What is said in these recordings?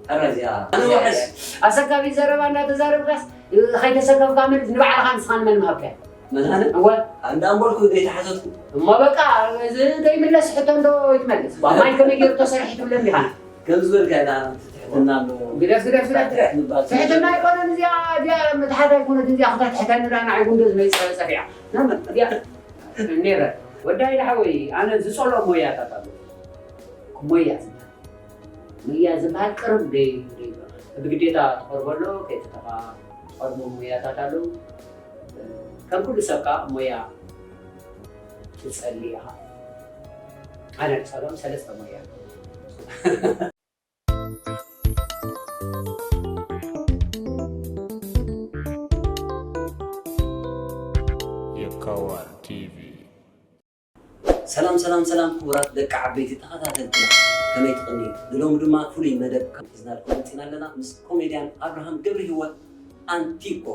ሕራይ እዚኣ ኣነ ወሐስ ኣሰካቢ ዘረባ እንዳተዛረብካስ ከይተሰከፍካ መልስ ንባዕልኻ ንስኻ ንመን ምሃብካ? መድሃነ እወ ኣንዳ እምበልኩ ዘይተሓተትኩ እሞ በቃ እዚ ዘይምለስ ሕቶ እንዶ ይትመልስ ማይ ከመይ ገይሩ ተሰሪሑ ትብለኒ ኢኻ ከም ዝበልካ ኢና ትሕትና ኣሎ ግደፍ ግደፍ ግደፍ ግደፍ ትሕትና ኣይኮነን እዚኣ እዚኣ ምትሓት ኣይኮነት እዚኣ ክተትሕተኒ ዳ ንዓይ ጉንዶ ዝመይፀ ፀፊዓ ነይረ ወዳይ ሓወይ ኣነ ዝፀልኦ ሞያታት ኣሎ ሞያ ዝበሃል ሞያ ዝበሃል ቅርብ ደይ ብግዴታ ትቐርበሎ ከይተተኻ ትቐርቦ ሞያታት ኣለዉ ከም ኩሉ ሰብ ከዓ ሞያ ትፀሊ ኢኻ ኣነ ዝፀልኦም ሰለስተ ሞያ የካዋር ቲቪ ሰላም ሰላም ሰላም ክቡራት ደቂ ዓበይቲ ተኸታተልትና ከመይ ትቕንዩ ንሎሚ ድማ ፍሉይ መደብ ከም ሒዝናልኩም መፂና ኣለና ምስ ኮሜድያን ኣብርሃም ገብረ ህይወት ኣንቲኮ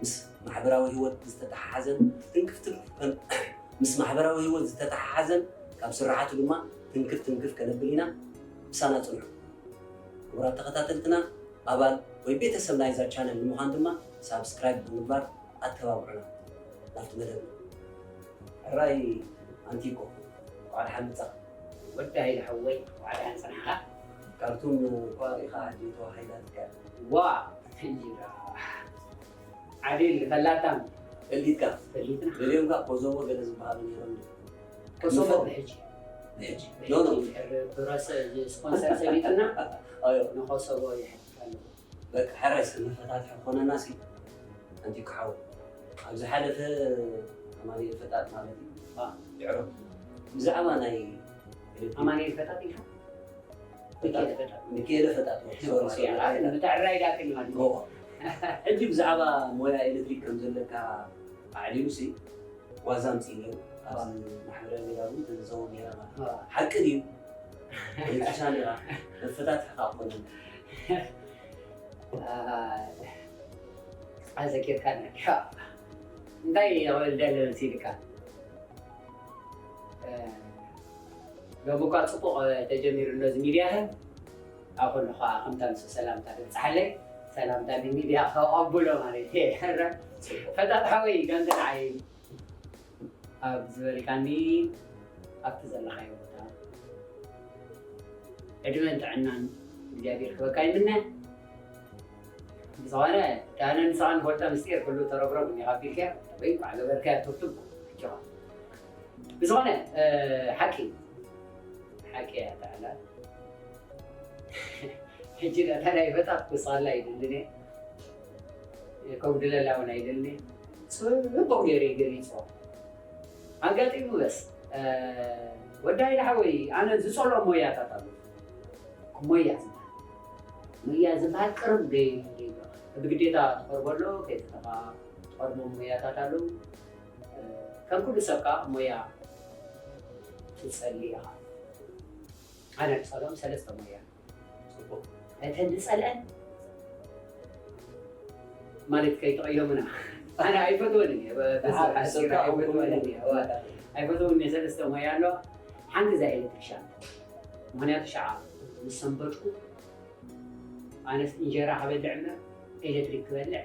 ምስ ማሕበራዊ ህይወት ዝተተሓሓዘን ትንክፍ ትንክፍ ምስ ማሕበራዊ ህይወት ዝተተሓሓዘን ካብ ስራሓቱ ድማ ትንክፍ ትንክፍ ከነብል ኢና ምሳና ፅንሑ ክቡራት ተኸታተልትና ኣባል ወይ ቤተሰብ ናይዛ ቻነል ንምዃን ድማ ሳብስክራይብ ብምግባር ኣተባብዑና ናብቲ መደብ ሕራይ ኣንቲኮ እንኳዕ ደሓን መጻኻ ወዲ ሃይለ ሓወይ እንኳዕ ደሓን ጸናሕካ ካርቱም እኳ ሪኢኻ ኣዴቶ ሃይላትካ ዋ እንጅራ ዓዲል ፈላጣም ፈሊጥካ ፈሊጥና ደልዮም ከኣ ኮዞሞ ገለ ዝበሃሉ ነይሮም ኮሶሞ ብሕጂ ብሕጂ ኖ ኖ ብረሰ ስፖንሰር ሰሊጥና ኣዮ ንኮሶቦ ይሕልፍ ኣለኹ በቃ ሕራይ እስኪ መፈታትሒ ክኾነና ሲ ኣንቲኩ ሓወይ ኣብ ዝሓለፈ ኣማኑኤል ፈጣጥ ማለት እዩ ይዕሮ ብዛዕባ ናይ ኣማኑኤል ፈጣጥ ኢልካ ሚካኤል ፈጣጥ ሚካኤለ ፈጣጥ ሶሪ ሶሪ ምትዕራይ ዳክል ማለት እዩ ሕጂ ብዛዕባ ሞያ ኤሌክትሪክ ከም ዘለካ ኣዕሊሉ ሲ ዋዛ ኣምፅእ ነይሩ ኣብዚ ማሕበራዊ ሚድያ እውን ተዘዘው ነይራ ማለት እዩ ሓቂ ድዩ ኤሌክትሪሻን ኢኻ መፈታትሕኻ ክኾነና ኣዘኪርካና ዲኻ እንታይ ክብል ደሊ መሲልካ ሎሚ እኳ ፅቡቕ ተጀሚሩ ኣሎ እዚ ሚድያኸ ኣብ ኩሉ ከዓ ከምታ ምስ ሰላምታ ትብፅሓለይ ሰላምታ ንሚድያ ከቐብሎ ማለት እየ ፈጣጥ ሓወይ ጋንተ ንዓይ ኣብ ዝበልካኒ ኣብቲ ዘለኻዮ ቦታ ዕድመን ጥዕናን እግዚኣብሔር ክበካ ይምነ ብዝኾነ ዳነ ንስኻ ንፈልጦ ምስጢር ኩሉ ተረብረብ እኒኻ ቢልካ ወይ እንኳዕ ገበርካያ ትርቱም ኣጆኻ ብዝኾነ ሓቂ ሓቂ እያ ተዓላ ሕጂ ነታ ናይ በጣም ክሳላ ይድልን እየ ከጉድለላ እውን ኣይደልን እየ ፅቡቅ ገይረ ገሊፅዎ ኣጋጢሙ በስ ወዳይ ሓወይ ኣነ ዝፀልኦ ሞያታት ኣሎ ሞያ ዝበሃል ሞያ ዝበሃል ቅርብ ብግዴታ ትቐርበሎ ከይተተኻ ትቐርቦም ሞያታት ኣለዉ ከም ኩሉ ሰብ ከዓ ሞያ ትፀሊ ኢኻ ኣነ ዝፀልኦም ሰለስተ ሞያ እተን ዝፀልአን ማለት ከይተቐየሙና ኣነ ኣይፈትወንን እየ ኣይፈትወን እየ ሰለስተ ሞያ ኣለዋ ሓንቲ እዛ ኤሌክትሪሻን ምክንያቱ ሸዓ ምስ ሰንበድኩ ኣነስ እንጀራ ክበልዕ እምበር ኤሌክትሪክ ክበልዕ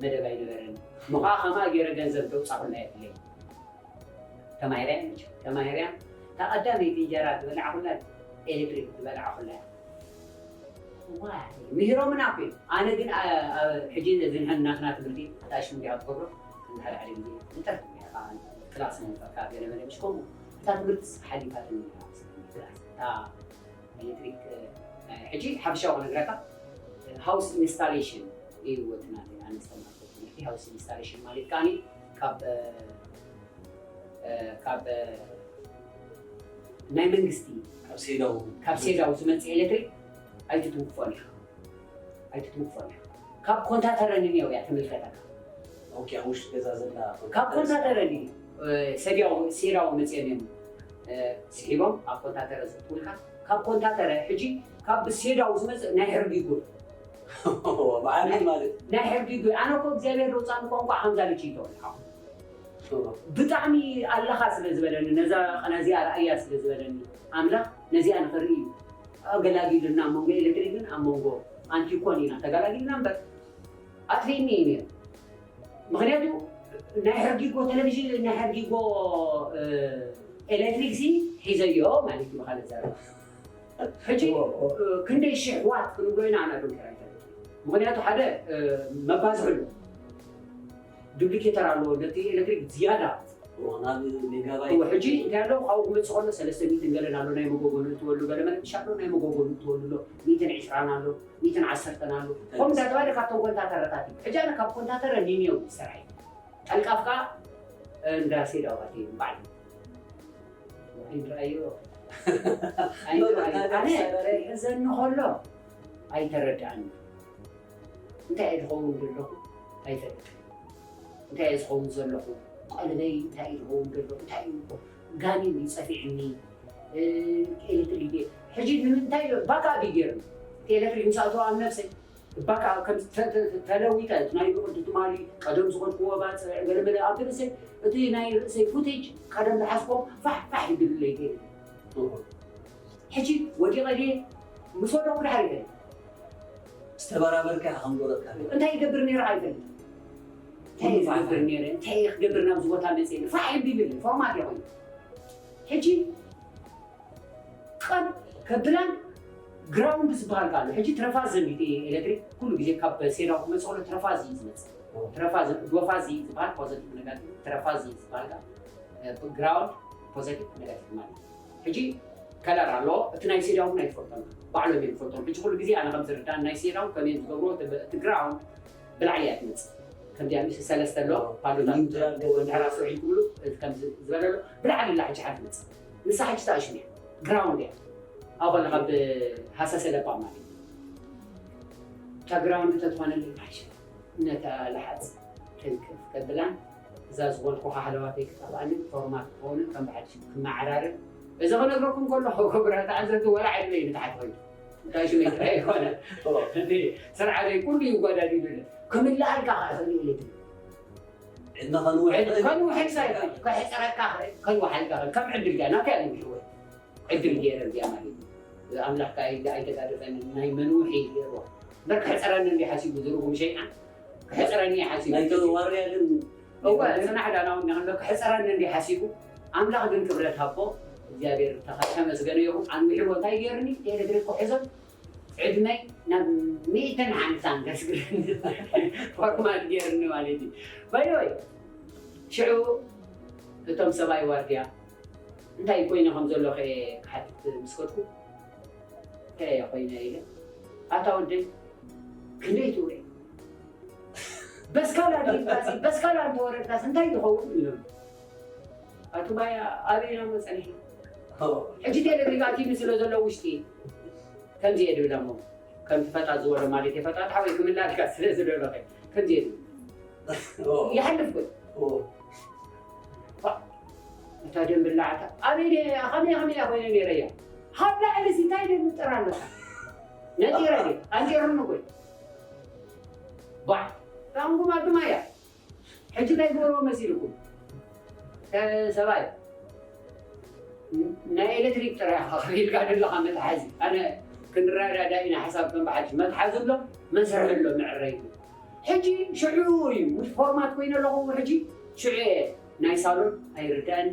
መደብ ኣይነበረን ምዃ ከማ ገይረ ገንዘብ ደውፃኹልና የድለይ ተማሂራ እያ መቸም ተማሂራ እያ እታ ቀዳመይቲ እንጀራ ዝበላዕኹላ ኤሌክትሪክ ዝበላዕኹላ እያ ዋይ ምሂሮምና እኮ እዩ ኣነ ግን ሕጂ ነዚ ንሕና ናትና ትምህርቲ ኣታሽም እንዲያ ትገብሮ እንድሕር ሓደ ግዜ ንጠፍ ክላስ ንፈካ ገለ መለ ምሽ ከምኡ እታ ትምህርቲ ሓሊፋትኒ ክላስ እታ ኤሌክትሪክ ሕጂ ሓፈሻዊ ክነግረካ ሃውስ ኢንስታሌሽን እዩ ወትና ኣነስተማርኩ ትምህርቲ ሃውስ ኢንስታሌሽን ማለት ከዓኒ ካብ ካብ ናይ መንግስቲ ካብ ሴዳው ካብ ሴዳው ዝመፅእ ኤሌክትሪክ ኣይትትንክፎን ኢኻ ኣይትትንክፎን ኢኻ ካብ ኮንታተረን እኒኦ እያ ትምልከተካ ኦኬ ኣብ ውሽጢ ገዛ ዘላ ካብ ኮንታተረን እዩ ሰዲያው ሴዳው መፅኦም እዮም ስሒቦም ኣብ ኮንታተረ ዘእትውልካ ካብ ኮንታተረ ሕጂ ካብ ሴዳው ዝመፅእ ናይ ሕርጊ ጉድ ብዓቢ ማለት ናይ ሕርጊ ጉድ ኣነ እኮ እግዚኣብሔር ደውፃኒ ቋንቋ ከምዛ ልጅ ይተወልሓ ብጣዕሚ ኣለኻ ስለ ዝበለኒ ነዛ ቀናዚኣ ረኣያ ስለ ዝበለኒ ኣምላኽ ነዚኣ ንኽርኢ እዩ ኣገላጊሉና ኣብ መንጎ ኤሌክትሪክን ኣብ መንጎ ኣንቲኮን ኢና ተገላጊልና እምበር ኣጥፊእኒ እዩ ነይሩ። ምኽንያቱ ናይ ሕርጊጎ ቴሌቪዥን ናይ ሕርጊጎ ኤሌክትሪክ ሲ ሒዘዮ ማለት እዩ ብካልእ ዘረባ። ሕጂ ክንደይ ሽሕ ዋት ክንብሎ ኢና ኣና ዶክተር ኣይተ ምኽንያቱ ሓደ መባዝሒ ኣሎ ዱፕሊኬተር ኣለዎ ነቲ ኤሌክትሪክ ዝያዳ ናብ ሜጋባይ እወ ሕጂ እንታይ ኣሎ ካብኡ ክመፅእ ከሎ ሰለስተ ሚእትን ገለን ኣሎ ናይ መጎጎ ንእትወሉ ገለ መለ ሻሎ ናይ መጎጎ ንእትወሉ ኣሎ ሚእትን ዕስራን ኣሎ ሚእትን ዓሰርተን ኣሎ ከምኡ እንዳተባለ ካብቶም ኮንታተረታት እዩ ሕጂ ኣነ ካብ ኮንታተረ ኒኒዮ ይሰርሐ ጠልቃፍካ እንዳ ሴዳዋት እዩ ባዕሉ ኣይንረኣዮ ኣይንረኣዮ ኣነ ክሕዘኒ ከሎ ኣይተረዳእኒ እንታይ እየ ዝኸውን ዘለኹ ኣይፈልጥ እንታይ እየ ዝኸውን ዘለኹ ቀልበይ እንታይ እዩ ዝኸውን ዘሎ እንታይ እዩ ጋኒን እዩ ፀፊዕኒ ኤሌክትሪክ ሕጂ ንምንታይ ባካ ዲ ገይርኒ ኤሌክትሪክ ምስ ኣተዋ ኣብ ነብሰይ ባካ ከም ተለዊጠ ናይ ብቅዲ ትማሊ ቀደም ዝኮድክዎ ባፅዕ ገለመለ ኣብ ርእሰይ እቲ ናይ ርእሰይ ፉቴጅ ቀደም ዝሓዝኮ ፋሕ ፋሕ ይብልለይ ገይሩ ሕጂ ወዲቐ ድየ ምስ ወደቁ ድሓር ይገለ ዝተበራበርካ ከም ጎረካ እንታይ ይገብር ነይረ ኣይፈልጥ እንታይ ይገብር ነይረ እንታይ ክገብር ናብዚ ቦታ መፅእ ፋሕ ይብል ፎርማት ይኮን ሕጂ ቀብ ከብላን ግራውንድ ዝበሃል ካለ ሕጂ ትረፋዘ ሚቲ ኤሌክትሪክ ኩሉ ግዜ ካብ ሴዳው ክመፅእ ከሎ ትረፋዝ እዩ ዝመፅእ ትረፋዝ ዶፋዝ ዝበሃል ፖዘቲቭ ነጋቲቭ ትረፋዝ ዝበሃል ግራውንድ ፖዘቲቭ ነጋቲቭ ማለት ሕጂ ከለር ኣሎ እቲ ናይ ሴዳው ናይ ትፈልጦም ባዕሎም እዮም ትፈልጦም ሕጂ ኩሉ ግዜ ኣነ ከም ዝርዳን ናይ ሴዳው ከመይ ዝገብርዎ እቲ ግራውንድ ብላዕሊ እያ ትመፅእ ከምዚኣ ምስ ሰለስተ ኣሎ ፓሎታት ድሕራ ስዑ ክብሉ ከምዚ ዝበለ ኣሎ ብላዕሊ ላ ሕጂ ሓንቲ መፅእ ንሳ ሕጂ ተኣሽሙ እያ ግራውንድ እያ ኣብ ከለካ ብሃሳሰ ለባ ማለት እዩ እታ ግራውንድ ተትኾነኒ ይሓሽ ነታ ለሓፅ ትንክፍ ከብላን እዛ ዝበልኩኻ ሃለዋተይ ክጠፍኣኒ ፎርማት ክኸውን ከም ብሓድሽ ክመዓራርን እዚ ክነግረኩም ከለኹ ክቡራት ተዓዘብቲ ወላ ዕድመይ ንታሕቲ ኮይኑ እንታይ ሽመይ ጥራይ ኣይኮነ እቲ ስርዓተይ ኩሉ ይጓዳዲሉ ክምልኣልካ ከዓ ክእል ኢለ ዕድመ ከንውሕ ከንውሕልካ ይኽእል ከሕፅረካ ይኽእል ከንውሓልካ ይኽእል ከም ዕድል ገያ ናተይ ኣንውሕወ ዕድል ገይረ እዚኣ ማለት እዩ ኣምላኽ ከዓ ኣይተጋደፈኒ ናይ መንውሒ ገይርዎ እምበር ክሕፅረኒ እንዲ ሓሲቡ ዝርጉም ሸይጣን ክሕፅረኒ እዩ ሓሲቡ ናይ ዋርያ ግን እወ ፅናሕ ዳና እውን ንክሎ ክሕፅረኒ እንዲ ሓሲቡ ኣምላኽ ግን ክብረት ሃቦ እግዚኣብሔር ተመስገነ ይኹን ኣንዊሕዎ እንታይ ገይርኒ ኤሌክትሪክ ክሕዞን ዕድመይ ናብ ሚእትን ሓምሳን ከስግረኒ ፎርማት ገይርኒ ማለት እዩ ባይወይ ሽዑ እቶም ሰብኣይ ዋርድያ እንታይ ኮይነ ከም ዘሎ ከ ክሓትት ምስ ከድኩ እንታይ እየ ኮይነ ኢለ ኣታ ወደይ ክንደይ ትውዒ በስካላ ድኢልካሲ በስካላ እንተወረድካስ እንታይ ዝኸውን ኢሎም ኣቱ ባያ ኣበይና መፀኒሑ ሕጂ ቴሌቪዥን ኣቲኒ ስለ ዘሎ ውሽጢ ከምዚ እየ ድብለሞ ከምቲ ፈጣ ዝበሎ ማለት እየ ፈጣ ሓወይ ክምላልካ ስለ ዝደሎ ከምዚ እየ ይሓልፍ ወይ እታ ደም ብላዕታ ኣበይ ከመይ ከመይ ኮይነ ነይረ እያ ካብ ላዕሊ ሲ እንታይ ደምጥር ኣለካ ነጢረ ኣንጢርኒ ኮይ ባዕ ጣንጉማ ድማ እያ ሕጂ እንታይ ግበርዎ መሲልኩም ሰብኣይ ናይ ኤሌክትሪክ ጥራይ ኢኻ ከፊልካ ዘለኻ መትሓዚ ኣነ ክንረዳዳ ኢና ሓሳብ ከም ብሓድሽ መትሓዚ ኣሎ መስርሒ ኣሎ መዕረይ ሕጂ ሽዑ እዩ ምስ ፎርማት ኮይነ ኣለኹ ሕጂ ሽዑ እየ ናይ ሳሎን ኣይርዳእኒ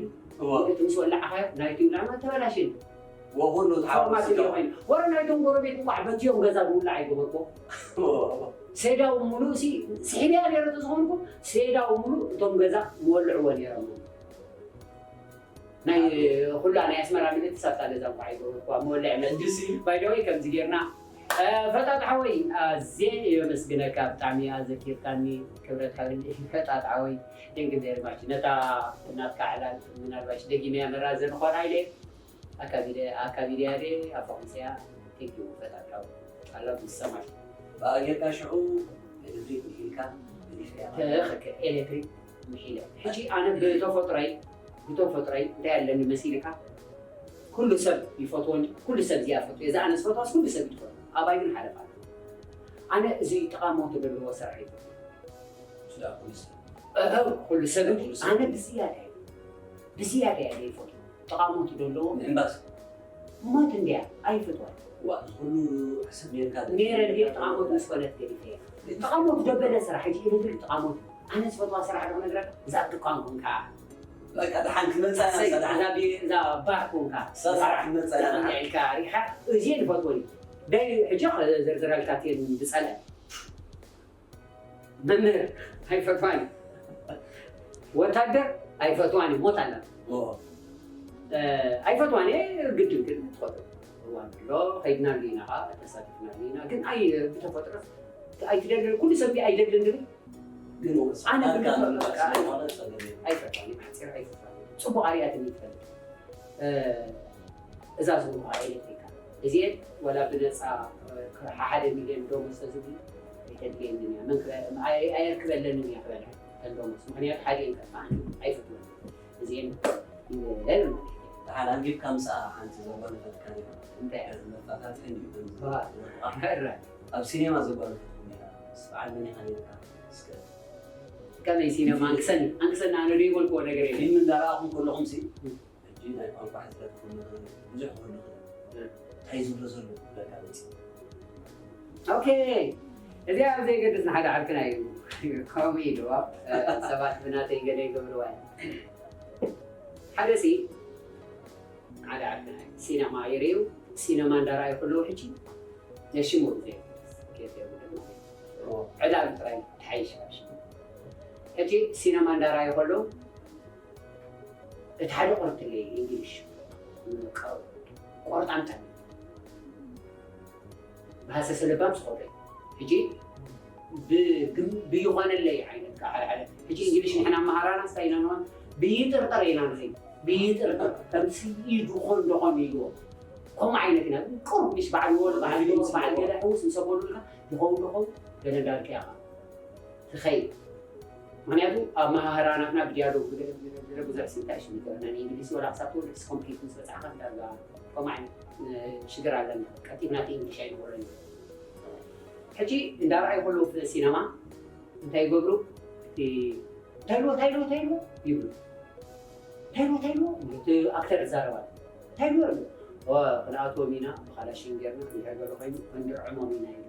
እቲ ምስ ወላዕኻዮ ናይቲ ውላማ ተበላሽኒ ወኩሉ ፎርማት እዩ ኮይኑ ወረ ናይቶም ጎረቤት እንኳዕ በትዮም ገዛ ዝውላዕ ኣይገበርኮ ሴዳው ሙሉእ ሲ ስሒብያ ነይረ ተዝኾንኩ ሴዳው ሙሉእ እቶም ገዛ ምወልዕዎ ነይሮም ናይ ኩላ ናይ ኣስመራ ምልእቲ ሳብታ ገዛ እንኳ ይገብርኳ መወልዕ መድሲ ባይደወይ ከምዚ ጌርና ፈጣጥ ሓወይ ኣዜ የመስግነካ ብጣዕሚ ኣዘኪርካኒ ክብረት ሃብኒ ፈጣጥ ሓወይ ቴንክ ቬሪ ማች ነታ ናትካ ዕላል ምናልባሽ ደጊመያ መራዘ ንኾና ኢለ ኣካቢደ ኣካቢደያ ደ ኣፋቑንሰያ ቴንክ ዩ ፈጣጥ ሓወይ ኣላ ብሰማሽ ብኣጌርካ ሽዑ ኤሌክትሪክ ኢልካ ገዲፈያ ትኽክል ኤሌክትሪክ ምሒለ ሕጂ ኣነ ብተፈጥሮይ ብተፈጥሮይ እንታይ ኣለኒ መሲልካ ኩሉ ሰብ ይፈትወኒ ኩሉ ሰብ እዚኣ ፈትወ እዛ ኣነ ዝፈትዋስ ኩሉ ሰብ ይትፈት ኣባይ ግን ሓለፍ ኣሎ ኣነ እዚ ጥቓ ሞት ዘለዎ ስራሕ ይፈትወ ኩሉ ሰብ ኣነ ብዝያዳ ብዝያዳ እየ ይፈትወ ጥቓ ሞት ዘለዎ ምእንባስ ሞት እንዲያ ኣይፈትዋን ዋ፣ ንኹሉ ሕሰብ ጌርካ ነይረ ድየ ጥቓሞት ምስ ኮነት ገዲፈ እየ። ጥቓሞት ደበለ ስራሕ ሕጂ ኢሉ ድል ጥቓሞት። ኣነ ዝፈትዋ ስራሕ ዶ ነግረካ? እዛ ኣብ ድኳን ኮንካ በቃ ደሓን ክመጻ እዛ ቢ- እዛ ባር ኮንካ ሰራሕ ክመጻ ኢልካ ሪኻ እዚኤን ይፈትወን እዩ። ደይ ሕጂ ዘርዝረልካ እየን ዝጸልአ መምህር ኣይፈትዋን እዩ። ወታደር ኣይፈትዋን እዩ። ሞት ኣላ ኣይፈትዋን እየ። ግድን ግን ትኸዶ እዋን ኣሎ ከይድናሉ ኢና ኸዓ ተሳቲፍናሉ ኢና። ግን ኣይ ብተፈጥሮ ኣይትደልን ኩሉ ሰብ ኣይደልን ድብል ግን ኣነ ኣካ ብግብሪ ምምጣእ በቃ ስለዝኾነ ጸገም የለን። ኣይፈትዋን እዩ። ብሓፂር ኣይፈትዋን እዩ። ፅቡቕ ኣርያትኒ ትፈልጥ እዛ ዝህቡኻ ኤሌክትሪካ እዚኤን ወላ ብነፃ ሓደ ሚልዮን ዶሞዝ ተዝብሉ ኣይተድልየንን እያ። መን ክበ- ኣይ- ኣየርክበለንን እያ ክበልዐ እተን ዶሞዝ ምክንያቱ ሓዲኤን ከጥፋኣኒ ኣይፈትወን እዚኤን ይበል ማለት እዩ። ደሓን ኣንጊብካ ምሳኣ ሓንቲ ዘጓነፈትካ ነይራ። እንታይ እያ? መፋታትሒ እንዲዩ ከም ዋ። ዝበልኩኻ። ሕረ ኣብ ሲኔማ ዘጓነፈትኩም ነይራ። ምስ በዓል መን ኢኻ ነይርካ? እስከ ከመይ ሲነማ ኣንክሰኒ ኣንክሰኒ ኣነ ዶ ይበልክዎ ነገር የለ ፊልም እንዳረኣኹም ከለኹም ሲ ሕጂ ናይ ቋንቋ ሕፅረት ክህሉ ይኽእል፣ ብዙሕ ክህሉ ይኽእል። እንታይ ዝብሎ ዘሎ ክብለካ መፂ ኦኬ እዚኣ ኣብ ዘይገድስ ንሓደ ዓርክና እዩ ከምኡ ኢልዋ ሰባት ብናተይ ገለ ይገብርዋ እዮም ሓደ ሲ ሓደ ዓርክና እዩ ሲነማ ይርእዩ ሲነማ እንዳረኣዩ ከለዉ ሕጂ ነሽሙ ዘይገት የብሉ ዕላል ጥራይ ተሓይሽ ሕጂ ሲነማ እንዳረኣዩ ከለዉ እቲ ሓደ ቆርትለይ እንግሊሽ ቆርጣምጣም ብሃሰሰ ለባም ስቆበ ሕጂ ብይኾነለይ ዓይነት ከዓ ሓደ ሓደ ሕጂ እንግሊሽ ንሕና መሃራና ስታይ ኢና ንኾን ብይጥርጠር ኢና ንኸይድ ብይጥርጠር ከምዚ ይድኾን ዶኾን ኢልዎ ከምኡ ዓይነት ኢና ቁሩብ ምሽ በዓል ወል በዓል ወል በዓል ገለ ሕውስ ምስ ኣበሉልካ ይኸውን ዶኾን ገለ እንዳልከ ኢኻ ትኸይድ ምክንያቱ ኣብ መሃህራናትና ብዲያሎግ ብገለ ብገለ ብገለ ብዙሕ ስንታ እዩ ሽግር ናይ እንግሊዝ ወላ ክሳብ ትወድእ ኮምፕሊት ምስ በጻሕካ ዳርጋ ከምኡ ዓይነት ሽግር ኣለና ቀጢፍና እቲ እንግሊሽ ኣይንወረን እዩ ሕጂ እንዳረኣዩ ከለዉ ብሲነማ እንታይ ይገብሩ እቲ ታይሎ ታይሎ ታይሎ ይብሉ ታይሎ ታይሎ እቲ ኣክተር ይዛረባል ታይሎ ይብሉ ክንኣትዎም ኢና ብካላሽን ጌርና ክንድሕር ገለ ኮይኑ ክንድርዕሞም ኢና ይብሉ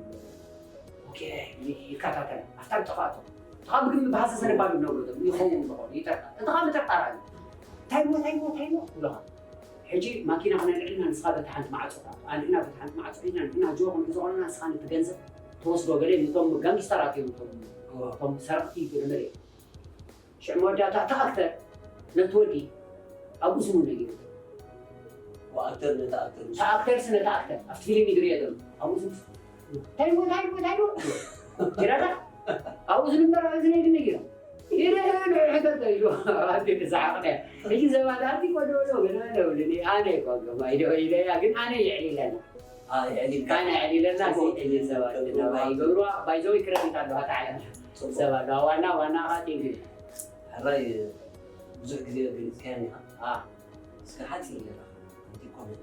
ይከታተል ኣብታ ብጥፋእቶ እቲ ካብ ግን ብሃሰ ሰነባሉ ነብሩ ይኸውን ዝኾኑ ይጠርጣ እቲ ካብ ጥርጣራ እዩ ታይሞ ታይሞ ታይሞ ይብሉኻ ሕጂ ማኪና ክነልዕልና ንስኻ በቲ ሓንቲ ማዕፆ ኣንሕና በቲ ሓንቲ ማዕፆ ሒዝና ንሕና ጆ ክንሕዞ ከለና ንስኻ ነቲ ገንዘብ ትወስዶ ገለ ነቶም ጋንግስተራት እዮም እቶም እቶም ሰረቕቲ ገለ መለ ሽዕ መወዳእታ እቲ ኣክተር ነቲ ወዲ ኣብኡ ስሙ ነጊሩ ኣክተር ነቲ ኣክተር እቲ ኣክተርስ ነቲ ኣክተር ኣብቲ ፊልም ይግርዮ ዘሎ ኣብኡ ስሙ ታይሞ ታይሞ ታይሞ ጅራታ ኣብኡ ዝንበር እዚ ነጊሩ ይርህን ሕተተ ኢሉ ኣቲ ተሰሓቕነ ሕጂ ሰባት ኣቲ ቆደሎ ገለ ለውልኒ ኣነ ይቆገማ ኢዶ ኢለያ ግን ኣነ የዕሊለና ኣነ የዕሊለና ሰይድን ሰባት እናባ ይገብርዋ ባይዘው ክረዲት ኣለዋ ተዓለም ሰብ ኣለዋ ዋና ዋና ኻ ቴንክ ሕራይ ብዙሕ ግዜ ገሊፅካያን ኢኻ እስከ ሓፂር ኢለካ ኮመንት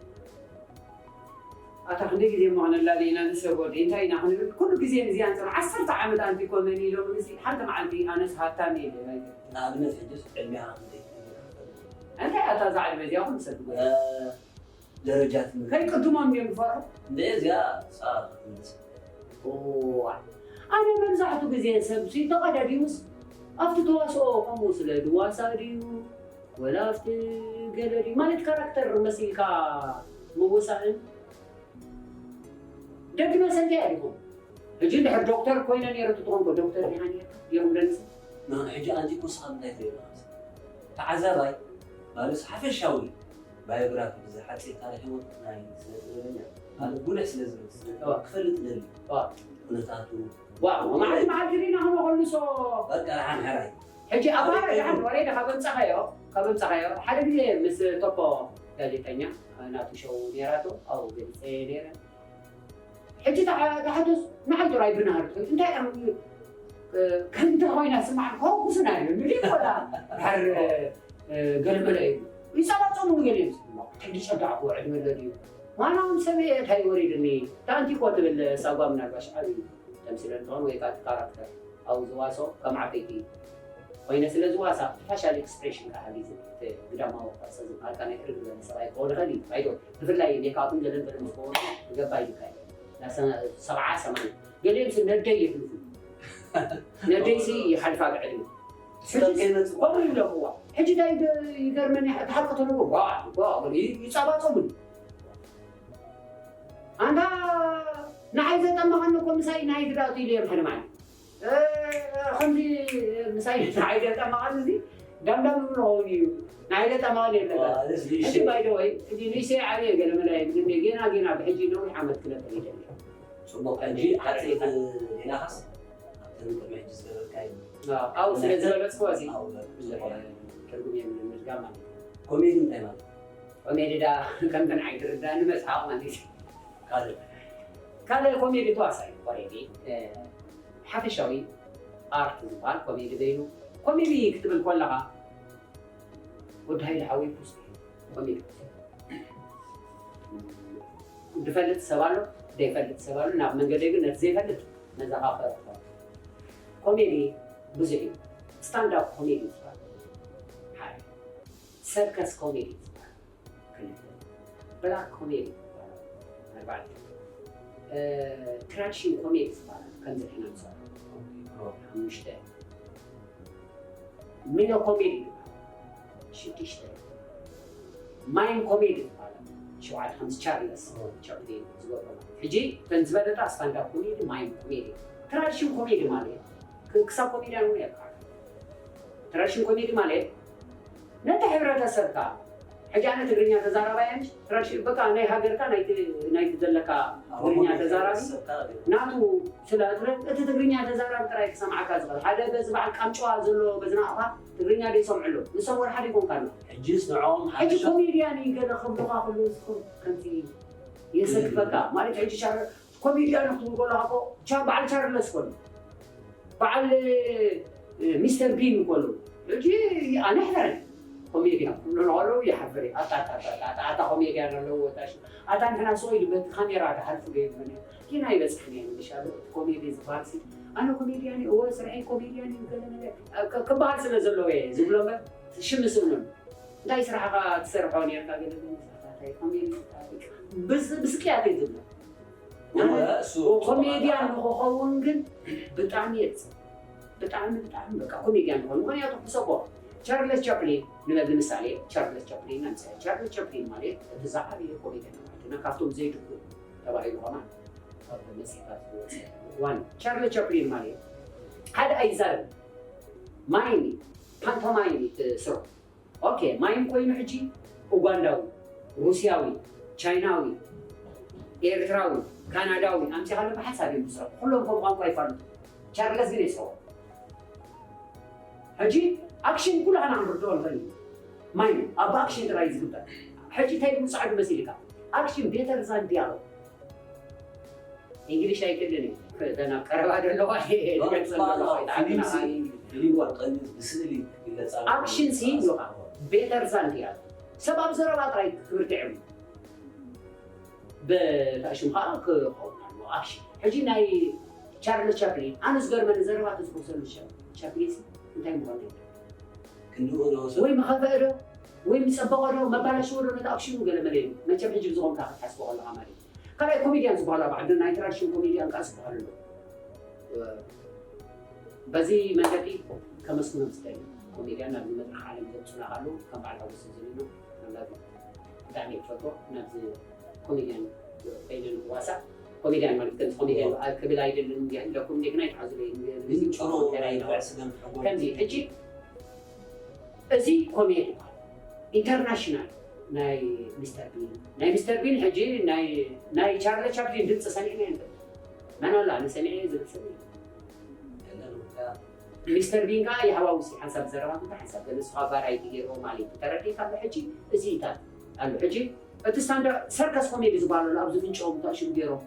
ኣታ ክንደይ ግዜ እሞ ክነላልየና ንሰብ ወዲ እንታይ ኢና ክንብል ኩሉ ግዜ ንዚኣ ንፅንሑ ዓሰርተ ዓመት ኣንቲ ኮመን ኢሎም እዚ ሓንቲ መዓልቲ ኣነስ ሃብታም እየ ኢለ ኣይተ ንኣብነት ሕጅስ ዕድሜኻ ክንደይ እንታይ ኣታ እዛ ዕድመ እዚኣ ኩሉ ሰብ ትጎ ደረጃ ትምህርቲ ከይቅድሞም ድዮም ዝፈርሑ እንደ እዚኣ ሰዓት ክትምልስ እዋ ኣነ መብዛሕቱ ግዜ ሰብ ሲ ተቐዳዲሙስ ኣብቲ ተዋስኦ ከምኡ ስለ ድዋሳ ድዩ ወላ ኣብቲ ገለ ድዩ ማለት ካራክተር መሲልካ ምውሳእን ደቂ መሰልቲ እያ ዲኹም ሕጂ እንድሕር ዶክተር ኮይነ ነይረ ትኾንኮ ዶክተር ዲኻ ነይርካ ዲኹም ደንስ ሕጂ ኣንቲ ኮስኻ እንታይ ትሪኦ ተዓዛባይ ማለት ሓፈሻዊ ባዮግራፊ ብዝሓፂር ታሪክ ህይወት ናይ ስነ ጥበበኛ ማለት ጉልሕ ስለ ዝብል ስነ ጥበብ ክፈልጥ ደሊ ኩነታቱ ዋው መዓልቲ መዓልቲ ሪና ክንኸልሶ በቃ ደሓን ሕራይ ሕጂ ኣባራ ደሓን ወሬ ካብ ኣምፃኻዮ ካብ ኣምፃኻዮ ሓደ ግዜ ምስ ቶፖ ጋዜጠኛ ናቱ ሸው ነይራቶ ኣብኡ ገሊፀ ነይረ ሕጂ ተሓተስ ንዓይ ጥራይ ብናሃር እንታይ ከምቲ ኮይና ስማዕ ከኩስና እዩ ንሪኦ ወላ ድሓር ገለመለ እዩ ይፀባፀሙ ገለ እዩ ሕጂ ሸዳዕኩ ዕድመ ለድዩ ዋናውን ሰብ እንታይ ወሪድኒ ታንቲ እኮ ትብል ሳጓ ምናልባሽ ዓብዩ ተምስለ እንትኾን ወይ ከዓ ካራክተር ኣብኡ ዝዋሶ ከም ዓበይቲ ኮይነ ስለ ዝዋሳእ ፋሻል ኤክስፕሬሽን ከዓ ግዜ እቲ ግዳማዊ ቅርፂ ዝበሃል ከዓ ናይ ሕርግ ዝበለ ሰብኣይ ክኸውን ይኽእል እዩ። ባይዶ ብፍላይ ሜካፕን ገለን ገለ ምስ ገበሩ ዝገባ ይልካ እዩ። ሰብዓ ሰማንያ ገሊኦም ሲ ነደይ የሕልፉ ነደይሲ ይሓልፋ ብዕድመ ሕጂ ከምኡ ይብለኽዋ። ሕጂ እንታይ ይገርመኒ እቲ ሓቂ ተነግሮ ጓ ጓ ይፃባፀሙኒ ኣንታ ንዓይ ዘጠመቐኒ እኮ ምሳይ ናይ ግዳቱ ኢሉ እዮም ሓደ ማለት ከምዚ ምሳይ ንዓይ ዘጠመቐኒ እዚ ዳምዳም ንኸውን እዩ ንዓይ ዘጠመቐኒ የለካ ሕጂ ባይደወይ እዚ ንእሽተይ ዓብየ ገለመለ ጌና ጌና ብሕጂ ነዊሕ ዓመት ክነበር ይደሊ ፅቡቅ ሕጂ ሓፀይቲ ዜናኻስ ኣብተን ቅድሚ ሕጂ ዝገበርካዮ ኣብኡ ስለ ዝበለፅኩ እዚ ኣብኡ ገርኩ ዝለኮነ ትርጉም የምልምድጋ ማለት እዩ ኮሜዲ እንታይ ማለት ኮሜዲ ዳ ከምተን ዓይትርዳኒ መስሓቕ ማለት እዩ ካልእ ካልእ ኮሜዲ ተዋሳኢ ኮሜዲ ሓፈሻዊ ኣርት ዝበሃል ኮሜዲ በይኑ ኮሜዲ ክትብል ከለኻ ወዲ ሃይለ ሓወይ ፕስ ኮሜዲ ዝፈልጥ ሰብ ኣሎ ዘይፈልጥ ሰብ ኣሎ ናብ መንገደይ ግን ነቲ ዘይፈልጥ መዘኻኸር ኮሜዲ ብዙሕ እዩ ስታንዳፕ ኮሜዲ ዝበሃል ሓደ ሰርከስ ኮሜዲ ዝበሃል ክልተ ብላክ ኮሜዲ ዝበሃል ኣርባዕተ ትራዲሽን ኮሜዲ ዝበሃል ከምዚ ሕና ንሰርሖ ሓሙሽተ ሚኖ ኮሜዲ ዝበሃል ሽዱሽተ ማይም ኮሜዲ ዝበሃል ሸውዓተ ከምዚ ቻርለስ ቻፕሊን ዝገብሮ ሕጂ እተን ዝበለጣ ስታንዳፕ ኮሜዲ ማይም ኮሜዲ ትራዲሽን ኮሜዲ ማለት ክሳብ ኮሜድያን እውን የብቃዕ ትራዲሽን ኮሜዲ ማለት ነቲ ሕብረተሰብካ ሕጂ ኣነ ትግርኛ ተዛራባይ ኣንሽ ትራዲሽን በቃ ናይ ሃገርካ ናይቲ ዘለካ ትግርኛ ተዛራቢ ናቱ ስለ እቲ ትግርኛ ተዛራቢ ጥራይ ክሰምዓካ ዝኽእል ሓደ በዚ በዓል ቃምጨዋ ዘሎ በዚ ንኣኻ ትግርኛ ደይሰምዑ ኣለዉ ንሶም ወላ ሓደ ይኮንካ ኣሎ ሕጅስ ንዕኦም ሕጂ ኮሜድያን እዩ ገለ ክብሉኻ ከለዉ ከምዚ የሰክፈካ ማለት ሕጂ ሻረ ኮሜድያን ክትብል ከለኻ እኮ ቻ በዓል ቻርለስ ኮን በዓል ሚስተር ቢን እኮ ኣለዉ ሕጂ ኣነ ሕፈረን ኮሜድያን ክብሉ ከለዉ ይሓፍር እዩ ኣታ ኣታ ኣታ ኣታ ኮሜድያን ኣለዎ ወጣሽ ኣታ ንሕና ሰው ኢሉ በቲ ካሜራ ክሓልፉ ገይሩ ጌና ይበፅሕን እየ ምልሻ ኣሎ እቲ ኮሜዲ ዝበሃል ሲ ኣነ ኮሜድያን እየ እወ ስርሐይ ኮሜድያን እዩ ገለ ነገር ክበሃል ስለ ዘለዎ እየ ዝብሎ እምበር ሽም ስእኖም እንታይ ስራሕኻ ትሰርሖ ነርካ ገለ ግን ስራሕካ እንታይ ኮሜዲ ብስቅያት እዩ ዝብሎ ኮሜድያን ንክኸውን ግን ብጣዕሚ የፅ ብጣዕሚ ብጣዕሚ በቃ ኮሜድያን ንኸውን ምክንያቱ ክሰቦ ቻርለስ ቻፕሊን ንበል ንምሳሌ ቻርለስ ቻፕሊን ኣምፅአ ቻርለስ ቻፕሊን ማለት እቲ ዝዓበየ ኮሜድያን ማለት ካብቶም ዘይድኩ ተባሂሉ ከማን ካብ መፅሄታት ዝወፀ ዋን ቻርለስ ቻፕሊን ማለት ሓደ ኣይዛረብ ማይኒ ፓንቶማይኒ ትስርሑ ኦኬ ማይም ኮይኑ ሕጂ ኡጋንዳዊ ሩስያዊ ቻይናዊ ኤርትራዊ ካናዳዊ ኣምፂኻ ኣለካ ሓሳብ እዮም ዝስርሑ ኩሎም ከም ቋንቋ ይፋሉ ቻርለስ ግን የስርሑ ሕጂ ኣክሽን ኩላህና ክንርድኦ ንኽእል እዩ ማይም ኣብ ኣክሽን ጥራይ ዝግበር ሕጂ እንታይ ድምፃዕዱ መሲልካ ኣክሽን ቤተር ዛን ዲያሎግ እንግሊሽ ኣይክእልን እዩ እተን ኣብ ቀረባ ዘለዋ ዝገልፀን ዘለኹ ኣይተዓግና ብስእሊ ይግለፃ ኣክሽን ሲ ይኻ ቤተር ዛን ዲያሎግ ሰብ ኣብ ዘረባ ጥራይ ክብርትዕ እዩ ብታሽም ከዓ ክኸውን ኣለዎ ኣክሽን ሕጂ ናይ ቻርልስ ቻፕሊን ኣነ ዝገርመኒ ዘረባ ተዝኮሰሉ ቻፕሊን እንታይ ምኾነ ክንድኡ ዶ ሰብ ወይ ምኸፈአ ዶ ወይ ምፀበቐ ዶ መባላሽዎ ዶ ነቲ ኣክሽኑ ገለ መለ እዩ መቸም ሕጂ ብዝኾንካ ክትሓስቦ ከለካ ማለት እዩ ካልኣይ ኮሜድያን ዝበሃሉ ኣብ ዓድና ናይ ትራዲሽን ኮሜድያን ከዓ ዝበሃሉ ኣለዉ በዚ መንገዲ ከመስግኖም ዝደሊ ኮሜድያን ናብዚ መድረክ ዓለም ዘምፁና ካሉ ከም በዓል ሓጎስ ዝብልና ኣምላክ ብጣዕሚ ይፈቶ ናብዚ ኮሜድያን ኮይነ ንዋሳእ ኮሜድያን ማለት ከምዚ ኮሜድያን ክብል ኣይደልን እንዲያ ኢለኩም እንዴ ግን ኣይትሓዙለይ ግን ጭሩ ናይ ስገም ሕጎ ከምዚ ሕጂ እዚ ኮሜዲ ኢንተርናሽናል ናይ ሚስተር ቢን ናይ ሚስተር ቢን ሕጂ ናይ ቻርሊ ቻፕሊን ድምፂ ሰሚዕና ይንፈልጥ መን ኣሎ ኣነ ሰሚዐ ዝብል ሰብ ሚስተር ቢን ከዓ የሃዋውሲ ሓንሳብ ዘረባ ምታ ሓንሳብ ገለ ንስኻ ቫራይቲ ገይርዎ ማለት እዩ ተረዲእካ ኣሎ ሕጂ እዚ ኢታት ኣሎ ሕጂ እቲ ስታንዳርድ ሰርከስ ኮሜዲ ዝበሃለሉ ኣብዚ ፍንጭኦም ተኣሽሙ ገይሮም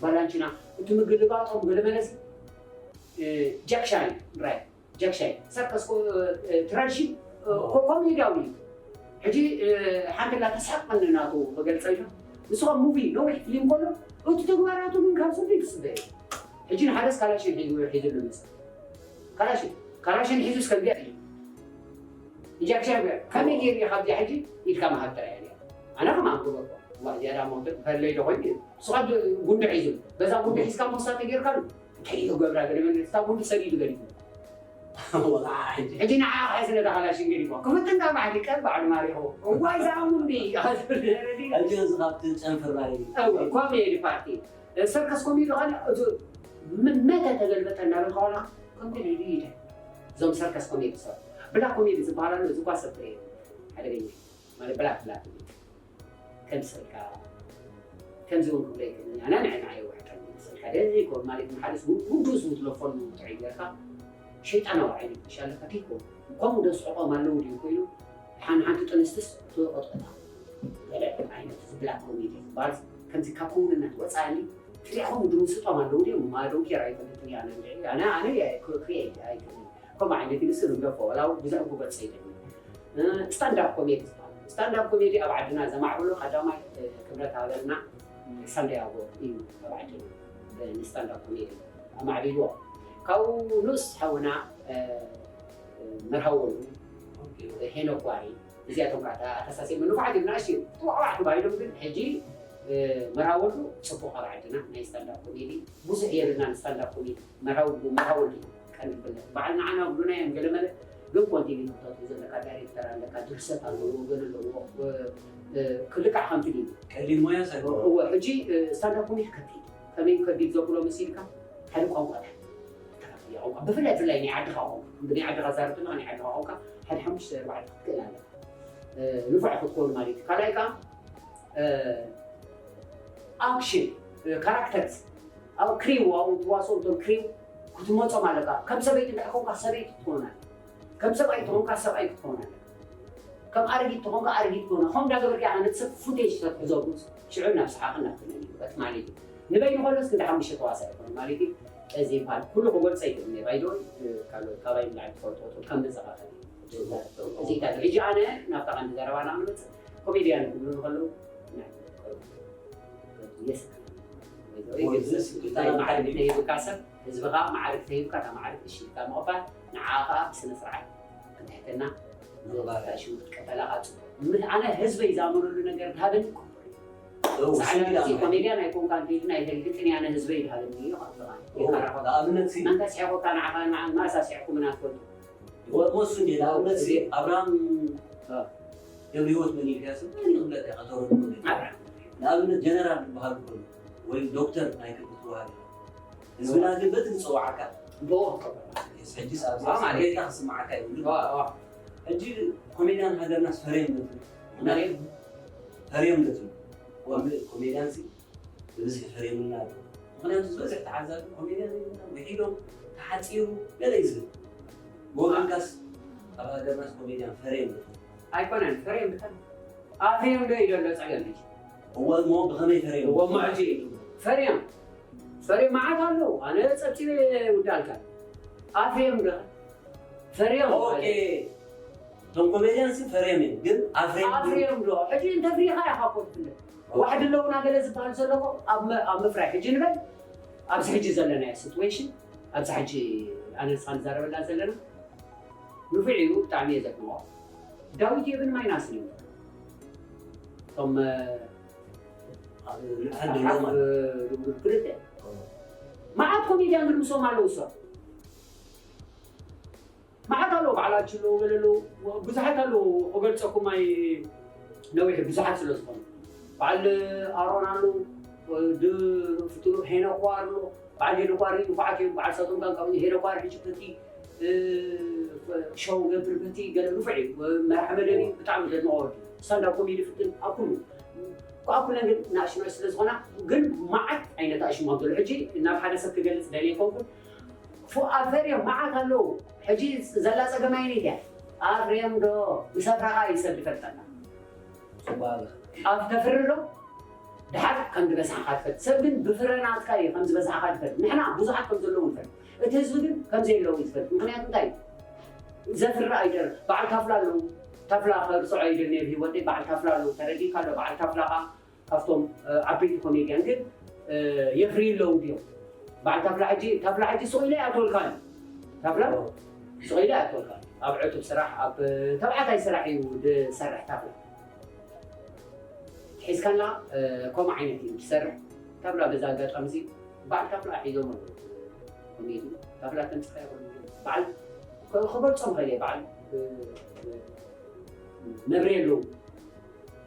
ባላንቺና እቲ ምግልባጦም ገለ መለሲ ጃክሻይ ራይ ጃክሻይ ሰርከስ ትራዲሽን ኮሜድያዊ እዩ ሕጂ ሓንቲ እናተስሓቅኒ ናቱ ክገልፀ ኢሉ ንስኻ ሙቪ ነዊሕ ፊልም ከሎ እቲ ተግባራቱ ግን ካብ ሰብ ይትፅበ እዩ ሕጂ ንሓደስ ካላሽን ሒዙ ሒዙሉ መፀ ካላሽን ካላሽን ሒዙ እስከ እንዲያ እዩ እጃክሻ ከመይ ገይር ኢኻ ኣብዚኣ ሕጂ ኢድካ ምሃብ ጥራይ እያ። ኣነ ከማን ክበልኮ ዋ ዝያዳ ሞት ከለይ ዶ ኮይኑ ንስኻ ጉንዲ ሒዙ በዛ ጉንዲ ሒዝካ ሞሳ ተጌርካሉ እንታይ እዩ ገብራ ገለ መለ ስታ ጉንዲ ሰዲዱ ገዲፉ። ሕጂ ንዓ ሒዝነ ዳኸላ ሽንገዲፎ ክፍትን ካብ ባሕሪ ቀብ ባዕሉ ማሪሕዎ እዋይ ዛሙንዲ ሕጂ እዚ ካብቲ ጨንፍራ እዩ። ኮሜዲ ፓርቲ ሰርከስ ኮሜዲ ኸነ እቲ መተ ተገልበጠ እናበልካ ዋላ ከምቲ ልዩ ይደ እዞም ሰርከስ ኮሜዲ ሰብ ብላክ ኮሜዲ ዝበሃል ኣሎ። እዚ እኳ ሰብ ትርኢ ሓደገኛ ማለት ብላክ ብላክ ከምስልካ ከምዚ እውን ክብሎ ይክእል ኣነ ንዓይ ንዓይ ይውሕጠኒ ስልካ ደዚ ይኮን ማለት ንሓደስ ውዱስ ዝትለፈሉ ጥዑይ ጌርካ ሸይጣናዊ ዓይነት ምሻለካ ከይኮን ከምኡ ዶ ስሕቆም ኣለዉ ድዩ ኮይኑ ሓንቲ ጥንስትስ ትወቀጥቅጣ ገለ ዓይነት ብላክ ኮሜዲ ዝበሃል ከምዚ ካብ ክውንነት ወፃእኒ ፍሪሕኹም ድምስጦም ኣለዉ ድዮም ማዶንኬር ኣይፈልጥን እየ ኣነ ኣነ ክሪኤት ኣይክእልን ከምኡ ዓይነት ኢሉ ስም ገፎ ወላ ብዙሕ ክገልፀ ይደሊ ስታንዳፕ ኮሜዲ ዝበሃል ስታንዳፕ ኮሜዲ ኣብ ዓድና ዘማዕብሎ ቀዳማይ ክብረት ሃበርና ሳንዳያጎ እዩ ኣብ ዓድና ንስታንዳፕ ኮሜዲ ኣማዕቢልዎ ካብኡ ንኡስ ሓውና መርሃወሉ ሄኖክ ዋሪ እዚኣቶም ከዓ ኣተሳሲም ንፉዓት እዮም ንኣሽቱ እዮም ዋዕዋዕ ተባሂሎም ግን ሕጂ መርሃወሉ ፅቡቅ ኣብ ዓድና ናይ ስታንዳፕ ኮሜዲ ብዙሕ የብልና ንስታንዳፕ ኮሜዲ መርሃወሉ መርሃወሉ ቀንዲ ብለ በዓል ንዓና ብሉና እዮም ገለመለ ግን ኮንቲኒ ክተቱ ዘለካ ዳይሬክተር ኣለካ ድርሰት ኣለዎ ገለ ኣለዎ ክልካዕ ከምቲ ድዩ ቀሊል ሞያ ሳይኮ እወ ሕጂ ስታንዳፕ ኮሜዲ ከቢድ ከመይ ከቢድ ዘብሎ መሲልካ ሓደ ቋንቋ ቋንቋ ብፍላይ ብፍላይ ናይ ዓድኻ ቋንቋ ብናይ ዓድኻ ዛርብ ከለካ ናይ ዓድኻ ቋንቋ ሓደ ሓሙሽተ ኣርባዕተ ክትክእል ኣለካ ንፉዕ ክትኮኑ ማለት እዩ ካልኣይ ከዓ ኣክሽን ካራክተርስ ኣብ ክሪው ኣብኡ ትዋስኦ እቶም ክሪው ክትመጾም ኣለካ ከም ሰበይቲ እንድሕር ኮንካ ሰበይቲ ክትኮን ኣለካ ከም ሰብኣይ ተኾንካ ሰብኣይ ክትኮን ኣለካ ከም ኣረጊት ተኾንካ ኣረጊት ትኮን ከም እንዳገበርካ ኢኻ ነቲ ሰብ ፉቴጅ ተትሕዞ ሽዑ ናብ ሰሓቕን ናብ ፍልምን ይውዕል ማለት እዩ ንበይኑ ከሎስ ክንዲ ሓሙሽተ ተዋሳኢ ይኮን ማለት እዩ እዚ ይበሃል ኩሉ ክገልጾ ይክእል እየ ባይደወይ ካልኦት ካባይ ንላዕሊ ትፈልጥዎ ከም መዘኻኸሪ እዚታት ሕጂ ኣነ ናብታ ቀንዲ ዘረባና ክንመጽእ ኮሜድያን ክብሉ ንከለዉ የስእለኒ መዓርግ ተሂብካ ሰብ ህዝብኻ መዓርግ ተሂብካ እታ መዓርግ እሺ ኢልካ ምቕባል ንዓኻ ብስነ ስርዓት ክትሕትና ሽሙ ክትቀበላ ካብ ፅቡቅ ኣነ ህዝበይ ዝኣመነሉ ነገር ዝሃበኒ ክቡር እዩ ሰዓላ ኮሜድያን ኣይኮንካን ከይድና ይፈልግጥን ኣነ ህዝበይ ዝሃበኒ እዩ ንኣብነት መንታ ስሒቆካ ንዓኻ ማእሳ ስሒቁ ምና ትፈልጡ ወሱ እንዴ ንኣብነት ኣብርሃም ገብረ ህይወት መን ኢልካ ስም መን ይኽብለካ ከተረድኡ ንኣብነት ጀነራል ዝበሃል ከሎ ወይ ዶክተር ናይ ክብሪ ትበሃል ህዝብና ግን በቲ ዝፀዋዓካ ብኡ ክቀበል ሕጂስ ኣብዚ ጌታ ክስማዓካ ይብሉ ሕጂ ኮሜድያን ሃገርናስ ፈርዮም ነትሉ ፈርዮም ነትሉ ኮሜድያን ብብዝሒ ፈርዮምልና ኣሎ። ምኽንያቱ ዝበዝሕ ተዓዛቢ ኮሜድያን የብልና ውሒዶም ተሓፂሩ ገለ እዩ ዝብል። ብወገንካስ ኣብ ሃገርናስ ኮሜድያን ፈርዮም ዶ? ኣይኮነን ፈርዮም ብታ ኣፍርዮም ዶ እዩ ዘሎ ፀገም ሕጂ? እወ እሞ ብኸመይ ፈርዮም? እወ እሞ ሕጂ ፈርዮም ፈርዮም መዓት ኣለዉ ኣነ ፀብፂበ ይውዳልካ ኣፍርዮም ዶ ፈርዮም ኦኬ እቶም ኮሜድያን ሲ ፈርዮም እዮም ግን ኣፍርዮም ኣፍርዮም ዶ ሕጂ እንተፍሪኻ ኢኻ እኮ ትፍለጥ ዋሕዲ ኣለውና ገለ ዝበሃል ዘሎ እኮ ኣብ መ- ኣብ ምፍራይ ሕጂ ንበል ኣብዚ ሕጂ ዘለናዮ ሲትዌሽን ኣብዚ ሕጂ ኣነ ንስኻ ንዛረበላ ዘለና ንፉዕ እዩ ብጣዕሚ እየ ዘድንቆ ዳዊት የብን ማይናስን እዩ እቶም ኣብ ልብሓት ደሎ ኣብ ማለት ድብድብ ክልተ መዓት ኮሜድያን ግን ምሶም ኣለዉ እሶም መዓት ኣለዉ በዓል ኣችሎ ገለ ኣለዉ ብዙሓት ኣለዉ ክገልፀኩም ኣይ ነዊሕ ብዙሓት ስለ ዝኾኑ በዓል ኣሮን ኣለዉ ፍትኑ ሄኖኳ ኣሎ በዓል ሄኖኳ ንፉዓት እዮም በዓል ሳቶም ጋር ካብ ሄኖኳ ሕጂ በቲ ሸው ገብር በቲ ገለ ንፉዕ እዩ መርሓ መደብ እዩ ብጣዕሚ ዘድንቆ ወዲ ስታንዳፕ ኮሜዲ ፍትን ኣብ ኩሉ ኣብ ኩለን ግን ናእሽኖች ስለ ዝኾና ግን መዓት ዓይነት ኣሽሞት ዘሎ ሕጂ ናብ ሓደ ሰብ ክገልፅ ደልየ ኮንኩን ኣፈርዮም መዓት ኣለዉ ሕጂ ዘላ ፀገም ኣይነይ ድያ ኣፍርዮም ዶ ብሰፍራኻ እዩ ሰብ ዝፈልጠና ኣብ ተፍሪ ዶ ድሓር ከም ዝበዝሓኻ ትፈልጥ ሰብ ግን ብፍረ ናትካ እዩ ከም ዝበዝሓኻ ዝፈልጥ ንሕና ብዙሓት ከም ዘለዉ ንፈልጥ እቲ ህዝቢ ግን ከም ዘየለዉ እዩ ዝፈልጥ ምክንያቱ እንታይ እዩ ዘፍሪ ኣይደር በዓል ታፍላ ኣለዉ ታፍላ ከርስዖ ይደል ነብ ህይወተይ በዓል ታፍላ ኣለዉ ተረዲእካ ኣሎ በዓል ታፍላኻ ካብቶም ዓበይቲ ኮሜድያን ግን የፍርዩ ኣለዉ ድዮም በዓል ታፍላ ሕጂ ታፍላ ሕጂ ስቕ ኢለ ኣይኣትወልካን ታፍላ ስቕ ኢለ ኣይኣትወልካን ኣብ ዕቱብ ስራሕ ኣብ ተባዕታይ ስራሕ እዩ ዝሰርሕ ታፍላ ሒዝካላ። ከምኡ ዓይነት እዩ ዝሰርሕ ታፍላ። በዛ ኣጋጣሚ እዚ በዓል ታፍላ ሒዞም ኣለዉ። ኮሜዲ ታፍላ ተምፅኻ ይኽእሉ በዓል ክገልፆም ኸእለ በዓል መብሬ ኣለዉ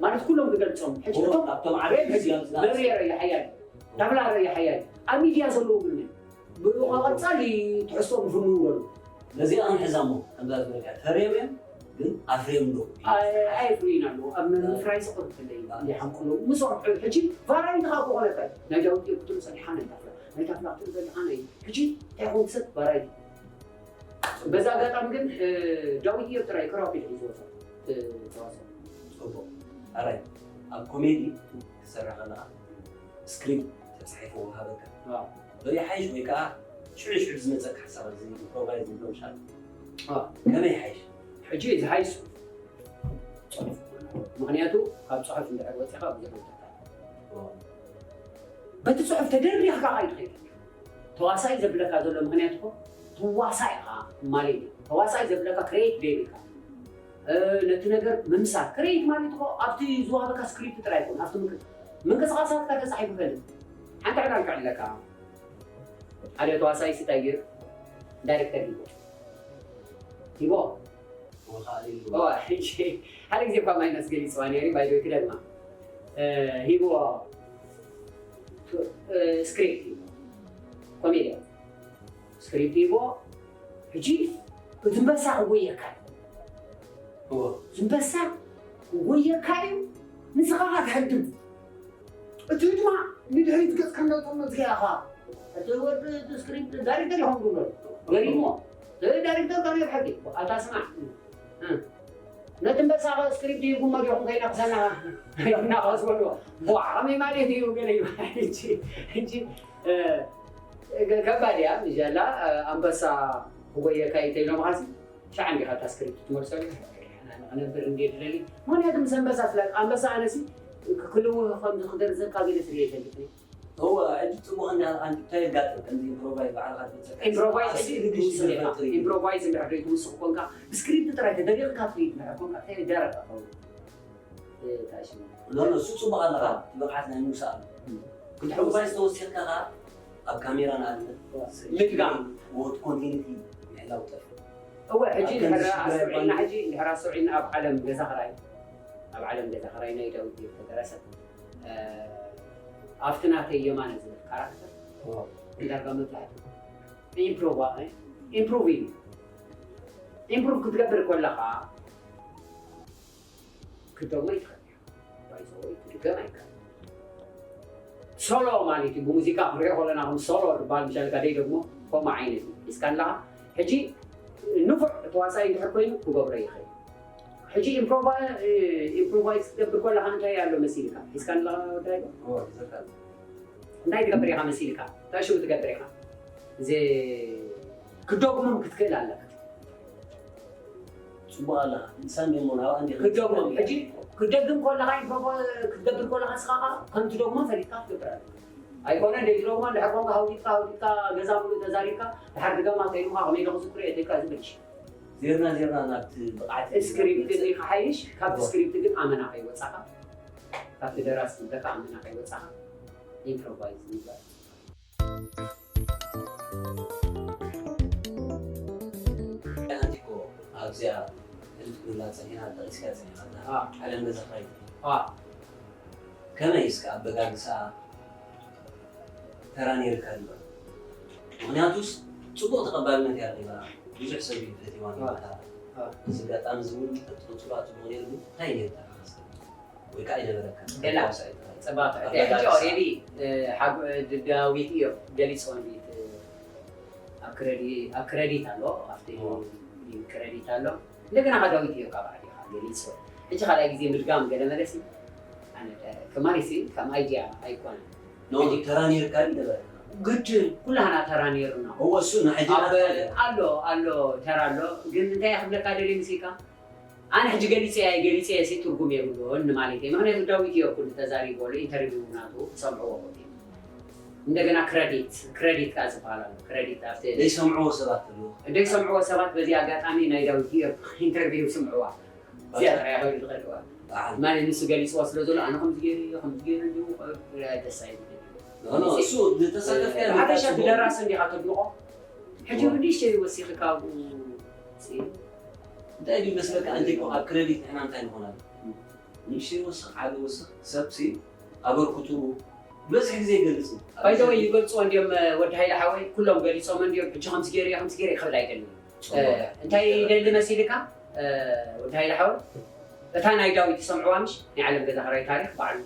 ማለት ኩሎም ክገልፆም ሕጂ እቶም ኣብቶም ዓበይቲ መብሬ ረያ ሓያል ታፍላ ረያ ሓያል ኣብ ሚድያ ዘለዉ ግን ብቐፃሊ ትሕዝቶ ክፍንዉ በሉ። ነዚኣ ክንሕዛ እሞ ከምዛ ዝበልካ ተርዮም እዮም ግን ኣፍርዮም ዶ ኣየፍርዩን ኣለዉ ኣብ ምፍራይ ስቕር ክለይ ይሓምቁ ኣለዉ ምስኦም ሕጂ ቫራይቲ ካብ ዝኾነ እንታይ ናይ ዳዊት የብትሉ ፀኒሓ ናይ ታፍላ ናይ ታፍላ ክትርኢ ዘለኻ ናይ ሕጂ እንታይ ኮን ክሰብ ቫራይቲ በዛ ኣጋጣሚ ግን ዳዊት ኢዮብ ጥራይ ክራፊ ሒዝዎ ተዋሰ ፅቡቅ ኣራይ ኣብ ኮሜዲ ክትሰርሕ ከለካ ስክሪፕት ተፃሒፉ ወሃበካ ዶ ይሓይሽ ወይ ከዓ ሽዑ ሽዑ ዝመፀካ ሓሳብ እዚ ኢምፕሮቫይዝ ንብሎ ምሻል ከመይ ይሓይሽ? ሕጂ ዝሓይሽ ምክንያቱ ካብ ፅሑፍ እንድሕር ወፂኻ ብዙሕ ይጠፍእ በቲ ፅሑፍ ተደሪኽካ ኣይትኸይድ ተዋሳኢ ዘብለካ ዘሎ ምክንያት እኮ ትዋሳእ ኢኻ ማለት እዩ ተዋሳኢ ዘብለካ ክሬት ገይርካ ነቲ ነገር ምምሳል ክሬት ማለት እኮ ኣብቲ ዝዋሃበካ ስክሪፕት ጥራይ ይኮን ኣብቲ ምንቅስቃሳትካ ተፃሒፉ ፈልጥ ሓንቲ ዕላል ክዕለካ ሓደ ተዋሳኢ ስታይ ገይሩ ዳይሬክተር ሂቦ ሂቦ ሓደ ግዜ እኳ ማይነስ ገሊፅዋ ነሪ ባይዶ ክደግማ ሂቦ ስክሪፕት ሂቦ ኮሜድያ ስክሪፕት ሂቦ ሕጂ እቲ ንበሳ ክጎየካ እዩ ዝንበሳ ክጎየካ እዩ ንስኻ ክትሕድም እቲ ድማ ንድሕሪት ገጽካ እንዳጠመትካ ኢኻ እቲ ወዲ እቲ ስክሪፕት ዳይሬክተር ይኸውን ዝብሎ ገሪሞ እቲ ዳይሬክተር ካብ ናይ ብሓቂ ኣታ ስማዕ ነቲ ንበሳ ስክሪፕት ይጉሞ ዲኹም ከይና ክሰና ኢልና ከስበልዎ ዋ ከመይ ማለት እዩ ገለ እዩ ሕጂ ከባድ እያ ምሻላ ኣንበሳ ክጎየካ እዩ ተይሎምኻሲ ሻዕ እንዲኻ እታ ስክሪፕት ትመልሰሉ ንኽነብር እንድየ ዝደሊ ምኽንያቱ ምስ ኣንበሳ ስለ ኣንበሳ ኣነሲ ክልውህ ከምዚ ክደርዘካ ገለ ስለ ይፈልጥ እወ ሕጂ ፅቡቅ እንታይ የጋጥም ከምዚ ኢምፕሮቫይዝ ባዕልካ ትመፅእ ኢምፕሮቫይዝ ሕጂ ትውስኽ ኢኻ ኢምፕሮቫይዝ እንድሕር ትውስኽ ኮንካ ብስክሪፕት ጥራይ ተደሪቕካ ትሪድ እንድሕር ኮንካ እንታይ ደረቕ ኸውን ኖ እሱ ፅቡቅ ኣለካ እቲ ብቕዓት ናይ ምውሳእ ኣሎ ክትሕውሳይ ዝተወሲኽካ ከዓ ኣብ ካሜራ ንኣብነት ምድጋም ወት ኮንቲኒቲ ምሕላው ጠፍ እወ ሕጂ ድሕር ኣስተውዒልና ሕጂ ድሕር ኣስተውዒልና ኣብ ዓለም ገዛ ክራይ ኣብ ዓለም ገዛ ክራይ ናይ ዳዊት ተደረሰት ኣብቲ ናተይ የማነ ዝብል ካራክተር እንዳርጋ መብዛሕትኡ ኢምፕሮቭ ኢምፕሮቭ እዩ ኢምፕሮቭ ክትገብር ከለኻ ክትደግሞ ይትኽእል እዩ። ባይዘወይ ክትድገም ኣይከኣል። ሶሎ ማለት እዩ ብሙዚቃ ክንሪኦ ከለና ከም ሶሎ ዝበሃል ምሻል ጋደይ ደግሞ ከምኡ ዓይነት እዩ። ሒዝካ ኣለኻ ሕጂ ንፉዕ ተዋሳኢ እንድሕር ኮይኑ ክገብሮ ይኽእል። ሕጂ ኢምፕሮቫይዝ ክትገብር ከለኻ እንታይ ኣሎ መሲልካ ሒዝካ ኣለኻ እንታይ እንታይ ትገብር ኢኻ መሲልካ እንታይ ሽሙ ትገብር ኢኻ እዚ ክደግሞም ክትክእል ኣለካ። ፅቡቅ ኣለኻ ንሳን ደሞ ናብኣ እንዲ ክደግሞም ሕጂ ክደግም ከለካ ኢንፎርሞ ክትገብር ከለካ ስኻ ከምቲ ደግሞ ፈሊጥካ ክትገብር ኣለካ ኣይኮነ እንደ ዝደግሞ እንድሕር ኮንካ ሃውዲጥካ ሃውዲጥካ ገዛ ሙሉእ ተዛሪብካ ድሓር ድገማ ከይዱካ ከመይ ዶ ክዝክሮ እየ ተይልካ ዝብል እሺ ዜርና ዜርና ናብቲ ብቕዓት ስክሪፕት ክሓይሽ ካብቲ ስክሪፕት ግን ኣመና ከይወፃካ ካብቲ ደራሲ ዝብለካ ኣመና ከይወፃካ ኢምፕሮቫይዝ ምግባር ኣብዚኣ ህልፍ ንብላ ፀኒሕና ጠቂስካ ፀኒሕና ዓለም ገዛ ክራይ ከመይ እስከ ኣበጋግሳ ተራ ነይርካ ዶ ምክንያቱስ ፅቡቅ ተቀባልነት እያ ረኪባ ብዙሕ ሰብ እዩ ፈትዋ ነይርካ እዚ ኣጋጣሚ እዚ እውን ተትቅፅሎ ፅቡቅ ነይሩ ግን እንታይ ነይርካ ወይ ከዓ ይነበረካ ገላ ፅባቅ ሕጂ ኦሬዲ ዳዊት እዮም ገሊፆም ኣብ ክረዲት ኣሎ ኣብቲ ክረዲት ኣሎ እንደገና ከ ዳዊት እዮም ካብ ዓዲኻ ገሊፆ ሕጂ ካልኣይ ግዜ ምድጋም ገለ መለሲ ከማሪሲ ከም ኣይድያ ኣይኮነን ተራ ነርካ ይነበረካ ግድን ኩላህና ተራ ነይሩና እወ እሱ ንሕጂ ኣሎ ኣሎ ተራ ኣሎ ግን እንታይ ክብለካ ደልየ ምሲልካ ኣነ ሕጂ ገሊፀ እየ ገሊፀ እየ ሲ ትርጉም የብሉን ማለት እየ ምክንያቱ ዳዊት እዮ ኩሉ ተዛሪቦ ኣሎ ኢንተርቪው ናቱ ሰምዕዎ ኮት እንደገና ክረዲት ክረዲት ከዓ ዝበሃል ኣሎ። ክረዲት ኣብቲ ዘይሰምዕዎ ሰባት ኣለዉ። ዘይሰምዕዎ ሰባት በዚ ኣጋጣሚ ናይ ዳዊት ኢዮብ ኢንተርቪው ስምዕዋ። እዚኣ ጥራይ ኮይኑ ዝኸድዋ በዓል ማለት ንሱ ገሊፅዋ ስለ ዘሎ ኣነ ከምዚ ገይረ ከምዚ ገይረ እንዲሁ ደስ ኣይብል። ኖ፣ ኖ፣ እሱ ዝተሳተፍካዮ ብሓፈሻ ምክንያት ትደራሲ እንዲኻ ተድንቆ። ሕጂ ብንእሽተይ ወሲኺ ካብኡ ስኢኑ እንታይ ድዩ መስለካ? እንተይኮ ኣብ ክረዲት ንሕና እንታይ ንኾን ኣለና? ንእሽተይ ወስኽ ዓቢ ወስኽ ሰብሲ ኣበርክቱ በዝሒ ግዜ ይገልጽ እዩ። ባይዘወይ ይገልፅዎ እንዲዮም። ወዲ ሃይለ ሓወይ ኩሎም ገሊፆም እንዲዮም። ሕጂ ከምዚ ገይረ ከምዚ ገይረ ክብል ኣይደልን። እንታይ ይደሊ መሲልካ? ወዲ ሃይለ ሓወይ እታ ናይ ዳዊት ይሰምዕዋ ምሽ ናይ ዓለም ገዛ ክራይ ታሪክ ባዕሉ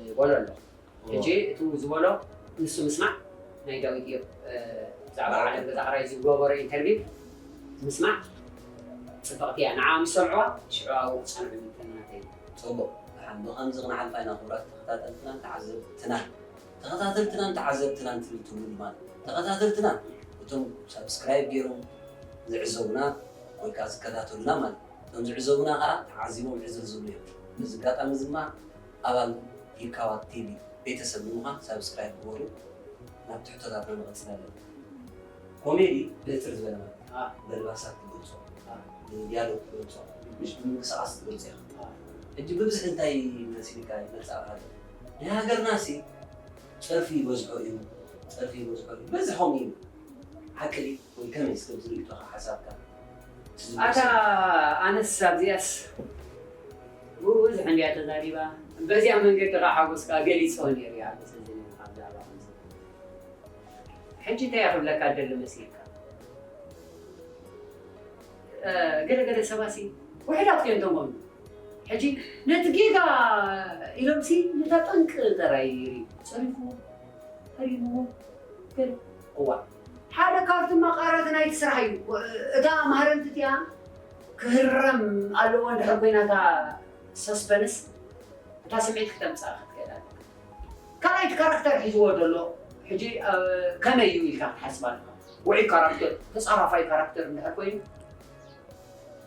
ዝበሎ ኣሎ። ሕጂ እቱ ዝበሎ ንሱ ምስማዕ ናይ ዳዊት እዮም። ብዛዕባ ዓለም ገዛ ክራይ ዝገበሮ ኢንተርቪው ምስማዕ ፅብቕቲ እያ። ንዓ ምስ ሰምዕዋ ሽዑ ኣብኡ ክፀንዑ ይምተናተይ። ጽቡቕ። ደሓን ብኸምዚ ክንሓልፋ ኢና ክቡራት ተኸታተልትናን ተዓዘብትናን። ተኸታተልትናን ተዓዘብትናን ትብል ትብሉ ድማ ተኸታተልትና እቶም ሳብስክራይብ ገይሮም ዝዕዘቡና ወይ ከዓ ዝከታተሉና ማለት እቶም ዝዕዘቡና ከዓ ተዓዚቦም ዕዝር ዝብሉ እዮም። በዚ ኣጋጣሚ እዚ ድማ ኣባል ይካዋት ቲቪ ቤተሰብ ንምዃን ሳብስክራይብ ግበሩ። ናብ ትሕቶታትና ንቐፅል ኣለና። ኮሜዲ ብእፅር ዝበለ ማለት በልባሳት ትገልፆ፣ ብዲያሎግ ትገልፆ፣ ምሽ ብምንቅስቃስ ትገልፆ ኢኻ። ሕጂ ብብዝሒ እንታይ መሲልካ ይመፅእ ኣሎ? ናይ ሃገርና ሲ ፀርፊ ይበዝሖ እዩ፣ ፀርፊ ይበዝሖ እዩ፣ በዝሖም እዩ። ሓቂ ድዩ ወይ ከመይ እስከ ብዝርእቶኻ ሓሳብካ እቲ ዝብሎ ኣታ ሰብ? ኣነስ ኣብዚኣስ ብዙሕ እንድያ ተዛሪባ። በዚኣ መንገዲ ከዓ ሓጎስካ ገሊፆ ነይሩ እዩ። ሓጎስ እዚ ነይሩ ካብ ዛዕባ ከምዚ ሕጂ እንታይ እያ ክብለካ ደሊ መሲልካ? ገለገለ ሰባሲ ውሕዳት እዮም ተንኮኑ። ሕጂ ነቲ ጌጋ ኢሎምሲ ነታ ጠንቂ ጥራይ ጸሪፉዎ ፈሪምዎ። ገለ እዋ ሓደ ካብቲ መቃረት ናይቲ ስራሕ እዩ። እታ ማህረምቲ እቲኣ ክህረም ኣለዎ እንድሕር ኮይና እታ ሰስፐንስ እታ ስምዒት ክተምፅኣ ክትክእል ኣለካ። ካልኣይቲ ካራክተር ሒዝዎ ዘሎ ሕጂ ከመይ እዩ ኢልካ ክትሓስብ ኣለካ። ውዑይ ካራክተር ተፃራፋይ ካራክተር እንድሕር ኮይኑ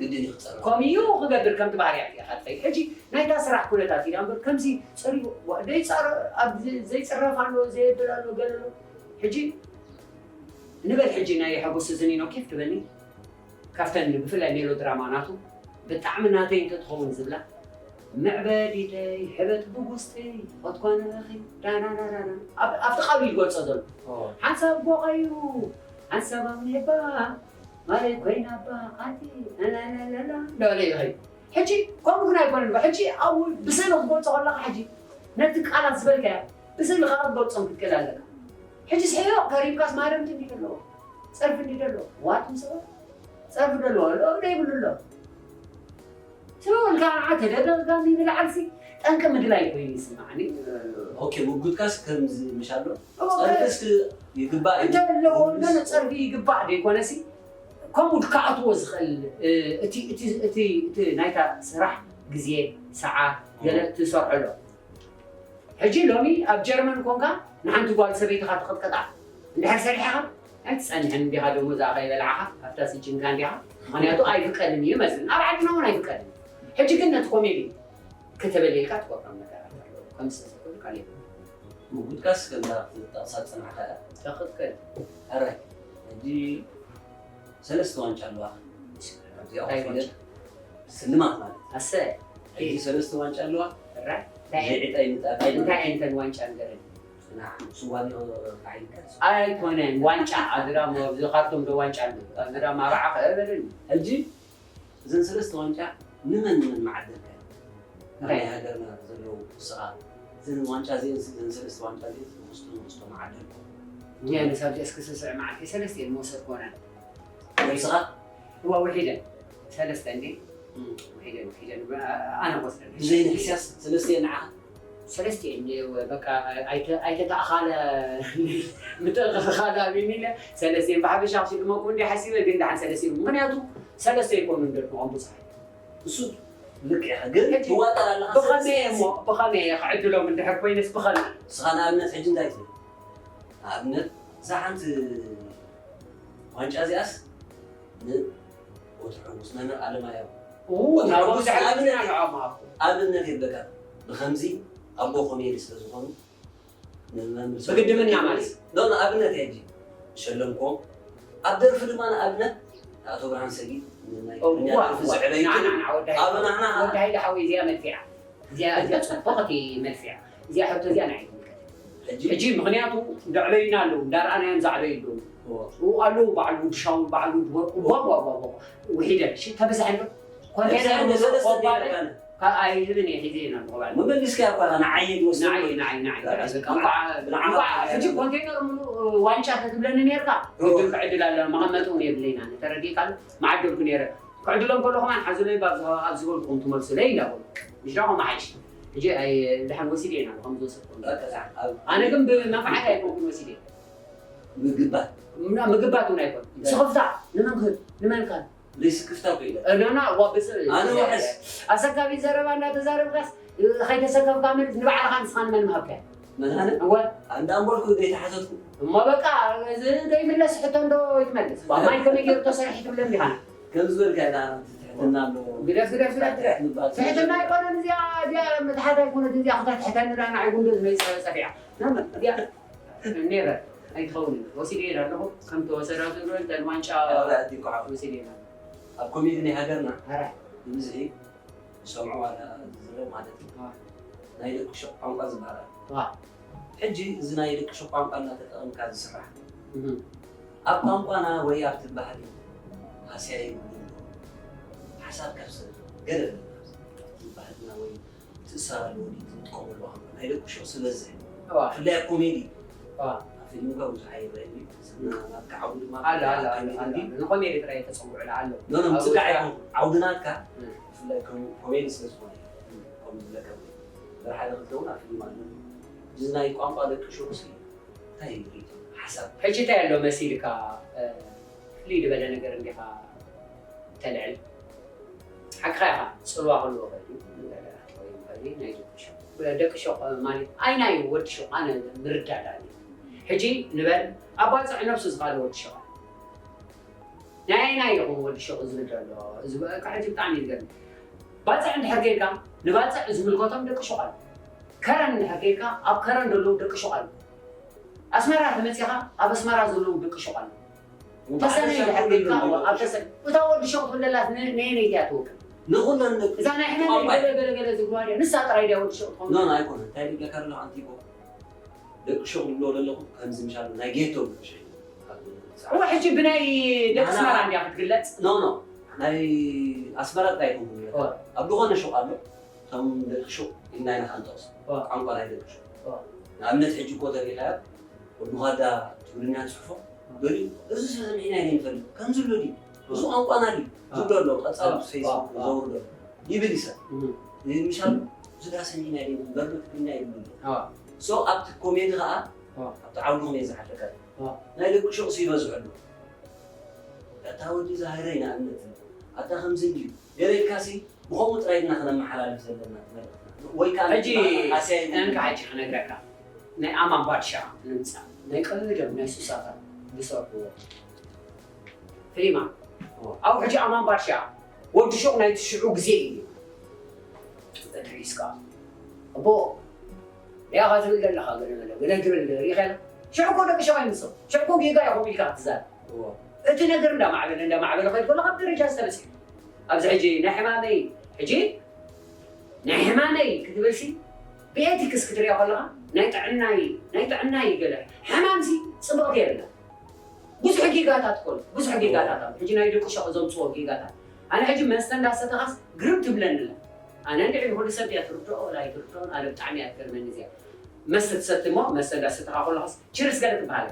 ግድን እዩ ክፀርፍ። ከምኡ ክገብር ከምቲ ባህርያት ኢኻ ትኸይድ። ሕጂ ናይታ ስራሕ ኩነታት ኢና እምበር ከምዚ ፀሪፉ ዘይፀረ ኣብ ዘይፅረፍ ኣሎ ዘየብል ኣሎ ገለ ኣሎ። ሕጂ ንበል ሕጂ ናይ ሓጎስ ዝኒኖ ኬፍ ትበኒ ካብተን ብፍላይ ሜሎድራማ ናቱ ብጣዕሚ ናተይ እንተትኸውን ዝብላ መዕበዲተይ ሕበት ብጉስቲ ኾትኳነኺ ዳናናናና ኣብቲ ቃሉ ይገልፆ ዘሎ ሓንሳብ ጎቐዩ ሓንሳብ ኣምኒባ ማለት ኮይና ኣባ ኣቲ ላላላላ እንዳበለ ይኸይድ። ሕጂ ከምኡ ግን ኣይኮነን። ሕጂ ኣብኡ ብስእሊ ክትገልፆ ከለካ ሕጂ ነቲ ቃላት ዝበልካዮ ብስእሊ ከዓ ክትገልፆም ክትክእል ኣለካ። ሕጂ ስሕዮ ከሪብካስ ማረምቲ እንዲ ዘለዎ ፀርፊ እንዲ ዘለዎ ዋት ምስ ፀርፊ ዘለዎ ኣሎ ዘይብሉ ኣሎ ትብልካ ንዓ ተደጋጋሚ ምልዓልሲ ጠንቂ ምድላይ ኮይኑ ይስማዓኒ። ኦኬ ውጉትካስ ከምዚ ምሽ ኣሎ ፀርፍስ ይግባእ እዩ። እንተለዎ ገለ ፀርፊ ይግባእ ደይኮነሲ ከምኡ ክኣትዎ ዝኽእል እቲ ናይታ ስራሕ ግዜ ሰዓት ገለ ትሰርሐሎ። ሕጂ ሎሚ ኣብ ጀርመን ኮንካ ንሓንቲ ጓል ሰበይትኻ ትቕጥቅጣ እንድሕር ሰሪሕኻ ኣይትፀንሕን እንዲኻ ደሞዝኣ ከይበላዕኻ ኣብታ ስጅንካ እንዲኻ። ምኽንያቱ ኣይፍቀድን እዩ መስል ኣብ ዓድና እውን ኣይፍቀድን። ሕጂ ግን ነቲ ኮሜዲ ከተበልየልካ ትቆፍሮም ነገራት ኣለዉ ከም ዝተሰፈሉ ካሌብ ምጉድካስ ከምዛ ክትጠቕሳ ዝፀናሕካ እያ። ትኽክል። ሕራይ ሕጂ ሰለስተ ዋንጫ ኣለዋ ኣብዚኣ ኮፍ ኢለ ስልማት ማለት እዩ። ኣሰይ ሕጂ ሰለስተ ዋንጫ ኣለዋ ሕራይ ዘይዕጣ ይምጣ እንታይ ዓይነተን ዋንጫ ንገረኒ። ስዋ ዲኻ ኢልካ ኣይኮነን ዋንጫ ኣዝራሞ ኣብዚ ካርቶም ዶ ዋንጫ ኣሎ ኣዝራሞ ኣርዓ ከእበለኒ ሕጂ እዘን ሰለስተ ዋንጫ ንመን ንመን መዓደልካ እንታይ ሃገርና ዘለዉ ንስኻ እዘን ዋንጫ እዚአን እዘን ሰለስተ ዋንጫ እዚአን ንክስቶ ንክስቶ መዓደልኩ እዚኣንስ ኣብዚ እስኪ ስስዕ መዓልቲ ሰለስቲኤን መውሰድ ኮነ ንስኻ እዋ ውሒደን ሰለስተ እንዴ ውሒደን ውሒደን ኣነ ክወስደን ብዘይ ንሕስያስ ሰለስቲኤን ንዓኻ ሰለስቲኤን በቃ ኣይተተኣኻለ ምትእኻኻል ኣቢኒ ኢለ ሰለስቲኤን ብሓፈሻ ክሽልመኩም እንዲ ሓሲበ ግን ደሓን ሰለስቲኤን ምክንያቱ ሰለስተ ይኮኑ እንደድንቆም ብዙሓት እሱ ልክ ኢኻ ግን ትዋጠር ኣለኻ ብኸመይ እሞ ብኸመይ እየ ክዕድሎም እንድሕር ኮይነስ ብኸመይ ንስኻ ንኣብነት ሕጂ እንታይ ትብል ንኣብነት እዛ ሓንቲ ዋንጫ እዚኣስ ንወትሕጉስ መምህር ኣለማያው ናብኦም ዝሓግዝና ንዖም ሃብኩም ኣብነት የብለካ ብከምዚ ኣቦ ኮሜዲ ስለ ዝኾኑ ብግድምና ማለት። ሎ ንኣብነት ሕጂ ሸለምኮም ኣብ ደርፊ ድማ ንኣብነት ኣቶ ብርሃን ሰጊድ ናይ ትግርኛ ደርፊ ዘዕበይቱ ወዳሃይ ሓወይ እዚኣ መልፊዓ እዚኣ እዚኣ ፅቡቕቲ መልፊዓ እዚኣ ሕቶ እዚኣ ናይ ሕጂ ምክንያቱ እንዳዕበዩና ኣለዉ እንዳረኣናዮም ዛዕበዩ ኣለዉ ኣለዉ በዓሉ ድሻውን በዓሉ ድወርቁ ውሒደ ተበዛሕ ኣሎ ኮንቴነር ምስ ቆባለ ካብ ኣይህብን እየ ሒዘ ኢና ንቆባለ መመሊስካ እኳ ንዓየ ዝወስድ ንዓይ ንዓይ ንዓይ ሕጂ ኮንቴነር ምሉእ ዋንጫ ተትብለኒ ነርካ ቅድም ክዕድል ኣለና መቐመጢ እውን የብለይና ተረዲእካ መዓደልኩ ነረ ክዕድሎም ከሎ ከማን ሓዙለይ ኣብ ዝበልኩም ትመልሱለይ እንዳበሉ ምሽ ዳ ከምኡ ሓይሽ ሕጂ ድሓን ወሲደ ኢና ከም ዝወሰድኩም ኣነ ግን ብመንፋዓት ኣይኮንኩን ወሲደ ምግባት ምግባት እውን ኣይኮን ስኽፍታ ንመን ክህብ ንመን ካል ዘይስክፍታ ኮይነ ናና እዋ ብፅእ ኣነ ውሕስ ኣሰካቢ ዘረባ እንዳተዛረብካስ ከይተሰከፍካ ምርት ንባዕልኻ ንስኻ ንመን ምሃብካ መድሃነ እወ ኣንዳ እምበልኩ ዘይተሓተትኩ እሞ በቃ እዚ ዘይምለስ ሕቶ እንዶ ይትመልስ ዋ ማይ ከመይ ገይሩ ተሰሪሑ ትብለ እንዲኻ ከም ዝበልካ ኢና ትሕትና ኣለዎ ግደፍ ግደፍ ግደፍ ትሕትና ኣይኮነን እዚኣ እዚኣ ምትሓት ኣይኮነት እዚኣ ክተትሕተኒ ዳ ንዓይ ጉንዶ ዝመይፀ ፀፊዓ እዚኣ ነረ ኣይትኸውን ወሲደ ኢለ ኣለኹ ከም ተወሰዳ ዝብሎ እንተን ዋንጫ ወሲደ ኢለ ኣብ ኮሜዲ ናይ ሃገርና ብብዝሒ ዝሰምዑ ዋላ ዝዝረብ ማለት እዩ ናይ ደቂ ሸቕ ቋንቋ ዝበሃል ኣሎ ሕጂ እዚ ናይ ደቂ ሸቕ ቋንቋ እናተጠቐምካ ዝስራሕ ኣብ ቋንቋና ወይ ኣብቲ ባህሊ ሃስያ ይብሉ ሓሳብ ካብ ሰብ ገለ ባህልና ወይ ትእሰር ኣለዎ ድዩ ዝጥቀመሉ ኣምሮ ናይ ደቂ ሸቕ ዝበዝሕ ብፍላይ ኣብ ኮሜዲ ኣብ ፊልም እኳ ብዙሕ ኣይረአን እዩ ናትካ ዓውዲ ድማ ንኮሜዲ ጥራይ ተፀውዕላ ኣሎ ኖ ኖ ምፅቃዕ ኣይኮን ዓውዲ ናትካ ብፍላይ ኮሜዲ ስለ ዝኾነ ከም ዝብለካ ወይ ሓደ ክልተ እውን ኣብ ፊልም ኣሎ እዚ ናይ ቋንቋ ደቂ ሸቕ ሲ እንታይ እዩ ሪኢቶ ሓሳብ ሕጂ እንታይ ኣሎ መሲልካ ፍልይ ዝበለ ነገር እንዲኻ ተልዕል ሓቅኻ ኢኻ ፅልዋ ክህልዎ ኽእል እዩ ንገለ ኣሕዋይ ምኽእል እዩ ናይ ደቂ ሸቕ ደቂ ሸቕ ማለት ኣይናይ ወዲ ሸቕ ኣነ ምርዳዳ እዩ ሕጂ ንበል ኣብ ባፅዕ ነብሱ ዝኻለ ወዲ ሸቕ ናይ ኣይናይ ኢኹም ወዲ ሸቕ ዝብል ዘሎ እዚ በቃ ሕጂ ብጣዕሚ እዩ ዝገርም ባፅዕ እንድሕር ጌርካ ንባፅዕ ዝምልከቶም ደቂ ሸቕ ኣሎ ከረን እንድሕር ጌርካ ኣብ ከረን ዘለዉ ደቂ ሸቕ ኣሎ ኣስመራ ተመፂኻ ኣብ ኣስመራ ዘለዉ ደቂ ሸቕ ኣሎ ተሰነይ ድሕር ጌርካ ኣብ ተሰ እታ ወዲ ሸቕ ትብለላት ነየነይቲ እያ ትውክል ንኹለን ደቂ እዛ ናይ ሕመም ቋንቋ ገለ ገለ ገለ ዝግባር እያ ንሳ ጥራይ ድያ ወዲ ሸቕ ትኸውን ኖ ኖ ኣይኮነ እንታይ ድብለካ ከለኹ ኣንቲ ይኮ ደቂ ሸቕ ዝብሎ ዘለኹ ከምዚ ምሻሉ ናይ ጌቶ ብርሽ እዋ ሕጂ ብናይ ደቂ ኣስመራ እንድያ ክትግለፅ ኖ ኖ ናይ ኣስመራ ጥራይ ይኮን ኣብ ዝኾነ ሸቕ ኣሎ እቶም ደቂ ሹቕ ኢልና ኢና ክንጠቕሶ ቋንቋ ናይ ደቂ ሹቕ ንኣብነት ሕጂ እኮ ተሪኻዮ ወዲ ኳዳ ትግርኛ ፅሕፎ ገሊኡ እዚ ሰብ ሰሚዕና ኢና ይፈልጥ ከም ዝብሎ ድዩ እዚ ቋንቋና ድዩ ዝብሎ ኣሎ ቀፃሊ ፌስቡክ ዘውርዶ ይብል ይሰብ ምሻሉ እዚ ዳ ሰሚዕና ይብል በርዶ ትግርኛ ይብል ሶ ኣብቲ ኮሜዲ ከዓ ኣብቲ ዓውዲ ኮሜዲ ዝሓለቀ ናይ ደቂ ሹቕ ይበዝሑ ኣሎ ኣታ ወዲ ዛህረይ ንኣብነት ኣታ ከምዚ ድዩ ገለ ኢልካሲ ብኸምኡ ጥራይ ድና ክነመሓላልፍ ዘለና እቲ መልእኽትና ወይ ከዓ ሕጂ ሓስያ እንካ ሕጂ ክነግረካ ናይ ኣማን ባድሻ ንምፃእ ናይ ቀደም ናይ ሱሳታት ዝሰርሕዎ ፊሊማ ኣብ ሕጂ ኣማን ባድሻ ወዲ ሹቕ ናይ ትሽዑ ግዜ እዩ ተትሪስካ እቦ ያኻ ትብል ዘለኻ ገለ ገለ ገለ ትብል ሪኸ ሽዑ እኮ ደቂ ሸቕ ኣይምስል ሽዑ እኮ ጌጋ ኢኹም ኢልካ ክትዛረብ እቲ ነገር እንዳማዕበለ እንዳማዕበለ ከይድ ከሎ ካብ ደረጃ ዝተበፅሐ ኣብዚ ሕጂ ናይ ሕማመይ ሕጂ ናይ ሕማመይ ክትብልሲ ብኤቲክስ ክትሪኦ ከለኻ ናይ ጥዕናይ ናይ ጥዕናይ ገለ ሕማምሲ ፅብቕቲ የብላ ብዙሕ ጌጋታት ኮን ብዙሕ ጌጋታት ኣብ ሕጂ ናይ ደቂ ሸቕ ዘምፅዎ ጌጋታት ኣነ ሕጂ መስተ እንዳሰተኻስ ግርም ትብለኒ ኣላ ኣነ እንድዒ ንኩሉ ሰብ እያ ትርድኦ ወላ ኣይትርድኦን ኣነ ብጣዕሚ እያ ትገርመኒ እዚኣ መስተ ትሰቲ እሞ መስተ እንዳሰተኻ ከለኻስ ችርስ ገለ ትበሃል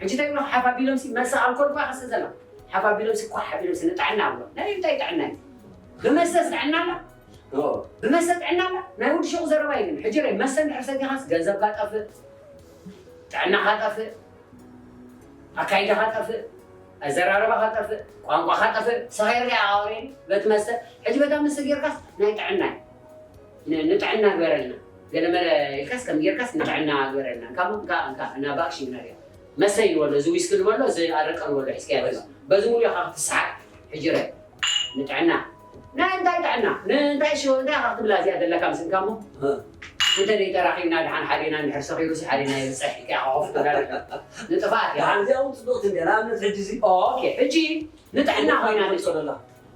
ሕጂ እንታይ ይብሎ ሓፍ ኣቢሎም ሲ መሰ ኣልኮል እኳ ይኸስእ ዘላ ሓፍ ኣቢሎም ሲ ኳሕ ኣቢሎም ሲ ንጥዕና ኣብሎ ናይ እንታይ ጥዕና እዩ ብመሰስ ጥዕና ኣላ ብመሰ ጥዕና ኣላ ናይ ወዲ ሸቑ ዘረባ እዩ ግን ሕጂ ረ መሰ እንድሕር ሰቲኻስ ገንዘብካ ጠፍእ ጥዕናኻ ጠፍእ ኣካይዳኻ ጠፍእ ኣዘራረባኻ ጠፍእ ቋንቋኻ ጠፍእ ሰኸር ሪኣ ኣወሬ በቲ መስተ ሕጂ በታ መስተ ጌርካስ ናይ ጥዕና እዩ ንጥዕና ግበረልና ገለመለ ኢልካስ ከም ጌርካስ ንጥዕና ግበረልና እንካ እንካ እንካ እና ብኣክሽን ኢና ሪኦ መሰይ ንበሎ እዚ ዊስኪ ንበሎ እዚ ኣረቀ ንበሎ ሒዝካያ በዚ ሙሉ ኢኻ ክትስሓቅ ሕጂ ረ ንጥዕና ናይ እንታይ ጥዕና ንእንታይ ሽወ እንታይ ኢኻ ክትብላ እዚኣ ዘለካ ምስልካ እሞ እንተ ደይ ተራኺብና ደሓን ሓዴና እንድሕር ሰኺሩሲ ሓዴና ይብፅሕ፣ ይከዓ ከኸፍቱ እንዳበልካ ንጥፍኣት እያ። ደሓን እዚኣ እውን ፅብቕቲ እንድያ። ንኣብነት ሕጂ እዚ ኦኬ፣ ሕጂ ንጥዕና ኮይና ንፅእ።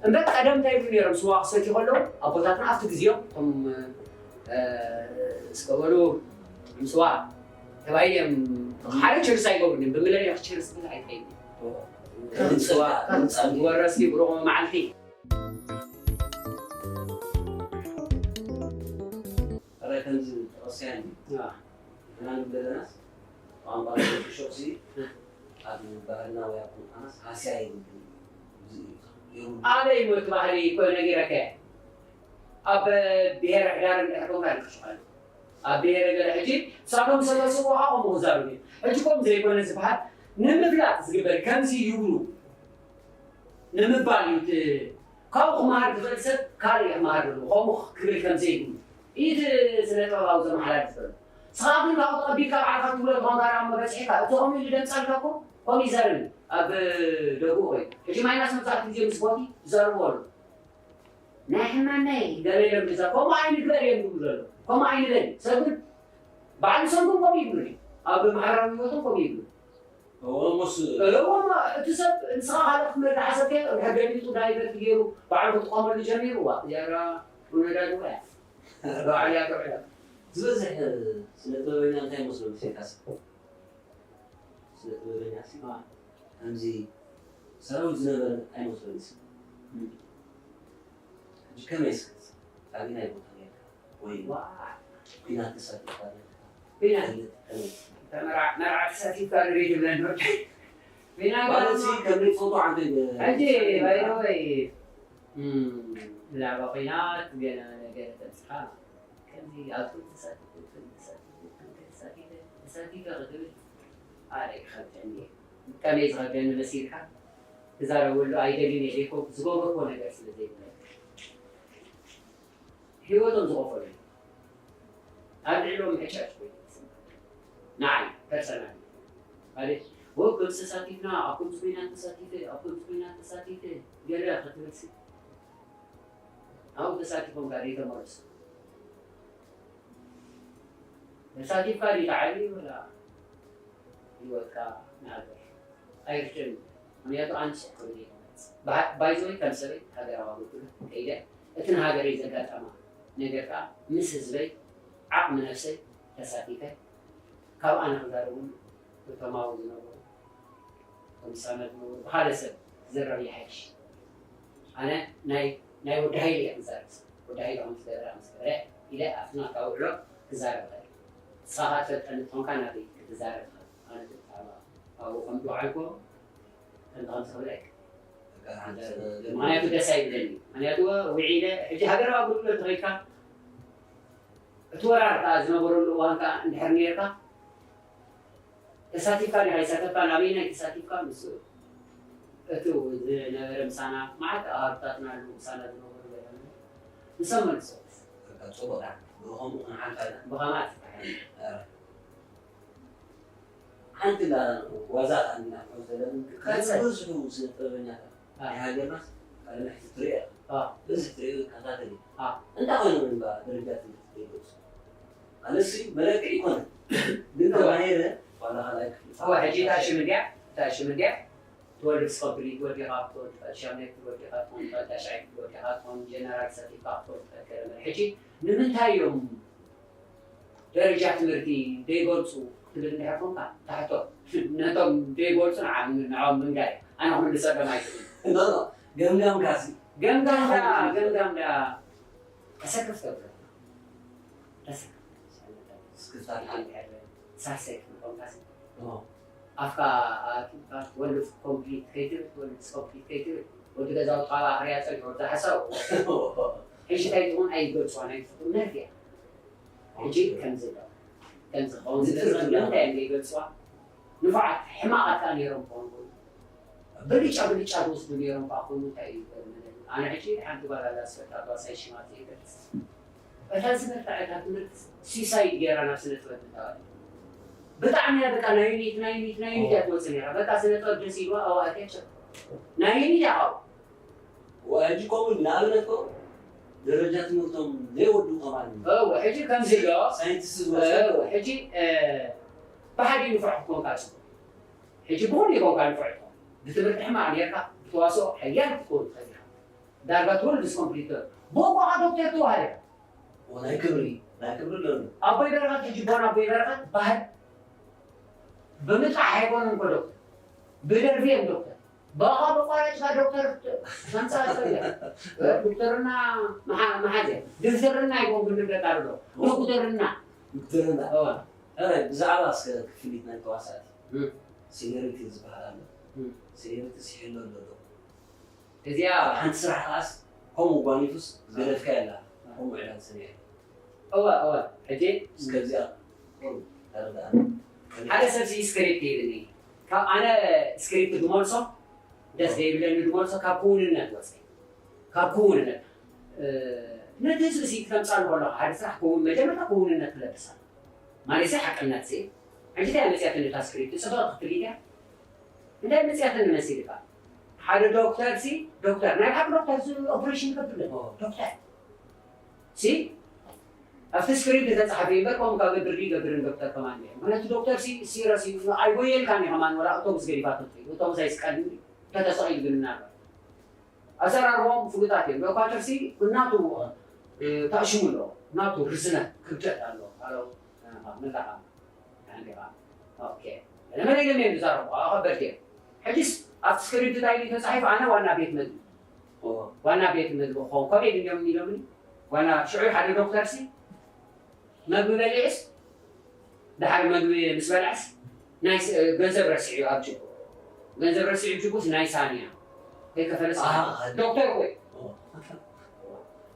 እምበር ቀደም እንታይ ይብሉ ነይሮም? ስዋ ክሰትዩ ከለዉ ኣቦታትና ኣብቲ ግዜኦም እቶም፣ እ፣ እስከ በሉ ስዋ ተባሂሎም ሓደ ችርስ ኣይገብሩን እዮም። ብምለል ችርስ ግን ኣይትኸይድን። ስዋ ዝወረስኪ ብሩኽ መዓልቲ። ራይ ከምዚ ተቐስያን እዩ። ንሕና ንብል ዘለናስ ቋንቋ ሸቕሲ ኣብ ባህልና ወይ ኣብ ቋንቋናስ ሃስያ የብሉን። ኣበይ ሞት ባህሊ እኮ ነጊረከ ኣብ ብሄረ ሕዳር እንድሕር ኮንካ ንክሽኻሉ ኣብ ብሄረ ገለ ሕጂ ሳቶም ሰለስዎ ከዓ ከምኡ ክዛረቡ እዮም። ሕጂ ከምኡ ዘይኮነ ዝበሃል ንምፍላጥ ዝግበር ከምዚ ይብሉ ንምባል እዩ እቲ ካብኡ ክመሃር ዝኽእል ሰብ ካልእ እዩ ክመሃር ዘለዎ ከምኡ ክብል ከም ዘይብሉ እዩ እቲ ስነ ጥበባዊ ዘመሓላልፍ ዘሎ። ንስኻ ግን ካብኡ ተቐቢልካ ባዕልኻ ትብሎ ተኾንካ ደኣ እሞ በፂሕካ እቲ ከምኡ ኢሉ ደምፃልካ እኮ ከምኡ ይዛረብ እዩ ኣብ ደጉ ኮይኑ። ሕጂ ማይናስ መብዛሕትኡ ግዜ ምስ ቦቲ ይዛረቡ ኣለዉ። ናይ ሕማም ናይ ገለ ኢሎም ብዛ ከምኡ ኣይንግበር እዮም ዝብሉ ዘለዉ። ከምኡ ኣይንበል ሰብ ግን ባዕሉ ሰብ ግን ከምኡ ይብሉ ድዩ? ኣብ ማሕበራዊ ህይወቶም ከምኡ ይብሉ። እወ እሞ እቲ ሰብ ንስኻ ካልእ ክትመርድ ሓሰብከ ድሕር ገሊጹ ዳይቨርት ገይሩ ባዕሉ ክጥቀመሉ ጀሚሩ እዋ እዚኣ ራ ሩነዳድ እያ ባዕሉ እያ ትውዕላ። ዝበዝሕ ስነ ጥበበኛ እንታይ ይመስሎ መሲልካስ? ስነ ጥበበኛ ሲ ከምዚ ሰራዊት ዝነበረ ኣይመስሎን ሲ ሕጂ ከመይ ስክት ኣበየናይ ቦታ ነርካ ወይ ኩናት ተሳቲፍካ ነርካ? ኩናት መርዓ ተሳቲፍካ ንርኢ ትብለኒ ወዲ ኩናት ማለት ሲ ከም ዘይትፈልጦ ዓንተ ሕጂ ባይደወይ ብዛዕባ ኩናት ገለ ነገር ተምፅኻ ከምዚ ኣብ ኩሉ ተሳቲፈ ተሳቲፈ ተሳቲፈ ተሳቲፈ ክትብል ኣረ ይኸብደኒ ከመይ ዝኸብደኒ መሲልካ ክዛረበሉ ኣይደልን እየ ዘይኮ ዝገበርኮ ነገር ስለ ዘይብለ ህይወቶም ዝኸፈሉ ኣብ ልዕሎም ምሕጫጭ ኮይኑ ይስማዕ ንዓይ ፐርሰናል ማለት ወ ግብፂ ተሳቲፍና ኣብ ከምዚ ኮይና ተሳቲፈ ኣብ ከምዚ ኮይና ተሳቲፈ ገለ ክትብል ሲ ኣብኡ ተሳቲፎም ጋር ዘይተመለሱ ተሳቲፍካ ድዩ ትዓቢ ወላ ህይወትካ ንሃገር ኣይርድእን እዩ። ምክንያቱ ኣነ ስቕ ክብል እየ ዝመርፅ። ባይዘወይ ከም ሰበይቲ ሃገራዊ ኣገልግሎት ከይደ እቲ ንሃገረይ ዘጋጠማ ነገር ከዓ ምስ ህዝበይ ዓቕሚ ነብሰይ ተሳቲፈ ካብ ኣነ ክዛረብሉ እቶም ኣብኡ ዝነበሩ ቅዱሳን ኣድነውር ብካልእ ሰብ ክዝረብ ይሓይሽ። ኣነ ናይ ናይ ወዲ ሃይለ እየ ክዛረብ ወዲ ሃይለ ከም ዝገበረ ከም ዝገበረ ኢለ ኣብቲ ናትካ ውዕሎ ክዛረብ እኽእል። ንስኻ ከዓ ትፈልጠኒ ትኾንካ ናተይ ክትዛረብ ትኽእል። ኣነ ብዛዕባ ኣብኡ ከም ዝወዓልኩ ከምዚ ከም ዝኽብል ኣይክእል። ምክንያቱ ደስ ኣይብለኒ። ምክንያቱ ውዒለ ሕጂ ሃገራዊ ኣገልግሎት ተኸይድካ እቲ ወራር ከዓ ዝነበረሉ እዋን ከዓ እንድሕር ነርካ ተሳቲፍካ ዲኻ ኣይሳተፍካን ኣበየናይ ተሳቲፍካ ምስ እቲ ዝነበረ ምሳና መዓት ኣሃዱታትና ኣለዉ ምሳና ዝነበሩ ገለ ንሶም መልሶ በቃ ጽቡቕ ዳ ብኸምኡ ክንሓልፋ ኢና ብኸማት ኧረ ሓንቲ እንዳ ዋዛ ከኣ እንዳ ንሕው ዘለና ቀጽል። ዝበዝሑ ስነ ጥበበኛታት ናይ ሃገርናስ ካልእ ሕጂ ትሪኦ ኢኻ በዚ ትሪኦ ትከታተል ኢኻ እንታይ ኮይኖም እባ ደረጃ ትምህርቲ ዘይገጹ ኣነሲ መለክዒ ይኮነ ግን ተማሂረ ዋላ ካልኣይ ክፍሊ እዋ ሕጂ እታ ሽም እንድያ እታ ሽም እንድያ ትወልድ ስኸብሪ ወዲኻ ክትወልድ ትኽእል ሻምናይ ክትወልድ ኢኻ ትኾን ትኽእል ታሽዓይ ክትወልድ ኢኻ ትኾን ጀነራል ሰቲካ ክትወልድ ትኽእል ከለመ ሕጂ ንምንታይ እዮም ደረጃ ትምህርቲ ዘይገልፁ ክትብል እንድሕር ኮንካ ትሕቶ ነቶም ዘይገልፁ ንዓም ንዖም ምንጋር ኣነ ክምልሰሎም ኣይክእልን ገምጋምካ ሲ ገምጋም ዳ ገምጋም ዳ ተሰክፍ ተብሎ ተሰክፍ ሳሰይ ክትብል ኮንካ ሲ ኣፍካ ኣእቲካ ወልፍ ኮምፕሊት ከይትብል ወልፍ ኮምፕሊት ከይትብል ወዲ ገዛውትኻ ኣኽርያ ፀኒሑ ወዲ ሓሳብ ሕጂ እንታይ ትኾን ኣይገልፅዋ ናይ ትፍቅነት እያ ሕጂ ከምዚ ኣሎ ከምዚ ክኸውን ዝፅርፍ ስለዝኾነ እንታይ እዮም ዘይገልፅዋ ንፉዓት ሕማቓት ከዓ ነይሮም ክኾኑ ብልጫ ብልጫ ዝወስዱ ነይሮም ከዓ ኮይኑ እንታይ እዩ ዝገርመለኒ ኣነ ሕጂ ሓንቲ ጓል ኣላ ዝፈታ ጓሳይ ሽማ ዘይገልፅ እታ ዝበርትዐት ኣብ ትምህርቲ ሲሳይድ ገይራ ናብ ስነ ጥበብ ምእታዋ ብጣዕሚ እያ በቃ ናይ ዩኒት ናይ ዩኒት ናይ ዩኒት እያ ትወፅእ ነይራ በቃ ስነ ጥበብ ደስ ኢልዋ ኣብኣ ኣትያ ቸር ናይ ዩኒት እያ ካብኡ ሕጂ ከምኡ ንኣብነት ከ ደረጃ ትምህርቶም ዘይወዱ ከማን እወ ሕጂ ከምዚ ኣሎ። ሳይንቲስት ዝወስዱ እወ ሕጂ እ፣ ብሓደ ንፉዕ ክትኮንካ ጽቡቕ። ሕጂ ብኹሉ ይኮንካ ንፉዕ ትኾን። ብትምህርቲ ሕማቕ ጌርካ ብተዋስኦ ሓያል ክትኮን ትኽእል ኢኻ። ዳርጋ ትወልድ ኮምፕሊተር ብቋ ዶክተር ትወሃደ ናይ ክብሪ ናይ ክብሪ ኣለሉ ኣቦይ በረኸት ሕጂ ቦን ኣቦይ በረኸት ትበሃል። ብምጥራሕ ኣይኮነን እኮ ዶክተር፣ ብደርፊ እዮም ዶክተር። ብኣኻ ብቋረጭካ ዶክተር ተምፃእ ሰብ እያ። ዶክተርና መሓ- መሓዝ እያ። ድክትርና ኣይኮንኩን ንብለካ ኣሎ። ዶክተርና ውትርና እዋ ሕራይ ብዛዕባ እስከ ክፍሊት ናይ ተዋሳእቲ እም፣ ሲኒሪቲ ዝበሃል ኣሎ እም። ሲኒሪቲ ሲሕሎ ኣሎ ዶ እዚኣ ሓንቲ ስራሕ ከዓስ ከምኡ ጓኒፉስ ዝገደፍካ የላ ከምኡ ዕላል ሰኒያ እዋ እዋ ሕጂ እስከዚኣ ተረዳእና ሓደ ሰብ ሲ ስክሪፕት ይብኒ ካብ ኣነ ስክሪፕት ዝመልሶ ደስ ዘይብለኒ ዝመልሶ ካብ ክውንነት ወፀ ካብ ክውንነት እ፣ ነቲ ህዝቢ ሲ ክተምፃሉ ከለካ ሓደ ስራሕ ክውን መጀመርታ ክውንነት ትለብሳ ማለት ሲ ሓቅነት ሲ ሕጂ እንታይ መፅያትኒ እታ ስክሪፕት ፅቡቅ ክትፍል እያ እንታይ መፅያትኒ መሲልካ ሓደ ዶክተር ሲ ዶክተር ናይ ብሓቂ ዶክተር ሲ ኦፕሬሽን ይገብር ዶ ዶክተር ሲ ኣብቲ ስክሪፕት ዝተፃሓፈ እምበር ከምኡ ካብ ገብር ድዩ ገብርን ዶክተር ከማን እየ ምክንያቱ ዶክተር ሲ ሲረስ እዩ ኣይጎየልካን እዩ ከማን ወላ ኣውቶቡስ ገዲፋቶ ትኸይድ ኣውቶቡስ ኣይስቀልን እዩ ተተሰቒሉ ግን እናርባ ኣሰራርባኦም ፍሉጣት እዮም ዶኳተር ሲ እናቱ ታእሽሙ ኣለዎ ናቱ ርዝነት ክብደት ኣለዎ ኣለው መላኻ ሓንዲኻ ኦኬ መለይለም እዮም ዝዛረቡ ኣኸበድቲ እዮም ሕጂስ ኣብቲ ስክሪፕት እንታይ ኢሉ ተፃሒፉ ኣነ ዋና ቤት መግቢ ዋና ቤት መግቢ ክኸውን ኮሜዲ እዮም ኢሎምኒ ዋና ሽዑ ሓደ ዶክተር ሲ መግቢ በሊዕስ ድሓር መግቢ ምስ በልዐስ ናይ ገንዘብ ረሲዑ ኣብ ጅቡ ገንዘብ ረሲዑ ጅቡስ ናይ ሳንያ ከይከፈለስ ዶክተር ወይ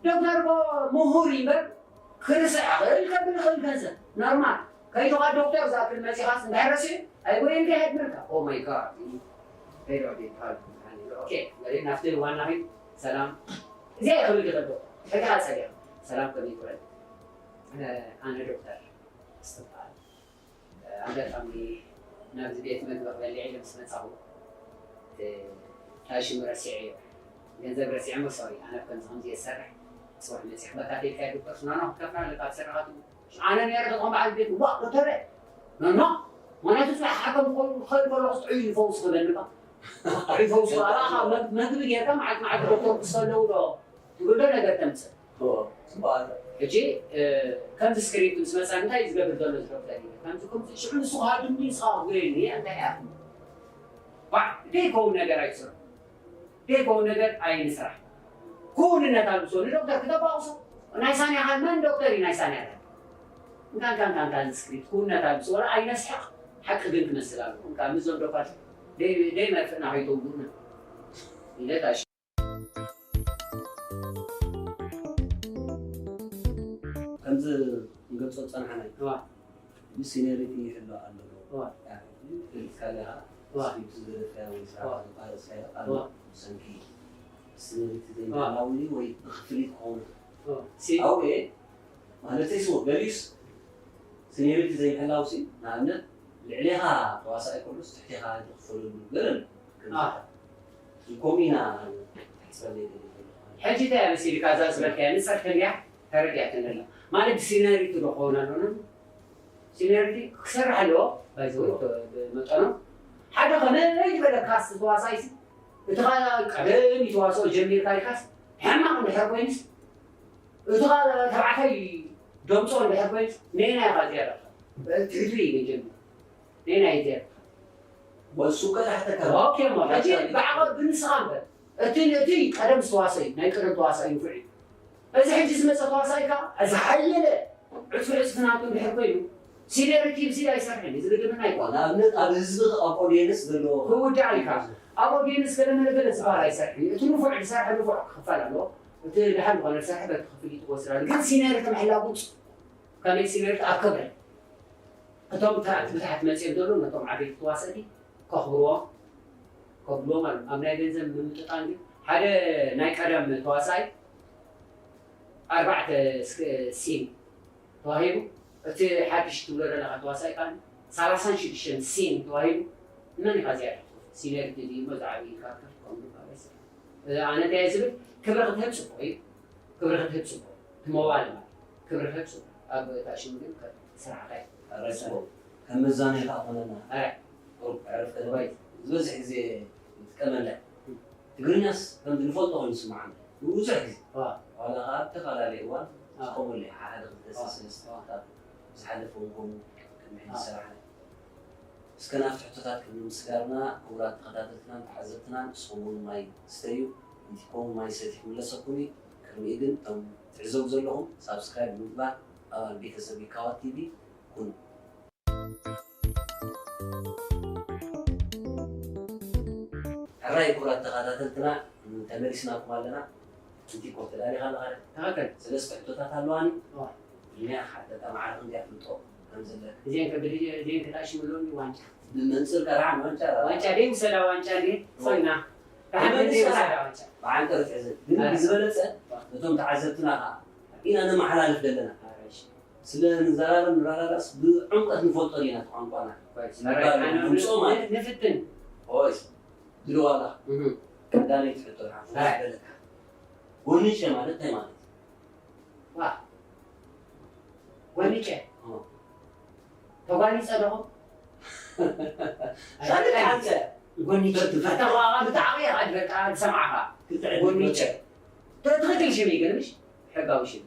ዶክተር እኮ ምሁር ይበር ክርስዕ ክእል ከብል ይኽእል ገንዘብ ኖርማል ከይትኻ ዶክተር ዝኣክል መፂኻስ እንድሕር ረሲዑ ኣይጎየን ከይሃድመልካ ኦ ማይ ጋድ ናብቲ ዋና ሰላም እዚኣ ይኽእል ይኽእል ዶ ሕጂ ሓፀር እያ ሰላም ከመይ ትውዕል ኣነ ዶክተር እስትበሃል ኣጋጣሚ ናብዚ ቤት መግቢ ክበልዕ ኢለ ምስ መፃኹ እታ ሽሙ ረሲዐዮ ገንዘብ ረሲዐ ሞ ሶሪ ኣነ ከምዚ ከምዚ እየ ዝሰርሕ ፅባሕ መፂእ ክበካ ተይልካ ይግበር ኖኖ ክትከፍና ኣለካ ዝሰርኻት ኣነ ነረ ተኾን በዓል ቤት ዋ ዶክተረ ኖኖ ምክንያቱ ፅባሕ ሓከም ክኸውን ክኽእል ከሎ ክስጥዑ ይፈውስ ክበልካ ክስጥዑ ይፈውስ ኣላኻ መግቢ ጌርካ መዓልቲ መዓልቲ ዶክተር ክሰለው ዶ ትብሎ ነገር ተምፅእ ሕጂ ከምዚ ስክሪፕት ምስ መፃ እንታይ ዝገብር ዘሎ ዝረብካ ከምዚ ከምዚ ሽዑ ንሱ ክሃድምኒ ንስኻ ክጎየኒ እንታይ እያ ባዕ ዘይከውን ነገር ኣይትስርሑ ዘይከውን ነገር ኣይንስራሕ ክውንነት ኣልብሶ ንዶክተር ክተባቕሶ ናይ ሳንያ መን ዶክተር እዩ ናይ ሳንያ እንካ እንካ እንካ እንካ ስክሪፕት ክውንነት ኣልብሶ ወላ ኣይነስሕቕ ሓቂ ግን ክመስል ኣለዎ እንካ ምዞም ዶኳት ደይ መርፍእና ከይተውጉና ኢለ ከምዚ ንገልፆ ዝፀናሕና እዩ ሲኒሪቲ ይሕሎ ኣሎ ካልኻ ስክሪፕት ዝገደፍካዮ ወይ ስራሕ ዝቋረፅካዮ ኣሎ ብሰንኪ ሲኒሪቲ ዘይምህላው እዩ ወይ ብክፍሊት ክኸውን ኣብኡ ማለተይ ስሙ ገሊስ ሲኒሪቲ ዘይምህላው ሲ ንኣብነት ልዕሌኻ ተዋሳኢ ኩሉስ ትሕቴኻ ዝኽፈለሉ ገለን ከምኡ ኢና ሕጂ እንታይ መሲልካ እዛ ዝበልካያ ንፀርፊ እንድያ ተረዲኣትኒ ኣላ ማለት ብሲነሪቲ ዶ ክኸውን ኣሎና ሲነሪቲ ክሰርሕ ኣለዎ ባይዘወይ ብመጠኖም ሓደ ከመይ ዝበለ ካስት ተዋሳኢሲ እቲ ቀደም ተዋስኦ ጀሚርካ ኢልካስ ሕማቕ እንድሕር ኮይኑስ እቲ ተባዕታይ ደምፆ እንድሕር ኮይኑስ ነየናይ ኢኻ ዝያዳ ትሕቱ እዩ ግን ጀሚሩ ነየናይ ዝያዳ ወሱ ከታሕተካ ኦኬ እሞ ሕጂ ብዓቐብ ብንስኻ እምበር እቲ እቲ ቀደም ዝተዋሰዩ ናይ ቀደም ተዋሳኢ ንፉዕ እዩ እዚ ሕጂ ዝመፀ ተዋሳኢ ከዓ ዝሓየለ ዕፅፊ ዕፅፊ ናቱ እንድሕር ኮይኑ ሲኒሪቲ ብዚ ኣይሰርሕን እዩ ዝግድምና ይኮን ንኣብነት ኣብ ህዝቢ ኣብ ኦዲየንስ ዘለዎ ክውዳእ ኢልካ ኣብ ኦዲየንስ ገለ መለ ገለ ዝበሃል ኣይሰርሕን እዩ እቲ ንፉዕ ዝሰርሐ ንፉዕ ክኽፈል ኣለዎ እቲ ድሓን ዝኾነ ዝሰርሐ በቲ ክፍሊት ክወስድ ኣለዎ ግን ሲኒሪቲ ምሕላው ግን ከመይ ሲኒሪቲ ኣብ ክብሪ እቶም ታሕቲ ብታሕቲ መፅኦም ዘለዉ ነቶም ዓበይቲ ተዋሰእቲ ከኽብርዎም ከብልዎም ኣሎ ኣብ ናይ ገንዘብ ምምጥጣን ግን ሓደ ናይ ቀደም ተዋሳይ ኣርባዕተ ሲን ተዋሂቡ እቲ ሓድሽ ትብሎ ዘለካ ተዋሳይ ካን ሰላሳን ሽዱሽተን ሲን ተዋሂቡ መን ኢኻ ዝያዳ ትኸፍል ሲኒሪቲ ድዩ እሞ ዝዓብይ ካርክተር ከምኡ ኣነ እንታይ ዝብል ክብሪ ክትህብ ፅቡቅ እዩ ክብሪ ክትህብ ጽቡቕ። እቲ ሞባይል ማለት ክብሪ ክትህብ ጽቡቕ። ኣብ እታ ሽሙ ግን ከ-፣ ስራሕካ እዩ። ኣረ ጽቡቕ። ከም መዛነዪ ከኣ ኮነና። ኣረ። ቁሩብ ዕረፍ ተባይ። ዝበዝሕ ግዜ ንጥቀመላ። ትግርኛስ ከምዚ ንፈልጦ ኮይኑ ይስምዓና። ብዙሕ ግዜ። ዋ። ዋላ ከኣ ኣብ ዝተፈላለየ እዋን ዋ። ንጥቀመሉ ኢና። ሓደ ክልተ ዋ። ሰለስተ ዋ። ክልተ ዝሓለፈ እውን ከምኡ ቅድሚ ሕጂ ዋ። ዝሰራሕና። እስከ ናብቲ ሕቶታት ቅድሚ ምስጋርና፣ ክቡራት ተኸታተልትናን ተዓዘብትናን፣ ንስኹም እውን ማይ ስተዩ፣ እንቲኮም ማይ ሰቲ ክምለሰኩም እዩ። ቅድሚኡ ግን እቶም ትዕዘቡ ዘለኹም ሳብስክራይብ ብምግባር ኣባል ቤተሰብ ይካዋ ቲቪ ኩኑ። ሕራይ ክቡራት ተኸታተልትና፣ ተመሊስናኩም ኣለና። እንቲኮ ተዳሊኻ ኣለኻ ዶ? ትኽክል። ሰለስተ ሕቶታት ኣለዋኒ። እዋ። እኒኣ ሓተታ ማዕረ ክንደይ ኣፍልጦ ከም ዘለካ። እዚአን ከብድ እየ፣ እዚአን ከታሽምሎኒ ዋንጫ። ብመንፅር ከርዓ ዋንጫ ራ። ዋንጫ ደይ ውሰዳ ዋንጫ እንዴ? እዋ። ሶይና። ብሓንቲ ደይ ውሰዳ ዋንጫ። ብዓንቀር ትሕዘን። ግን ኣረ። ብዝበለፀ ነቶም ተዓዘብትና ከዓ ኢና ነመሓላልፍ ዘለና። ኣረ፣ እሺ። ስለ ንዘራረብ ንረዳዳእስ ብዕምቀት ንፈልጦ ዲና እቲ ቋንቋና? ቆይ፣ ንምባል ኣረ፣ ኣነ ንምፅኦ ማለት። ን-፣ ንፍትን። ኦይስ፣ ድልዋላ። እህ። ቀዳመይቲ ሕቶ ድሓን ኣረ። ፍሉይ ዝበለካ። ጎንጨ ማለት እንታይ ማለት እዩ? ዋ። ጎንጨ። ኦ። ተጓኒጸ ዶ? ካልእ ሓንተ። ጎንጨ። ፈትፈት። ፈተኻ ብጣዕሚ ኢኻ በቃ ዝሰምዓኻ። ክልተ ዕድል ጎንጨ። ክልተ። ተ-፣ ትኽክል ሽም ይገርምሽ? ሕጋዊ ሽም።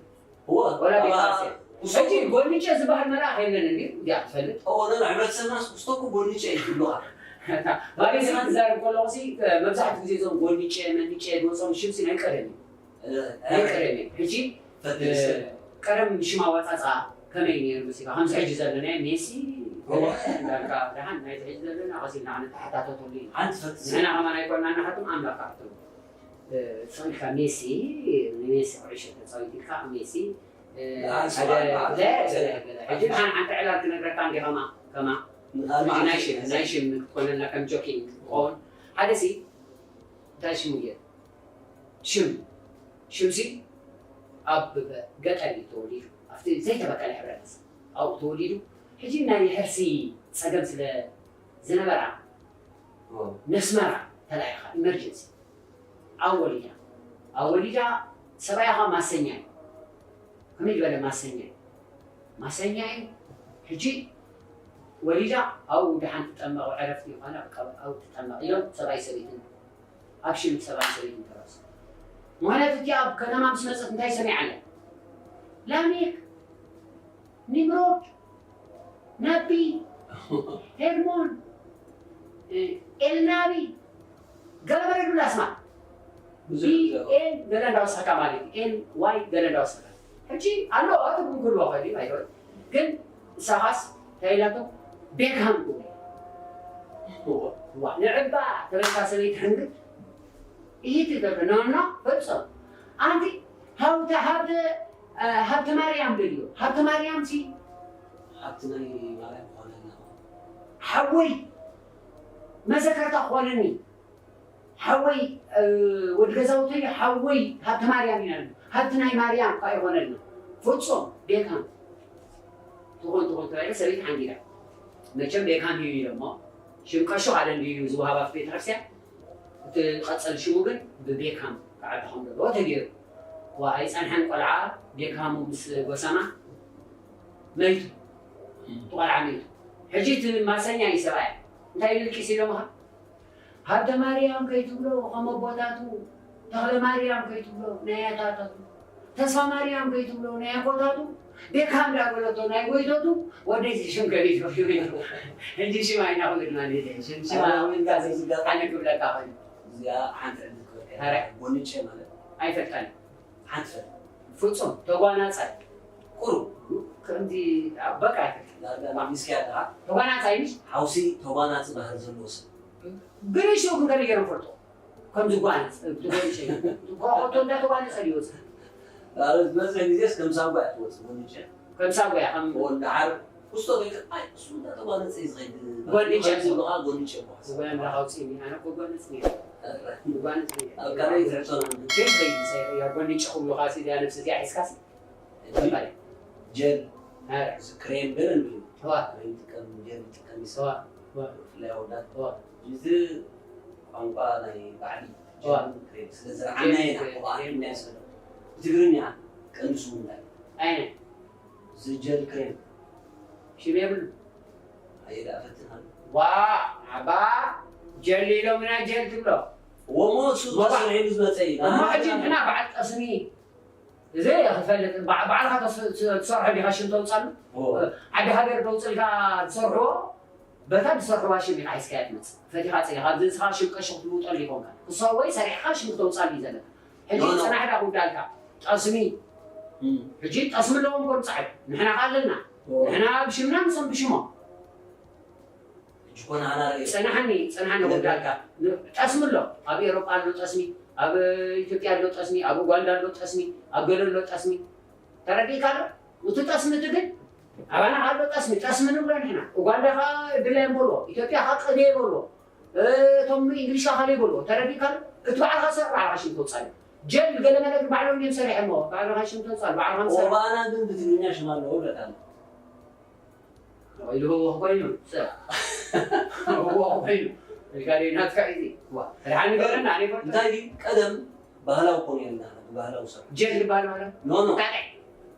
እወ። ወላ ኣብ ቤት ሃስያ። ውስጡ ሕጂ ጎንጨ ዝበሃል መልኣኽ የለን እንድዩ? እንድያ ትፈልጥ? እወ፣ ኖ፣ ኖ፣ ሕብረተሰብና ውስጡ እኮ ጎንጨ እዩ ዝብሉኻ። ባሪስ ክዛረብ ከለኹ ሲ፣ መብዛሕትኡ ግዜ እዞም ጎንጨ፣ መንጨ ዝወፅኦም ሽም ሲ ናይ ቀደም እዩ። ናይ ቀደም እዩ። ሕጂ፣ ፈትሽ። እ፣ ቀደም ሽም ኣወፃፅኣ ከመይ ነይሩ መሲልካ? ከምዚ ሕጂ ዘለና ሜሲ፣ እወ። እንዳልካ፣ ደሓን ናይቲ ሕጂ ዘለና ቀስ ኢልና ክንተሓታተተሉ ኢና። ሓንቲ ፈትሽ። ንሕና ከማን ኣይኮንና ንሓቶም ኣምላኽ ክሓቶም። እ፣ ስቕ ኢልካ ሜሲ፣ ንሜሲ ኩዕሾ ተፃዊት ኢልካ ሜሲ፣ እ፣ ደሓን ሓደ፣ ስማዕ፣ ገለ፣ ገለ፣ ገለ። ሕጂ ደሓን ሓንቲ ዕላል ክነግረካ እንዲ ከማ፣ ከማ። ንኻልእ ሕጂ ናይ መዓልቲ ሽም፣ ናይ ሽም ክትኮነልና ከም ጆኪንግ ክኸውን። ሓደ ሲ፣ እንታይ ሽሙ እዩ? ሽም፣ ሽምሲ ኣብ ገጠር እዩ ተወሊዱ፣ ኣብቲ ዘይተበከለ ሕብረተሰብ ኣብኡ ተወሊዱ። ሕጂ ናይ ሕርሲ ጸገም ስለ ዝነበራ፣ ኦ። ነስመራ ተላኢኻ፣ ኢመርጀንሲ። ኣብ ወሊዳ፣ ኣብ ወሊዳ ሰብኣያ ኸኣ ማሰኛ እዩ። ከመይ ዝበለ ማሰኛ እዩ? ማሰኛ እዩ። ሕጂ ወሊዳ ኣብኡ ደሓን ትጠመቕ፣ ዕረፍቲ እዩ፣ ኻና በቃ ኣብኡ ትጠመቕ ኢሎም ሰብኣይ ሰበይትን ኣብ ሽም ሰብኣይ ሰበይትን ተረሱ። ምኽንያቱ እቲኣ ኣብ ከተማ ምስ መጸት እንታይ ሰሚዓ ኣላ? ላሜክ፣ ኒምሮድ፣ ናቢ፣ ሄርሞን፣ እ፣ ኤልናቢ፣ ገለ መለ ይብላ ኣስማት። ብዙሕ ቢ፣ ብዙሕ። ኤን፣ ገለ እንዳወሰኽካ ማለት እዩ። ኤን፣ ዋይ፣ ገለ እንዳወሰኽካ። ሕጂ ኣሎ፣ ኣቲ እውን ክህልዎ ኸእል እዩ፣ ኣይዶል። ግን ንሳኻስ እንታይ ኢላቶ? ቤክሃም ክብሉ። እዋ። ዋ፣ ንዕባ ተበልካ ሰበይቲ ሕንግድ። ይሂት ይገብር። ኖ፣ ኖ፣ ፈጽም። ኣንቲ ሃብተ፣ ሃብተ፣ እ፣ ሃብተ ማርያም በልዮ። ሃብተ ማርያም ሲ ሃብቲ ናይ ማርያም ክኾነልና። ሓወይ መዘከርታ ክኾነኒ። ሓወይ፣ እ፣ ወዲ ገዛውተይ ሓወይ ሃብተ ማርያም ኢና ንብል። ሃብቲ ናይ ማርያም ከኣ ይኾነልና። ፍጹም ቤካም። ትኾን ትኾን ተባሂለ ሰበይቲ ሓንጊዳ። መቸም ቤካም እዩ ኢሎሞ። ሽም ቀሾ ኣለ እንድዩ ዝወሃብ ኣብቲ ቤተክርስትያን። እቲ ቀጸል ሽሙ ግን ብቤካም ክዓቢ ከም ዘለዎ ተገይሩ። ዋ፣ ኣይጸንሐን ቆልዓ ቤካሙ ምስ ጎሰማ መይቱ። እቲ ቆልዓ መይቱ። ሕጂ እቲ ማሰኛ እዩ ሰብኣያ። እንታይ ኢሉ ልቂስ ኢሎምኻ? ሃብተ ማርያም ከይትብሎ ከም ኣቦታቱ፣ ተኽለ ማርያም ከይትብሎ ናይ ኣያታታቱ፣ ተስፋ ማርያም ከይትብሎ ናይ ኣቦታቱ፣ ቤካም ዳኣ በለቶ ናይ ጎይቶቱ፣ ወደይ ሽም ከሊቶ። ሕጂ ሽም ኣይናኹ ድማ ንደ፣ ሽም፣ ሽም ኣረ፣ ኣነ ክብለካ ኮይኑ። እዚኣ ሓንቲ ዕድል ክበልካ። ኣረ። ጎንጨ ማለት? ኣይፈልጣን። ሓንቲ ፈል። ፍጹም ተጓናጻይ። ቁሩብ። ከምዚ በቃ ኣይፈልጣን። ዳርጋ ሚስኪያ ደኣ። ተጓናጻይ ምሽ? ሓውሲ ተጓናጺ ባህሪ ዘለዎ ሰብ። ግን እሺ፣ ግን ከመይ ገይሮም ፈልጦ? ከም ዝጓነጽ፣ እቲ ጎንጨ እዩ። ኳኹቶ እንዳተጓነጸ ድዩ ይወጽእ? ማለት ዝበዝሕ ግዜስ ከም ሳጓ እያ ትወጽእ፣ ጎንጨ። ከም ሳጓ እያ፣ ከም ወዲ ዓር፣ ክስቶ ከይከ-፣ ኣይ፣ እሱ እንዳተጓነጸ እዩ ዝኸይድ። ጎንጨ። ዝብሉኻ ጎንጨ እኮ ሓሳብ። ወይ ኣምላኽ ኣውጽእኒ፣ ኣነ እኮ ጓነጽ ነይረ። ኧረ። ጓነጽ ነይረ። ኣብ ካልኣይ ትሕቶ ነው። ግን ከይዱ ሰይሩ፣ ያ ጎንጨ ክብሉኻ፣ እዚኣ ነብሲ እዚኣ ሒዝካሲ? ሕጂ ተባለ። ጀል፣ ኣረ። እዚ ክሬም ገለ እንድዩ። እዋ። ክሬም ይጥቀም፣ ጀል ይጥቀም ይሰ-፣ እዋ፣ እዋ። ብፍላይ ኣወዳት። እዋ። እዚ ቋንቋ ናይ ባዕዲ እዋ። ጀል ክሬም ስለ ዝረዓና ጀል ኢና፣ ክሬም፣ እዋ፣ ጀል እናይሰ-፣ ብትግርኛ ቀንዲ ስሙ እንታይ እዩ? ኣይነ ዝጀል ክሬም ሽም የብሉ። ኣየ ደኣ ፈትንሃሉ። ዋ ኣባ ጀል ኢሎምና ጀል ትብሎ። ወሞ እሱ ተስርሒሉ ዝመፀ እዩ። እሞ ሕጂ ንሕና በዓል ጠስሚ እዚ ክፈልጥ በዓ- ባዕልኻ ተስ- ትሰርሖ ዲኻ ሽም ተውፃሉ? ዓዲ ሃገር ተውፅልካ ትሰርሕዎ በታ ዝሰርሕዋ ሽም ኢኻ ሒዝካያ ትመፅእ። ፈቲኻ ፅሊኻ ኣብዚ ንስኻ ሽም ቀሺ ክትልውጠሉ ይኮንካ። ክሳብ ወይ ሰሪሕኻ ሽም ክተውፃሉ እዩ ዘለካ። ሕጂ ኖ፣ ኖ። ፅናሕ ዳ ክውዳልካ ጠስሚ። እም። ሕጂ ጠስሚ ኣለዎም ኮኑ ፃዕዱ። ንሕና ኸ ኣለና። ኖ። ንሕና ብሽምና ንሶም ብሽሞም። ሕጂ ኮነ ኣና ርእየ። ፅናሕኒ፣ ፅናሕኒ ክውዳልካ። ጠስሚ ኣሎ። ኣብ ኤሮጳ ኣሎ ጠስሚ፣ ኣብ ኢትዮጵያ ኣሎ ጠስሚ፣ ኣብ ኡጋንዳ ኣሎ ጠስሚ፣ ኣብ ገለ ኣሎ ጠስሚ። ተረዲእካ ዶ? እቲ ጠስሚ እቲ ግን ኣባና ኣሎ ጠስሚ፣ ጠስሚ ንብሎ ንሕና። ኡጋንዳ ኸዓ ድላዮም በልዎ፣ ኢትዮጵያ ኸዓ ቅቤ በልዎ፣ እቶም እንግሊሽ ኸዓ ኻልእ በልዎ። ተረዲእካ ዶ? እቲ ባዕልኻ ሰር ባዕልኻ ሽም ተውፃሉ። ጀል ገለ መለ ግን ባዕሎም እዮም ሰሪሖሞ። ባዕልኻ ሽም ተውፃሉ፣ ባዕልኻ ምሰር። ኦባና ግን ብትግርኛ ሽም ኣለዎ ብለካ ኣሎ። ኢሉ ህወኽ ኮይኑ፣ ሰብ። ህወኽ ኮይኑ። ኢልካ ደይ ናትካ እዩ። ዋ፣ ድሓን ንገረና፣ ኣነ ይፈልጦ። እንታይ ድዩ? ቀደም ባህላዊ ኮን የልና፣ ብባህላዊ ስራሕ። ጀል ዝበሃል ማለት? ኖ፣ ኖ። እንታይ?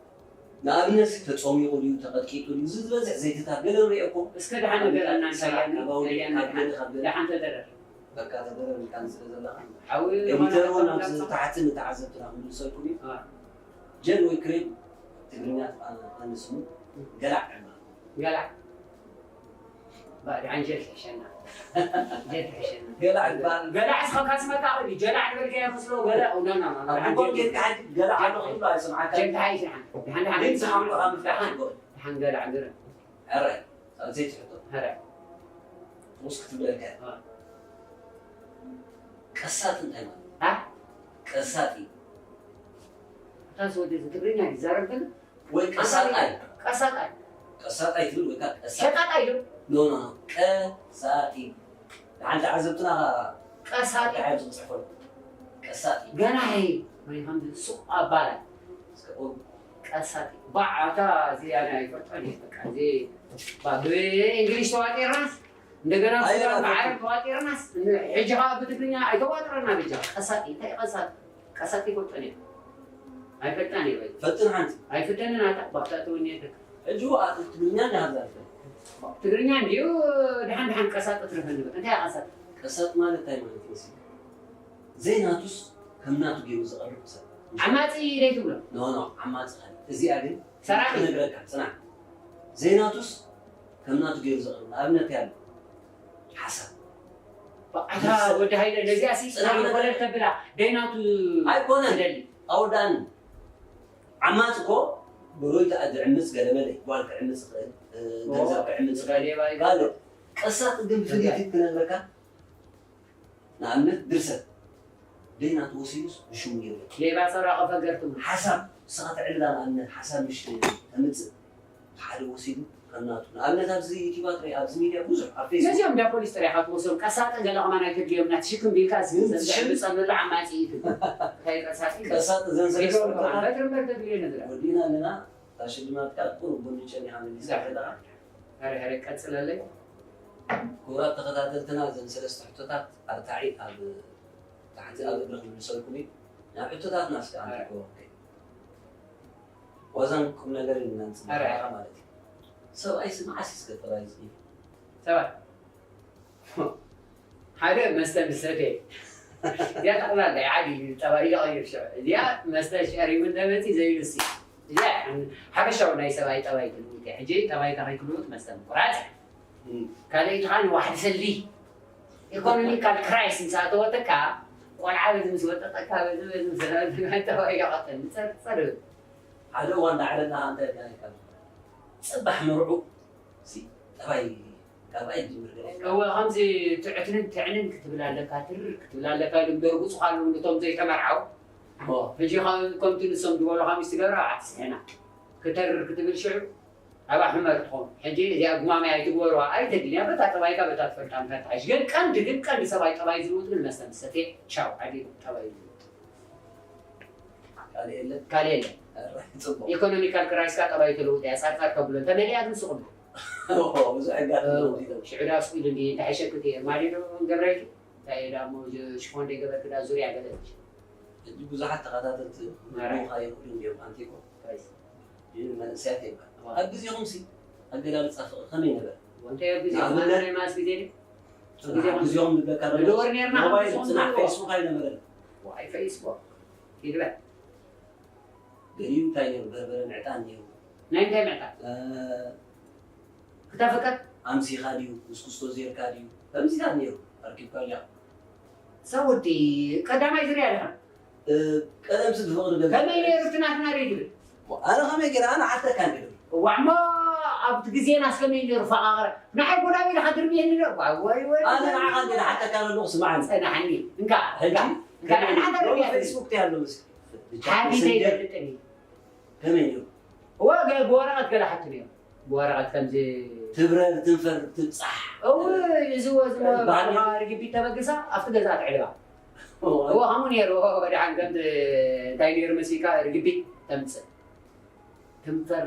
ንኣብነት፣ ተጾሚቑ ድዩ፣ ተቐጥቂጡ ድዩ፣ እዚ ዝበዝሕ ዘይትታት ገለ ንሪኦ እኮ። እስከ ድሓን ንገረና፣ እንታይ ስራሕ፣ ያኒ? ካብ ኣውሊዕ፣ ያኒ ካብ ድሓን፣ ገለ፣ ካብ ገለ። ድሓን ተደረር። በቃ፣ ተደረር ኢልካ ስለ ዘለኻ። ሓዊ ኤዲተር ዝኾነ እውን ካብ ኣብዚ ታሕቲ ንተዓዘብትና ክምልሰልኩም እዩ። አ። ጀል ወይ ክሬም፣ ትግርኛ ተቐ-፣ ቀንዲ ስሙ፣ ገላዕ ዕማ። ገላዕ። ባዕዲ ዓንጀል ትሕሸና። ጀል ትሕሸና። ገላዕ ይበሃል። ገላዕ እስኻ ካስመካ ኣቕርቢ። ጀላዕ ዝበልካዮ መስሎ ገለ-፣ ኦ፣ ኖ፣ ኖ፣ ኖ፣ ኣብ ድኳን ጀል ጌርካ ሕጂ ገላዕ ኣሎ ክትብሎ ኣይሰምዓካን። ጀል ትሓይሽ፣ ድሓን፣ ድሓን፣ ድሓን፣ ግን ድሓን፣ ሰማዕኩ ኣብ ምፍታሕ ድሓን፣ ኣይኮነን። ድሓን ገላዕ ግርም። ሕራይ፣ ሳልሰይቲ ሕቶ። ሕራይ። ጥሙስ ክትብለልካ እያ። አ። ቀሳጢ እንታይ ማለት? አ? ቀሳጢ። እታስ ወዲ እዚ ትግርኛ ይዛረብ ግን ወይ ቀሳጣይ። ቀሳጣይ። ቀሳጣይ ትብል ወይ ከዓ ቀሳጢ። ሸቃጣይ ዶ? ኖ፣ ኖ፣ ኖ። ቀሳጢ። ንሓንቲ ዓዘብትና ኸዓ ቀሳጢ። እንታይ ዝፅሕፈሉ? ቀሳጢ። ገና ሄይ፣ ወይ ከም ሱቕ ኣባላይ። እስከ ቁም። ቀሳጢ። ባዕ፣ ኣታ እዚ ኣነ ኣይፈልጦን እየ። በቃ፣ እዚ፣ ባ፣ ብእንግሊሽ ተዋጢርናስ፣ እንደገና ኣይ፣ ብሱዳን ኣይ፣ ብዓረብ ተዋጢርናስ፣ ሕጂ ኸዓ ብትግርኛ ኣይተዋጥረና በጃ። ቀሳጢ፣ እንታይ ቀሳጢ? ቀሳጢ ይፈልጦን እየ። ኣይፈልጣን እየ ወይ? ፈትን ሓንቲ። ኣይፍተንን ኣታ፣ ባክታ ትውኒ እየ። ሕጂ ዋ፣ ትግርኛ እንዳ ሃዛ ትፈልጥ። ትግርኛ እንድዩ፣ ድሓን ድሓን ቀሳጢ ትረፈኒ በል። እንታይ እያ ቀሳጢ? ቀሳጢ ማለት እንታይ ማለት እዩ መሲልካ? ዘይናቱስ ከም ናቱ ገይሩ ዘቕርብ ሰብ። ዓማጺ ደይ ትብሎ? ኖ፣ ኖ፣ ዓማጺ ኸ-፣ እዚኣ ግን ሰራቂ። ክነግረካ፣ ጽናሕ። ዘይናቱስ ከም ናቱ ገይሩ ዘቕርብ። ንኣብነት ያለ ሓሳብ። ኣታ ወዲ ሃይለ፣ ነዚኣ ሲ ጽናሕ ጽናሕ ነገር። ኮለል ተብላ፣ ደይናቱ ኣይኮነን። ትደሊ። ኣወዳእኒ። ዓማጺ እኮ ብሮይ ተኣ-፣ ዝዕምጽ ገለመለ፣ ጓል ክዕምጽ ይኽእል፣ እ፣ ኦ፣ ገንዘብ ክዕምጽ ይኽእል። ሌባ ይበሃል። ካልእ። ቀሳጢ ግን ፍልይቲ ትነግረካ። ንኣብነት ድርሰት ደይናቱ ወሲዱስ ብሽሙ ይብል። ሌባ ሰራቒ ፈገር ትብሉ። ሓሳብ ንስኻ ተዕልላ ንኣብነት ሓሳብ ምሽ ተምጽእ ሓደ ወሲዱ ከም ናቱ። ንኣብነት ኣብዚ ዩቲዩባት ርኢ፣ ኣብዚ ሚድያ ብዙሕ ኣብ ፌስቡክ ነዚኦም እንዳ ፖሊስ ጥራይ ኢኻ ትወስዶም። ቀሳጢ ገለ ከማን ኣይተድልዮም፣ ናት ሽክም ቢልካ ዝ-፣ ግን ዝ-፣ ሽም ዝጸልሉ ዓማጺ እዩ ትብል። እንታይ ቀሳጢ? ቀሳጢ ዘን ሰለስተ ሪፎርም ከማን በትሪ እምበር ተድልዮ ነገር። ወዲእና ኣለና። እታ ሽልማትካ ቁሩብ ቡኒ ጨኒኻ መሊስካ ዘለኻ። ሕረ፣ ሕረ፣ ቀጽለለይ። ክቡራት ተኸታተልትና፣ እዘን ሰለስተ ሕቶታት ኣብ ታሕቲ ኣብ ታሕቲ ኣብ እግሪ ክምልሰልኩም እዩ። ናብ ሕቶታትና እስከ ኣንተ ሕረ። ክወርድ። ዋዛን ቁም ነገርን ኢና ንጽበ ሕረ። ኣለና ማለት እዩ። ሰብኣይሲ መዓስ እዩ እስከ ጠባይ ዝቕይር? ሰብኣይ። ሓደ መስተ ምስ ሰተየ። እዚኣ ጠቕላላ እያ፣ ዓዲ እዩ፣ ጠባይ ይቕይር ሽዑ። እዚኣ መስተ ሸሪቡ እንተመፂ ዘይሉሲ። እዚኣ ሓበሻዊ ናይ ሰብኣይ ጠባይ ትልውጥ እያ። ሕጂ ጠባይካ ከይትልውጥ መስተ ምቁራፅ። እም። ካልኣይቲ ከዓ ንዋሕዲ ሰሊ። ኢኮኖሚካል ክራይስ ምስ ኣተወተካ፣ ቆልዓ በዚ ምስ ወጠጠካ፣ በዚ፣ በዚ ምስ ጠባይ ይቐጥል። ንፀር፣ ፀር። ሓደ እዋን ዳዕለና ኣንተ፣ ጽባሕ መርዑ ሲ ጠባይ ካብ ኣይ ጅምር ገለ። እወ፣ ከምዚ ትዕትንን ትዕንን ክትብል ኣለካ፣ ትርር ክትብል ኣለካ ኢሉ እምበር፣ ብፁዕ ኣሉ ነቶም ዘይተመርዓው። ኦ። ሕጂ ከ-፣ ከምቲ ንሶም ዝበሉ ካብ ሚስቲ ገብራ ኣትስሕና። ክተርር ክትብል ሽዑ ኣብ ኣሕመር ትኾን። ሕጂ እዚኣ ጉማመ ኣይትግበሩዋ፣ ኣይተድልያ፣ በታ ጠባይካ በታ ትፈልጣ ምካ ትሓይሽ። ግን ቀንዲ፣ ግን ቀንዲ ሰብኣይ ጠባይ ዝልውጥ ግን መስተ ምስ ሰትየ፣ ቻው፣ ዓዲ ጠባይ ዝልውጥ። ካልእ የለን? ካልእ የለን። ኧረ፣ ጽቡቕ። ኢኮኖሚካል ክራይስካ ጠባይ ተለውጥ እያ፣ ጻርጻር ከብሎ እንተመሊኣ ግን ስቕ ብሎ። ኦ፣ ብዙሕ ሕጋት ኦ፣ ኣለዉ። ሽዑ ዳ ስቕ ኢሉ እንዲ፣ እንታይ ሕሸክቲ እየ፣ ማሊዶ ገብረልኪ? እንታይ እየ ዳ እሞ፣ ሽፎን ደይ ገበርክ ዳ ዙርያ ገለ። ሕጂ ብዙሓት ተኸታተልቲ ማራይ። ክብሉኻ ይኽእሉ እንዲዮም ኣንቲኮ። ራይት። ግን መንእሰያት ይባል። ዋው። ኣብ ግዜኹምሲ ኣገላልጻ ፍቕሪ ከመይ ነበረ? እንታይ ኣብ ግዜኹም? ንኣብነት ናይ ማስ ግዜ ድዩ? ኣብ ጽናሕ ግዜኹም? ግዜኹም ንብለካ ኣለኹ። ንደወር ኔርና ሞባይል ግዜኹም ጽናሕ ንብሎ። ፌስቡክ ኣይነበረን። ዋይ ፌስቡክ። ይግበ። ገሊኡ እንታይ ነይሩ? በርበረን ዕጣን ነይሩ። ናይ እንታይ ምዕጣን? እ፣ ክተፍቅር? ኣምሲኻ ድዩ? ኩስኩስቶ ዜርካ ድዩ? ከምዚታት ነይሩ። ኣርኪብካ ዲኻ? ሰውዲ ቀዳማይ ዝርያ ድኻ? እ፣ ቀደምሲ ብፍቕሪ ገዛ ከመይ ነይሩ እቲ ናትና ሬድዮ? ኣነ ከመይ ገይረ? ኣነ ዓተካ እንዲዶ። እዋዕ እሞ ኣብቲ ግዜና ስከመይ ነይሩ ፈቓቕረ? ንዓይ ጎዳቢ ኢልካ ድርብየኒ ዶ? ዋይ፣ ወይ፣ ወይ። ኣነ ንዓኻ እንዲዶ ዓተካ ኣለኹ፣ ስምዓኒ። ጸናሕኒ። እንካ፣ ሕጂ እንካ። እንካ፣ ንዓኻ ሎሚ ድርብየኒ። ፌስቡክ እንታይ ኣሎ ምስኪ? ሓቢተይ መሰንጀር ይፈልጥኒ። ከመይ ነይሩ? እወ፣ ገ-፣ ብወረቐት ገለ ሓቲ ነይሩ። ብወረቐት ከምዚ ትብረር፣ ትንፈር፣ ትብጻሕ። እው፣ እዚ ወ-፣ እዚ ወ-፣ ባህሊ። ርግቢት ተበግሳ ኣብቲ ገዛ ትዕልባ። እዎ። እዎ፣ ከምኡ ነይሩ። እዎ፣ ደሓን ከም እንታይ ነይሩ መሲልካ ርግቢት ተምጽእ። ትንፈር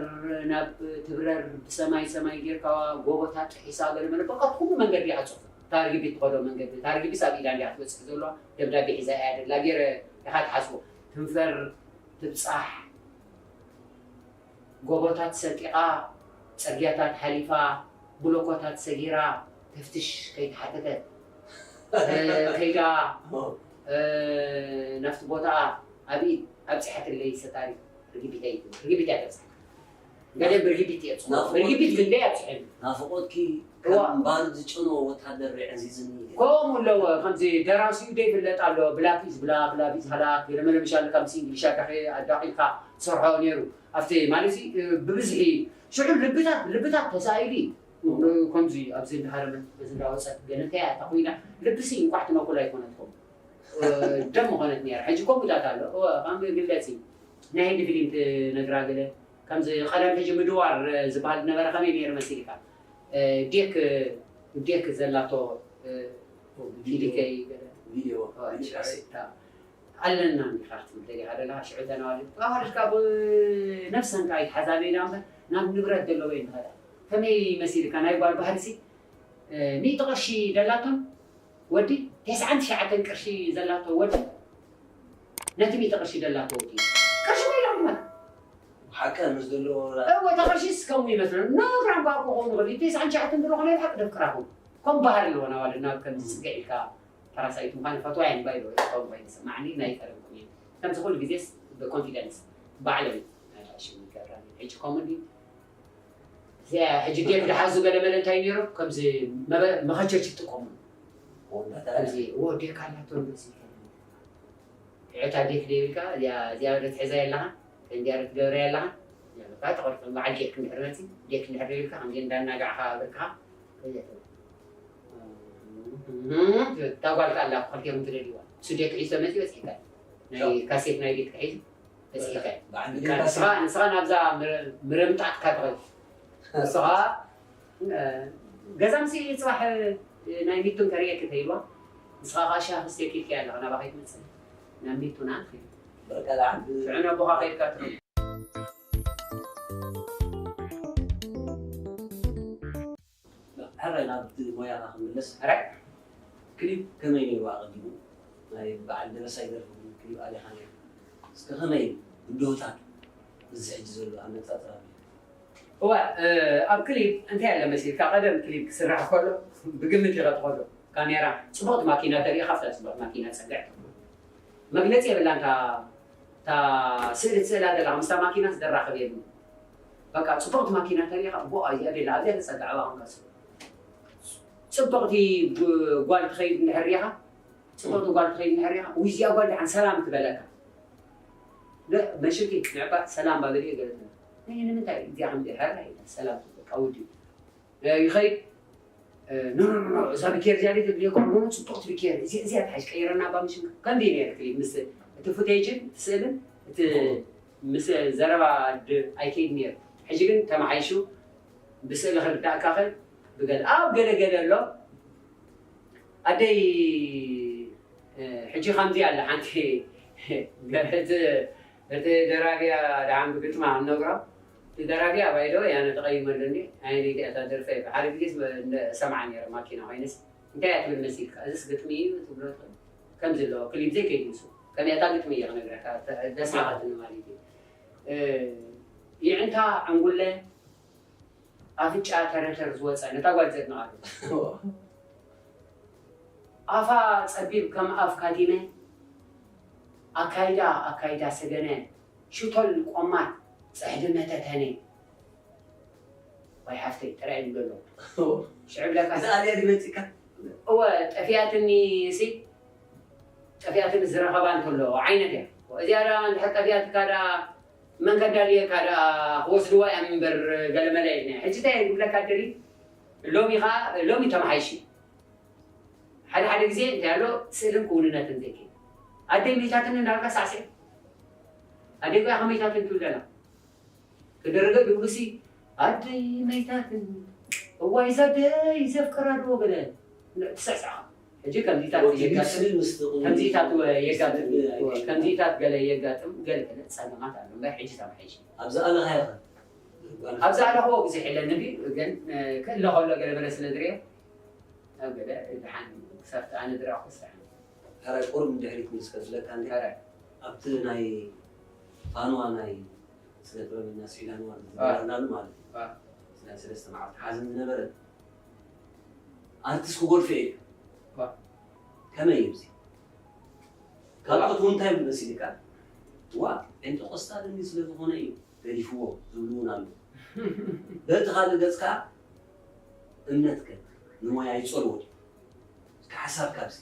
ናብ ትብረር ብሰማይ ሰማይ ጌርካ ጎቦታት ጥሒሳ ገለ መለ በቃ ኩሉ መንገዲ ይዓጽፉ። እታ ርግቢት ትኸዶ መንገዲ፣ እታ ርግቢት ኣብ ኢዳ እንዲያ ትበጽሕ ዘለዋ ደብዳቤ ሒዛ እያ ደላ ገይረ ኢኻ ትሓስቦ። ትንፈር ትብጻሕ ጎቦታት ሰንጢቓ፣ ጽርግያታት ሓሊፋ፣ ብሎኮታት ሰጊራ፣ ተፍትሽ ከይተሓተተት፣ እ፣ ከይዳ፣ እ፣ ናብቲ ቦታኣ ኣብ ኢድ ኣብጺሓትለይ ሰታሪት ርግቢተይ፣ ርግቢት እያ ተብጽሓ። ገለ ብርግቢት እየ ጽሑፍ። ናፍቖት ርግቢት ክንደይ ኣብጽሐኒ። ናፍቖትኪ እዋ። ከም ባሩድ ዝጭኖ ወታደር የዕዚዝኒ። ከምኡ ኣለዎ፣ ከምዚ ደራሲኡ ደይፍለጥ ኣሎ፣ ብላክ ኢዝ ብላክ፣ ላቭ ኢዝ ሃላክ፣ ገለ መለ ምሻል ከምዚ እንግሊሽ ኣዳኺ-፣ ኣዳኺልካ ትሰርሖ ነይሩ። ኣብቲ ማለት ሲ፣ እ፣ ብብዝሒ ሽዑ ልብታት፣ ልብታት ተሳኢሉ እዩ። ከምዚ ኣብዚ እንዳሃረመት፣ በዚ እንዳወጸት፣ ገለ እንታይ እያ እታ ኮይና፣ ልብሲ እንቋዕ ትነኩል ኣይኮነትኩም። እ፣ ደም ምኾነት ነይራ። ሕጂ ከምኡታት ኣሎ። እወ፣ ከም ግለጺ፣ ናይ ህንዲ ፊልም ትነግራ ገለ፣ ከምዚ ቀደም ሕጂ ምድዋር፣ እ፣ ዝበሃል ዝነበረ ከመይ ነይሩ መሲልካ? እ፣ ዴክ፣ ዴክ ዘላቶ፣ እ፣ ቪዲዮ። ፊሊከይ ገለ። ቪዲዮ፣ ኦ፣ ቪዲዮ ሽዑ ካሴት። እታ ኣለና እንዲኻ ክትብል ደሊኻ ደለኻ፣ ሽዑ ተናዋልድ። ተዋሃድካ ብነፍሰንካ ኣይትሓዛለይ ኢላ እምበር፣ ናብ ንብረት ዘለዎ እዩ ንኸዳ። ከመይ መሲልካ ናይ ጓል ባህርሲ፣ እ፣ ሚእቲ ቅርሺ ደላቶን ወዲ፣ ተስዓን ትሽዓተን ቅርሺ ዘላቶ ወዲ፣ ነቲ ሚእቲ ቅርሺ ደላቶ ወዲ። ቅርሺ ወይ ኢሎም እማ። ሓቀ ምስ ዘለዎ እወ፣ እታ ቅርሺስ ከምኡ ይመስለኒ። ነብራን ባኮ ኾኑ ኸዲ፣ ተስዓን ትሽዓተን ድሮ ኾነ ሓቂ ደፍቅራኹም። ከም ባህሪ ኣለዎ ናዋልና፣ ከምዚ ጽግዕ ኢልካ ፓራሳይት ምዃን ፈትዋ እየ፣ እምባ ኢሉ፣ ከም ባይ ዝስማዕኒ ናይ ቀደምኩም እየ። ከምዚ ኩሉ ግዜስ ብኮንፊደንስ ባዕለይ ናይ ፋሽን ይገብራ። ሕጂ ከምኡ ድዩ? እዚኣ ሕጂ ዴክ ድሓዙ ገለ መለ እንታይ ነይሩ? ከምዚ መበ-፣ መኸቸች ይጥቀሙ። ከምዚ፣ እዎ፣ ዴክ ኣላቶ፣ እንደዚ። ዕታ ዴክ ደይብልካ፣ እዚኣ፣ እዚኣ ዶ ትሕዛ የለኻ? እንዲያ ዶ ትገብራ የለኻ? እዚኣ በቃ ተቐርጾ፣ በዓል ዴክ እንድሕር መጺ፣ ዴክ እንድሕር ደይብልካ፣ ከምዚ እንዳናጋዕኻ ብርክኻ፣ እታ ጓል ከኣ ኣላ፣ ክልቴኹም ትደልይዋ። እሱ ዴክ ሒዙ ተመጺኡ በጺሕካ። ናይ ካሴት ናይ ዴክ ተሒዙ። ተስኢልካ። በዓል ንስኻ፣ ንስኻ ናብዛ ምር-፣ ምርምጣጥካ ትኸድ። ንስኻ፣ እ፣ ገዛ ምስ ጽባሕ፣ እ፣ ናይ ሚቱን ከርእየኪ ተይልዋ። ንስኻ ኸኣ ሻሂ ክስቴኪ ኢልካያ ኣለኻ፣ ናባኻ ኣይትመጽእን። ናብ ሚቱን ኣንፊ። በቃ፣ ደሓን። ሽዑ ነቦኻ ከይድካ ትረኽቦ። ሕራይ ናብቲ ሞያኻ ክንምለስ። ሕራይ። ክሊፕ ከመይ ነይሩ ኣቐዲሙ? ናይ በዓል ደበሳይ ደርፊ እውን ክሊፕ ኣሊኻ ነይሩ። እስከ ከመይ ብድሆታት እዚ ሕጂ ዘሎ ኣነጻጽራ? እወ፣ እ፣ ኣብ ክሊፕ እንታይ ኣለ መሲልካ? ቀደም ክሊፕ ክስራሕ ከሎ ብግምት ኢኻ ትኸዶ። ካሜራ፣ ጽቡቕቲ ማኪና ተሪኢኻ፣ ኣብታ ጽቡቕቲ ማኪና ጸግዕ። መግለጺ የብላን፣ እታ፣ እታ ስእሊ ትስእላ ዘለኻ ምስታ ማኪናስ ዘራኽብ የብሉን። በቃ ጽቡቕቲ ማኪና ተሪኢኻ፣ ቦ፣ እዚኣ ደላ፣ ኣብዚኣ ተጸግዕ፣ ኣብኣ ክንቀስብ። ጽብቕቲ ብ-፣ ጓል ትኸይድ እንድሕር ሪኢኻ፣ ጽብቕቲ ጓል ትኸይድ እንድሕር ሪኢኻ፣ ውይ፣ እዚኣ ጓል ደሓን ሰላም ትበለካ። ደ-፣ መሽልኪ ንዕባ ሰላም ባበልየ ገለ ትብል። ናይ ንምንታይ እዚኣ ከምዚ ሓራ ኢላ ሰላም ትብል፣ በቃ ውዲ። እ፣ ይኸይድ። እ፣ ኖ፣ ኖ፣ ኖ፣ ኖ፣ እዛ ብኬር እዚኣ ደይ ተድልየኩም፣ ኖ፣ ኖ፣ ጽብቕቲ ብኬር፣ እዚ፣ እዚኣ ትሓይሽ ቀይረና እባ ምሽን። ከምዚ ነይሩ ክሊፕ ምስ እቲ ፉቴጅን እቲ ስእልን እቲ ምስ ዘረባ ድ-፣ ኣይከይድ ነይሩ። ሕጂ ግን ተመሓይሹ ብስእሊ ክርዳእካ ኸ ብገለ፣ ኣብ ገለ ገለ ኣሎ። ኣደይ፣ እ፣ ሕጂ ከምዚ ኣላ ሓንቲ፣ እቲ፣ እቲ ደራፊያ ደሓን ብግጥማ ክንነግሮ፣ እቲ ደራፊያ ባይደወ ያነ ተቐይመሉኒ፣ ኣየነይቲ እያ እታ ደርፈ? ሓደ ግዜስ መ-፣ እንደ-፣ እሰምዓ ነይረ ማኪና ኮይነስ፣ እንታይ እያ ትብል መሲልካ? እዚስ ግጥሚ እዩ ትብሎ ትኽእል። ከምዚ ኣለዎ፣ ክሊፕ ዘይከይዱ ንሱ። ከመያታ ግጥሚ እየ ክነግረካ፣ ተ- ደስ በሃልትኒ ማለት እዩ። እ፣ ይዕንታ ዕንጉለ ኣፍንጫ ተረተር ዝወፀ ነታ ጓል ዘድንቓሉ። ኣፋ ጸቢብ ከም ኣፍ ካቲመ ኣካይዳ ኣካይዳ ሰገነ ሽቶል ቆማት ጽሕዲ መተተነ። ወይ ሓፍተይ ጥራይ ይብሎ ኣሎ። ሽዑ ብለካ እዛ ኣልያ ድመጺካ? እወ ጠፊያትኒ ሲ ጠፊያትኒ ዝረኸባ እንተሎ ዓይነት እያ። እዚኣ ደኣ እንድሕር ጠፊያትካ ደኣ መን ከዳልየካ ደኣ ክወስድዋ እዮም እምበር ገለመለ ኢልና። ሕጂ እንታይ እየ ዝብለካ ደሊ ሎሚ ኸዓ ሎሚ ተመሓይሽ እዩ። ሓደ ሓደ ግዜ እንታይ ኣሎ ስእልን ክውንነትን ዘይከይድ ኣደይ መይታትኒ እናበልካ ሳዕስዕ ኣደይ ቆያ ከመይታትን ትብል ደላ ክደረገ ድብሉሲ ኣደይ መይታትን እዋይ ዛደይ ዘፍቅራ ዶ ገለ ትስዕስዕኻ ሕጂ ከምዚታት የጋጥም ከምዚታት የጋጥም ከምዚታት ገለ የጋጥም ገለ ገለ ጸገማት ኣሎ እምበር ሕጂ ተባሒሽ ኣብዛ ኣለኻ ኢኻ ኣብዛ ኣለኽዎ ብዙሕ የለን እንዲ ግን ክእለ ከሎ ገለ ገለ ስለ ዝርኤ ኣብ ገለ ድሓን ክሳብቲ ኣነ ዝረኣኹ ስራሕ ሕራይ ቁሩብ ንድሕሪት ምስ ከፍለካ እንዲ ኣብቲ ናይ ፋንዋ ናይ ስነ ጥበበኛ ስዒድ ኣንዋር ዝነበርናሉ ማለት እዩ ናይ ሰለስተ መዓልቲ ሓዘን ዝነበረ ኣርቲስት ክጎድፎ እዩ ከመይ እዩ እዚ ካልኦት እውን እንታይ ይብል መሲልካ ዋ ጴንጠቆስጣል እንዲ ስለዝኾነ እዩ ገዲፍዎ ዝብሉ እውን ኣለዉ በቲ ካልእ ገፅ ከዓ እምነትከ ንሞያ ይፀልዎ ድዩ እስኪ ሓሳብካ ኣብዚ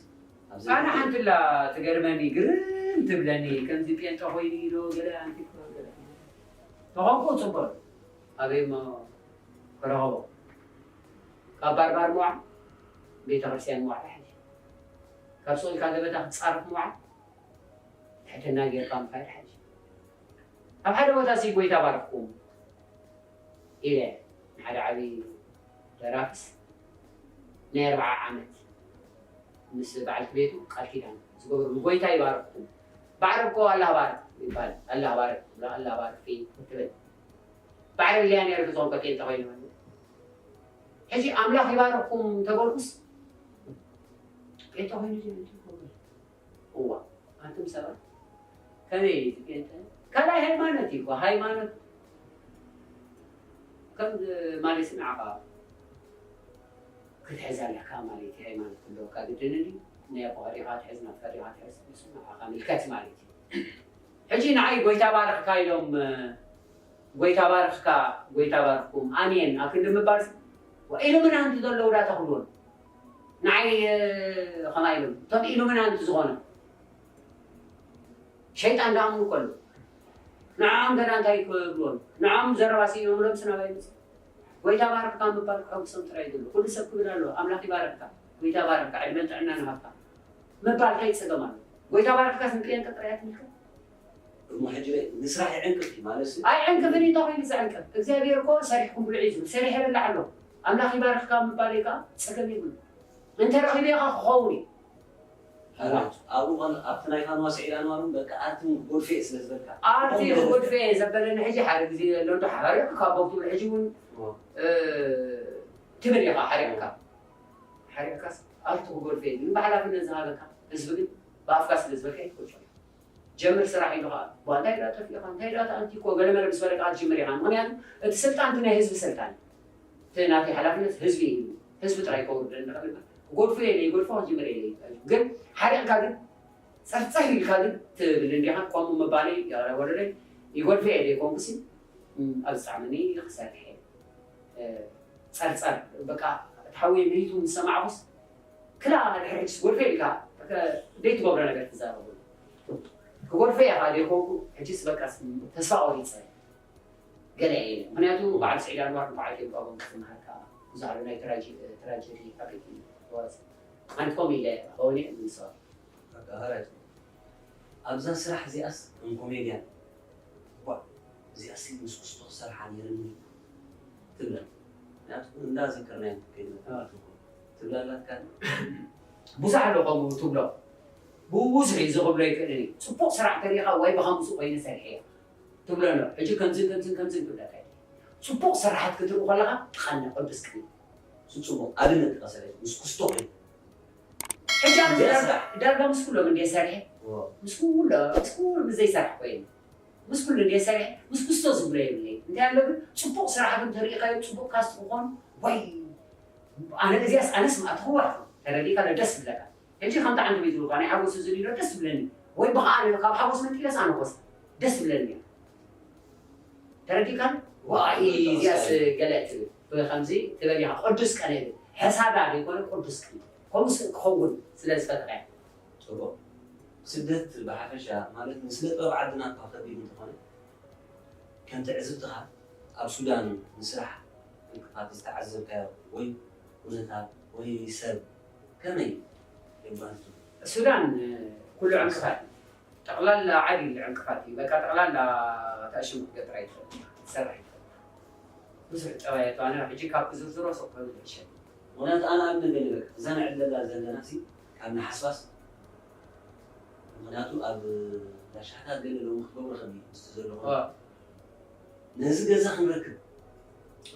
ኣብዚ ኣነ ሓንቲ ኣላ ትገርመኒ ግርም ትብለኒ ከምዚ ጴንጠ ኮይኑ ኢዶ ገለ ኣንቲ ተኾንኩ ፅቡቅ ኣበይ እሞ ክረኸቦ ካብ ባርባር ምዋዕ ቤተክርስትያን ምዋዕ ይሓይሽ ካብ ስቕ ኢልካ ገበታ ክትፃረፍ ምዋዕ ትሕትና ጌርካ ምኻድ ይሓይሽ ኣብ ሓደ ቦታ ሲ ጎይታ ባርኽኩም ኢለ ንሓደ ዓብዪ ደራፍስ ናይ ኣርብዓ ዓመት ምስ በዓልቲ ቤቱ ቃል ኪዳን ዝገበሩ ንጎይታ ይባርኽኩም ባዕሪ እኮ ኣላህ ባርክ ይባል ኣላህ ባርክ ትብላ ኣላህ ባርክ ፊ ትብል ባዕሪ ሊያ ነይሩ ዝኸውን ከ ጴንጠ ኮይኑ ሕጂ ኣምላኽ ይባርኽኩም ተበልኩስ ጴንጠ ኮይኑ እዋ ኣንቱም ሰባት ከመይ እዩ እቲ ጴንጠ ካልኣይ ሃይማኖት እዩ ሃይማኖት ከም ማለት ንዓኻ ክትሕዝ ኣለካ ማለት እዩ ሃይማኖት ክህልወካ ግድን እንዲ ናይ ኣቦኻ ዲኻ ትሕዝ ናትካ ዲኻ ትሕዝ ንሱ ንዓኻ ምልከት ማለት እዩ ሕጂ ንዓይ ጎይታ ባርኽካ ኢሎም ጎይታ ባርኽካ ጎይታ ባርኽኩም ኣሜን ኣብ ክንዲ ምባል ኢሉምናንቲ ዘለዉ ዳ ተኽልዎም ንዓይ ኸማይ ኢሎም እቶም ኢሉምናንቲ ዝኾኑ ሸይጣን ዳኣምኑ ከሎ ንዓም ገና እንታይ ክብልዎም ንዓም ዘረባ ስኢኖምሎም ስናባይ ምፅ ጎይታ ባርኽካ ምባል ክሐጉሶም ጥራይ ዘሎ ኩሉ ሰብ ክብል ኣለዎ ኣምላኽ ይባረኽካ ጎይታ ባረኽካ ዕድመን ጥዕናን ሃብካ ምባል እንታይ ፀገም ኣሎ ጎይታ ባረኽካ ስንቅየን ጥራይ ኣትምልከት እሞ ሕጂ ንስራሕ ይዕንቅፍ እዩ ማለት እዩ። ኣይዕንቅፍን እዩ እንታይ ኮይኑ ዘዕንቅፍ እግዚኣብሔር እኮ ሰሪሕኩም ብልዑ እዩ ዝብል ሰሪሐ ይበልዕ ኣሎ ኣምላኽ ይባርኽካ ምባለይ ከዓ ፀገም የብሉ እንተረኺበ ኢኻ ክኸውን እዩ። ኣብኡ ኣብቲ ናይ ፋንዋ ስዒድ ኣንዋር እውን በቃ ኣርት እውን ክጎድፎ እየ ስለ ዝበልካ ኣርቲ ክጎድፎ እየ ዘበለኒ ሕጂ ሓደ ግዜ ዘሎ ዶ ሓሪቕ ካብ ቦክቱ ሕጂ እውን ትብል ኢኻ ሓሪቕካ ሓሪቕካስ ኣርቲ ክጎድፎ እየ ግን ብሓላፍነት ዝሃበካ ህዝቢ ግን ብኣፍካ ስለ ዝበልካ ይትጎድፎ ጀምር ስራሕ ኢሉ ከዓ ቧ እንታይ ዳ ጠፊእኻ እንታይ ዳ ተኣንቲኮ ገለመለ ምስ በለ ከዓ ትጅምር ኢኻ ምክንያቱ እቲ ስልጣን እቲ ናይ ህዝቢ ስልጣን እቲ ናተይ ሓላፍነት ህዝቢ እዩ ህዝቢ ጥራይ ከውርደኒ ክእል ክጎድፎ የለ ይጎድፎ ክጅምር የለ ግን ሓሪቕካ ግን ፀፍፀፍ ኢልካ ግን ትብል እንዲኻ ከምኡ ምባለይ ወለደይ ይጎድፎ እየ ዘይኮንኩሲ ኣብ ዝጣዕመኒ ክሰርሕ እየ ፀርፀር በቃ እቲ ሓወይ መይቱ ምስ ሰማዕኹስ ክላ ድሕሪ ሕጅስ ጎድፈ ኢልካ ዘይትገብሮ ነገር ትዛረበሉ ክጎድፈ እየ ካ ዘይኮንኩ ሕጅስ በቃ ተስፋ ቆሪፀ ገለ እየ ምክንያቱ በዓል ስዒድ ኣንዋር ንበዓል ኬምቃቦም ክትምሃር ከዓ ብዙሕ ኣሎ ናይ ትራጀዲ ካቤት ወረስ ኣንድ ኮም ኢለ ሆኒ ንሰ ኣብዛ ስራሕ እዚኣስ ከም ኮሜድያን እኳ እዚኣስ ምስ ክስቶ ክሰርሓ ነይርኒ ትብለን ምክንያቱ እንዳ ዘከርናዮ ከይድና ትብላ ኣላትካ ብዙሕ ኣሎ ከምኡ ትብሎ ብብዙሕ እዩ ዝኽብሎ ይክእልን እዩ ፅቡቅ ስራሕ ተሪኢኻ ወይ ብከምዚ ኮይኑ ሰሪሐ እያ ትብሎ ኣሎ ሕጂ ከምዝን ከምዝን ከምዝን ትብለካ እዩ ፅቡቅ ስራሓት ክትርኢ ከለካ ትቀንዕ ቅዱስ ቅኒ ስፁሙ ኣብነት ጥቀሰለይ ምስ ክስቶ ኮይኑ ሕጂ ኣነ ዳርጋ ምስ ኩሎም እንደ ሰርሐ ምስ ኩሎም ምስ ኩሎም ዘይሰርሕ ኮይኑ ምስ ኩሉ እንደ ሰርሐ ምስ ክስቶ ዝብሎ የብለይ። እንታይ ኣሎ ግን ጽቡቕ ስራሕ ግን ተሪኢኻዮ ጽቡቕ ካስት ክኾኑ ወይ ኣነ እዚኣስ ኣነስ ማእትኽዋ ተረዲእካ ደስ ብለካ። ሕጂ ከምቲ ዓንዲ ቤት ዝብልካ ናይ ሓጎስ እዚ ሊዶ ደስ ብለኒ ወይ ብኸዓ ካብ ሓጎስ መንቂለስ ኣነ ኮስ ደስ ብለኒ። ተረዲእካ ዋይ እዚኣስ ገለ ትብል ብከምዚ ትበል ኢኻ ቅዱስ ቀን ይብል ሕሳዳ ዘይኮነ ቅዱስ ቀን ከምኡ ክኸውን ስለ ዝፈተኸ። ጽቡቕ። ስደት ብሓፈሻ ማለት ንስነ ጥበብ ዓድና እኳ ከቢድ እንተኾነ ከም ትዕዝብትኻ ኣብ ሱዳን ንስራሕ ዕንቅፋት ዝተዓዘብካዮ ወይ ኩነታት ወይ ሰብ ከመይ የጓንቱ? ሱዳን ኩሉ ዕንቅፋት እዩ። ጠቕላላ ዓዲ ዕንቅፋት እዩ። በቃ ጠቕላላ ታሽሙ ክትገጥራ ይትኽእል ትሰርሕ ይትኽእል። ብዙሕ ጠባያቱ ኣነ ሕጂ ካብ ክዝርዝሮ ሱቕ ከብል ይሕሸ። ምክንያቱ ኣነ ኣብ ነገር ይበቃ እዛ ንዕለላ ዘለና ሲ ካብ ንሓስባስ ምክንያቱ ኣብ ዳሻሕታት ገለ ሎሚ ክትገብሮ ከቢ ምስቲ ዘሎ ነዚ ገዛ ክንረክብ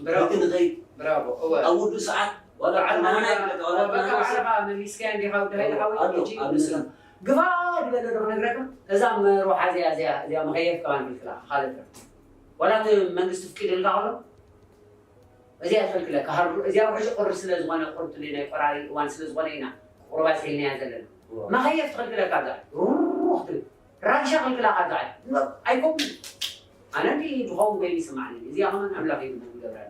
ብራቮ እቲ ንኸይድ ብራቮ እወ ኣብ ውዱ ሰዓት ዋላ በዓል ዓለማና ማና ይግለጥ ዋላ በቃ ዓለማና ባዕልኻ መሊስካያ እንዲኻ ወዲ ሃይለ ሓወይ ኣሎ ሕጂ ኣብ ንስኻ ንስኻ ግፋ ዝበለ ዶ ክነግረካ እዛ መርዋሓ እዚኣ እዚኣ እዚኣ መኸየፍ ከማን ክልክላ ካልእ ዋላ እቲ መንግስቲ ፍቂድልካ ከሎ እዚኣ ትኽልክለካ ሃርዱ እዚኣ ውሕጅ ቁሪ ስለ ዝኾነ ቁርትሊ ናይ ቆራሪ እዋን ስለ ዝኾነ ኢና ቁሩባ ስኢልናያ ዘለና መኸየፍ ትኽልክለካ እዛ ሩሩኽ ትብል ራሻ ክልክላ ካብ ዝዓል ኣይኮም ኣነ እንዲ ዝኸውን ኮይኑ ይስማዕኒ እዚኣ ከማን ኣምላኽ እዩ ዝገብራኒ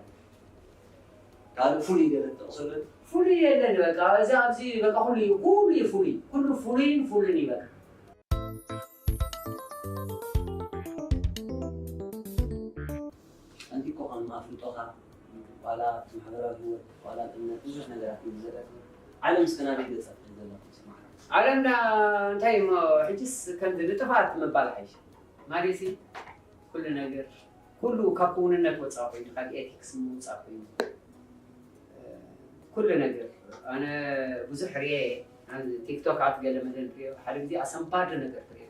ካልእ ፍሉይ ገለ ትጠቕሰሉ ፍሉይ የለን በቃ እዚ ኣብዚ በቃ ኩሉ እዩ ኩሉ እዩ ፍሉይ ኩሉ ፍሉይን ፍሉን እዩ በቃ ኣንቲኮ ከም ኣፍልጦኻ ዋላ ኣብቲ ማሕበራዊ ህይወት ዋላ ኣብ እምነት ብዙሕ ነገራት እዩ ዝዘለፍ ዓለም እስከ ናበይ ገጻ ትብል ዘለኹም ስማዕና ዓለምና እንታይ እሞ ሕጅስ ከምዚ ንጥፋት ምባል ሓይሽ ማለትሲ ኩሉ ነገር ኩሉ ካብ ክውንነት ወፃ ኮይኑ ካብ ኤቲክስ ምውፃ ኮይኑ ኩሉ ነገር ኣነ ብዙሕ ርየ ቲክቶክ ኣት ገለ መለ ንሪኦ ሓደ ግዜ ኣሰንባዲ ነገር ትሪኦ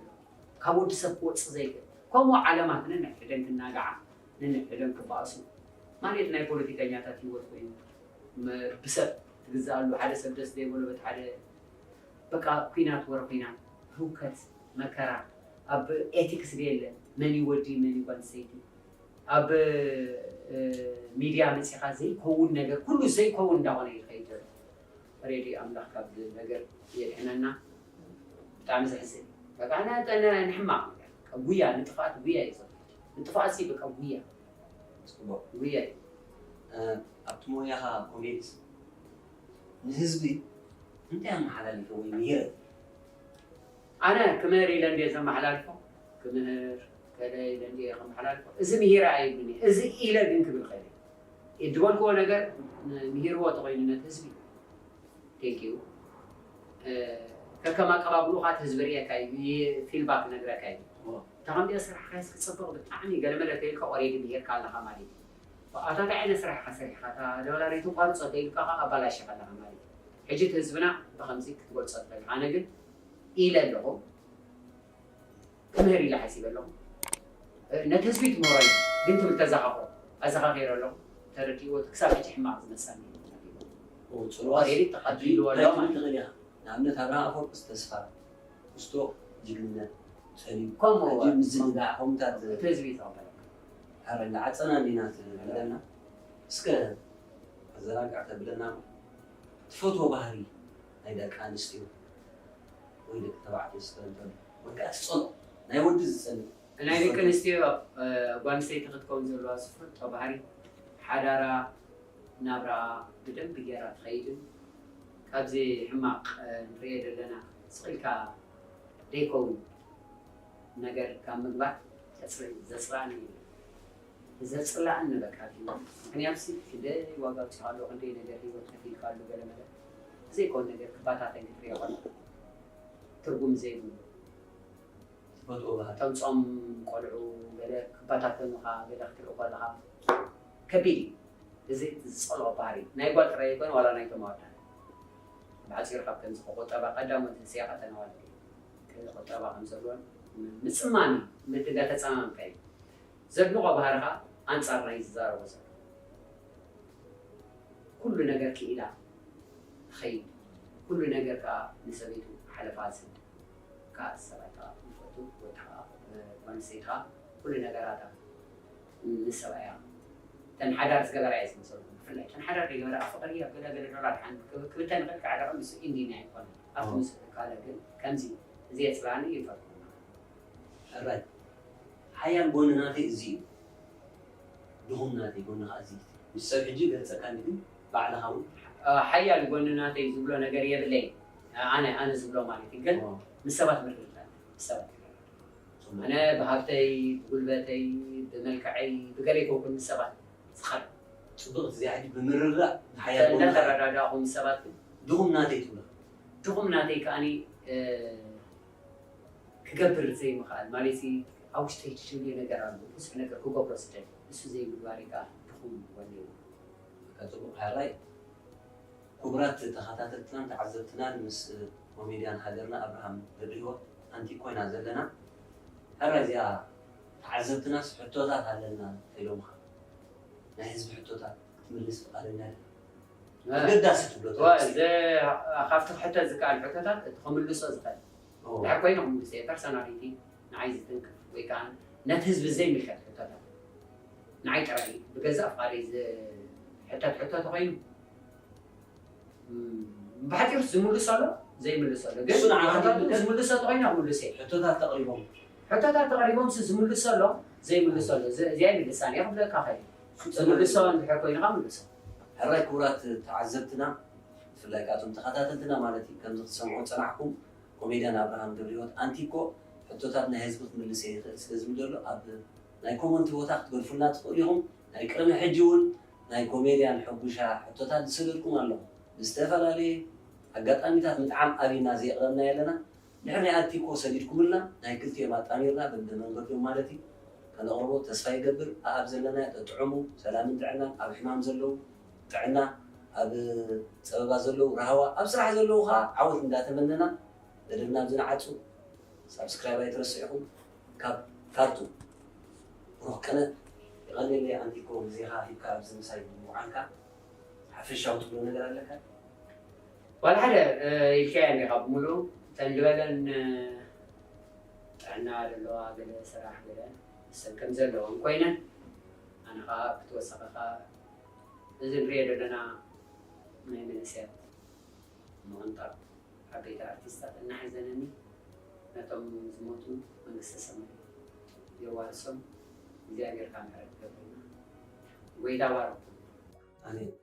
ካብ ወዲ ሰብ ክወፅእ ዘይክእል ከምኡ ዓለማት ነንሕድሕደን ክናጋዓ ነንሕድሕደን ክበኣሱ ማለት ናይ ፖለቲከኛታት ሂወት ኮይኑ ብሰብ ትግዝኣሉ ሓደ ሰብ ደስ ዘይበሎ በቲ ሓደ በቃ ኩናት ወረ ኩናት ህውከት መከራ ኣብ ኤቲክስ የለ መን ይወዲ መን ይጓል ሰይቲ ኣብ ሚድያ መፂኻ ዘይከውን ነገር ኩሉ ዘይከውን እንዳኾነ ይኸይድ ዘሎ ሬድዮ ኣምላኽ ካብ ነገር የድሕነና ብጣዕሚ ዘሕዝን በቃ ንሕማቕ ነገር ጉያ ንጥፋት ጉያ እዩ ዘሎ ንጥፋት ሲ በቃ ጉያ ጉያ እዩ ኣብቲ ሞያኻ ኮሜዲስ ንህዝቢ እንታይ ኣመሓላሊፈ ወይ ምሂረ ኣነ ክምህር ኢለ እንድየ ዘመሓላልፎ ክምህር ከለ ኢለ እንድየ ከመሓላልፎ እዚ ምሂረ ኣይብልኒ እዚ ኢለ ግን ክብል ኸይለ ድበልክዎ ነገር ምሂርዎ ተኾይኑ ነት ህዝቢ ቴንኪዩ ከከም ኣቀባብሉኻ እቲ ህዝቢ ርእየካ እዩ ፊልባክ ነግረካ እዩ እታ ከምዚኣ ስራሕካ ክፅብቕ ብጣዕሚ ገለመለ ተይልካ ኦሬዲ ምሂርካ ኣለኻ ማለት እዩ ኣታ እንታይ ዓይነት ስራሕ ኢኻ ሰሪሕኻ እታ ዶላር ኣይትቋርፆ ተይልካ ከዓ ኣባላሽኻ ኣለኻ ማለት እዩ ሕጂ እቲ ህዝብና ብኸምዚ ክትገልፆ ትኽእል ኣነ ግን ኢለ ኣለኹ ክምህር ኢለ ሓሲበ ኣለኹ ነቲ ህዝቢ ትምህሮ እዩ ግን ትብል ተዘኻኽሮ ኣዘኻኺረ ኣለኹ ተረዲእዎ ክሳብ ሕጂ ሕማቕ ዝመፀኒ ጽልዋ ኦሬዲ ተቐቢልዎ ኣሎ ማለት እዩ ንኣብነት ኣብርሃ ኣፈወርቅስ ተስፋ ክስቶ ጅግንነት ጸሊም ከምኡ ምዝንጋዕ ከምታት እቲ ህዝቢ እዩ ተቐበለካ ኣረ እንዳዓጸና እንዲና ዘለና እስከ ኣዘናግዕ ተብለና ትፈትዎ ባህሪ ናይ ደቂ ኣንስትዮ ወይ ደቂ ተባዕትዮ ስከ እንተሎ ወይ ከዓ ትጸልኦ ናይ ወዲ ዝጸልእ ናይ ደቂ ኣንስትዮ ጓል ኣንስተይቲ ክትከውን ዘለዋ ዝፈቶ ባህሪ ሓዳራ ናብራ ብደንቢ ገይራ ትኸይድን ካብዚ ሕማቕ ንሪኦ ዘለና ስቕ ኢልካ ደይከውን ነገር ካብ ምግባር ዘፅላእኒ የለን። ዘፅላእኒ በቃ ኣብ ህይወት ምክንያቱ ሲ ክንደይ ዋጋ ኣውፂእካሉ ክንደይ ነገር ህይወት ከፊልካሉ ገለ መለ ዘይኮን ነገር ክባታተን ክትሪኦ ከለካ ትርጉም ዘይብሉ ትፈትዎ ባህሪ። እቶም ጾም ቆልዑ ገለ ክበታተኑኻ ገለ ክትርኢ ከለኻ ከቢድ እዩ። እዚ ዝጸልኦ ባህሪ ናይ ጓል ጥራይ ኣይኮነ ዋላ ናይቶም ኣወዳት። ብሓጺሩ ካብ ከምዚ ክቑጠባ ቀዳሞት ዝስያቐተን ኣዋልድ እየን። ቁጠባ ከም ዘለወን ምጽማም እዩ። ምት እንዳተጸማምካ እዩ። ዘድንቖ ባህርኻ ኣንጻር ናይ ዝዛረቦ ዘሎ። ኩሉ ነገር ክኢላ ትኸይድ። ኩሉ ነገር ከዓ ንሰበይቱ ሓለፋ ዝህብ፣ ከዓ ሰብኣይ ከዓ ይፈቱ፣ ወዲ ከዓ ጓል ኣንስተይቲ ከዓ ኩሉ ነገራታ ንሰብኣያ። እተን ሓዳር ዝገበራ እየ ዝመሰልኩም። ብፍላይ እተን ሓዳር ዘይገበራ ፍቕሪ ኣብ ገለ ገለ ዶላር ሓንቲ ክብ- ክብተን ይኽእል፣ ከዓ ደቐ ምስ ኢንዲና ኣይኮነን። ኣብቲ ኦ። ምስ ካልእ ግን ከምዚ እዚ የፅላኒ ይፈርኩና። ሕራይ ሓያል ጎኒ ናተይ እዚ እዩ። ድኹም ናተይ ጎኒ ከዓ እዚ እዩ። ምስ ሰብ ሕጂ ገልፀካ ግን ባዕልኻ እውን ሓያል ጎኒ ናተይ ዝብሎ ነገር የብለይ። ኣነ ኣነ ዝብሎ ማለት እዩ። ግን ኦ፣ ምስ ሰባት ምርድዳእ፣ ምስ ሰባት ኣነ ብሃብተይ፣ ብጉልበተይ፣ ብመልክዐይ፣ ብገለ ይኮንኩን ምስ ሰባት ዝኸድ ፅቡቕ። እዚኣ ሕጂ ብምርዳእ ሓያል ጎኒ እንዳተረዳዳእኹ ምስ ሰባት ግን ድኹም ናተይ ትብሎ። ድኹም ናተይ ከዓኒ ክገብር ዘይምኽኣል ማለት ኣብ ውሽጠይ ትሽልዮ ነገር ኣሎ። ብዙሕ ነገር ክገብሮ ዝደሊ እሱ ዘይምግባር ከዓ ድኹም ወኒ። ፅቡቕ። ሕራይ ክቡራት ተኸታተልትናን ተዓዘብትናን ምስ ኮሜድያን ሃገርና ኣብርሃም ገብረሂወት ኣንቲ ኮይና ዘለና። ሕራይ እዚኣ ተዓዘብትናስ ሕቶታት ኣለና ኢሎምኻ። ናይ ህዝቢ ሕቶታት ክትምልስ ፍቓደኛ ዲኻ? ኣገዳሲ ትብሎ ካብቲ ክሕተት ዝከኣል ሕቶታት እቲ ክምልሶ ዝኽእል ድሕር ኮይኑ ክምልስ እየ። ፐርሶናሊቲ ንዓይ ዝትንክፍ ወይ ከዓ ነቲ ህዝቢ ዘይምልከት ሕቶታት ንዓይ ጥራይ ብገዛእ ፍቓደይ ዝሕተት ሕቶ ተኮይኑ ብሓፂሩ ዝምልሶ ኣሎ ዘይምልሶ ኣሎ። ግን ዝምልሶ ተኮይኑ ክምልስ እየ። ሕቶታት ተቕሪቦም ሕቶታት ተቕሪቦም ዝምልሶ ኣሎ ዘይምልሶ ኣሎ። እዚኣ ይምልሳን እየ ክብለካ ኸ ዝምልሶ እንድሕር ኮይኑካ ምልሶ። ሕራይ ክቡራት ተዓዘብትና ብፍላይ ካቶም ተኸታተልትና ማለት እዩ ከምዚ ክትሰምዑ ዝፀናሕኩም ኮሜድያን ኣብርሃም ገብረሂወት ኣንቲ እኮ ሕቶታት ናይ ህዝቢ ክትምልስ እየ ይኽእል ስለ ዝብል ዘሎ ኣብ ናይ ኮመንት ቦታ ክትገድፉልና ትኽእሉ ኢኹም። ናይ ቅድሚ ሕጂ እውን ናይ ኮሜድያን ሕጉሻ ሕቶታት ዝሰደድኩም ኣለኹ። ብዝተፈላለየ ኣጋጣሚታት ምጥዓም ኣብና ዘየቕረብና የለና። ድሕሪ ናይ ኣንቲ እኮ ሰዲድኩምልና ናይ ክልቲኦም ኣጣሚርና በብመንገዶም ማለት እዩ ከነቕርቦ ተስፋ ይገብር። ኣኣብ ዘለናዮ ጠጥዕሙ ሰላምን ጥዕናን ኣብ ሕማም ዘለዉ ጥዕና ኣብ ፀበባ ዘለዉ ራህዋ ኣብ ስራሕ ዘለዉ ከዓ ዓወት እንዳተመነና መደብና ኣብዚ ንዓፁ። ሳብስክራይብ ኣይትረስዕኹም። ካብ ካርቱም ብሩኽ ቅነ። የቐንየለይ ኣንቲኮ ግዜኻ ሂብካ ኣብዚ ምሳይ ምውዓልካ። ሓፈሻዊ ትብሎ ነገር ኣለካ? ዋላ ሓደ ኢልካያ እንዲኻ ብምሉኡ እተን ዝበለን ጥዕና ዘለዋ ገለ ስራሕ ገለ እሰን ከም ዘለወን ኮይነን ኣነ ከዓ ብተወሳኺ ከዓ እዚ ንሪኦ ዘለና ናይ መንእሰያት ምቕንጣብ ዓበይቲ ኣርቲስታት እናሓዘነኒ ነቶም ዝሞቱ መንግስተ ሰማይ የዋርሶም እግዚኣብሔር ካብ ምሕረት ይገብረልና። ጎይታ ባርኩም። ኣሜን።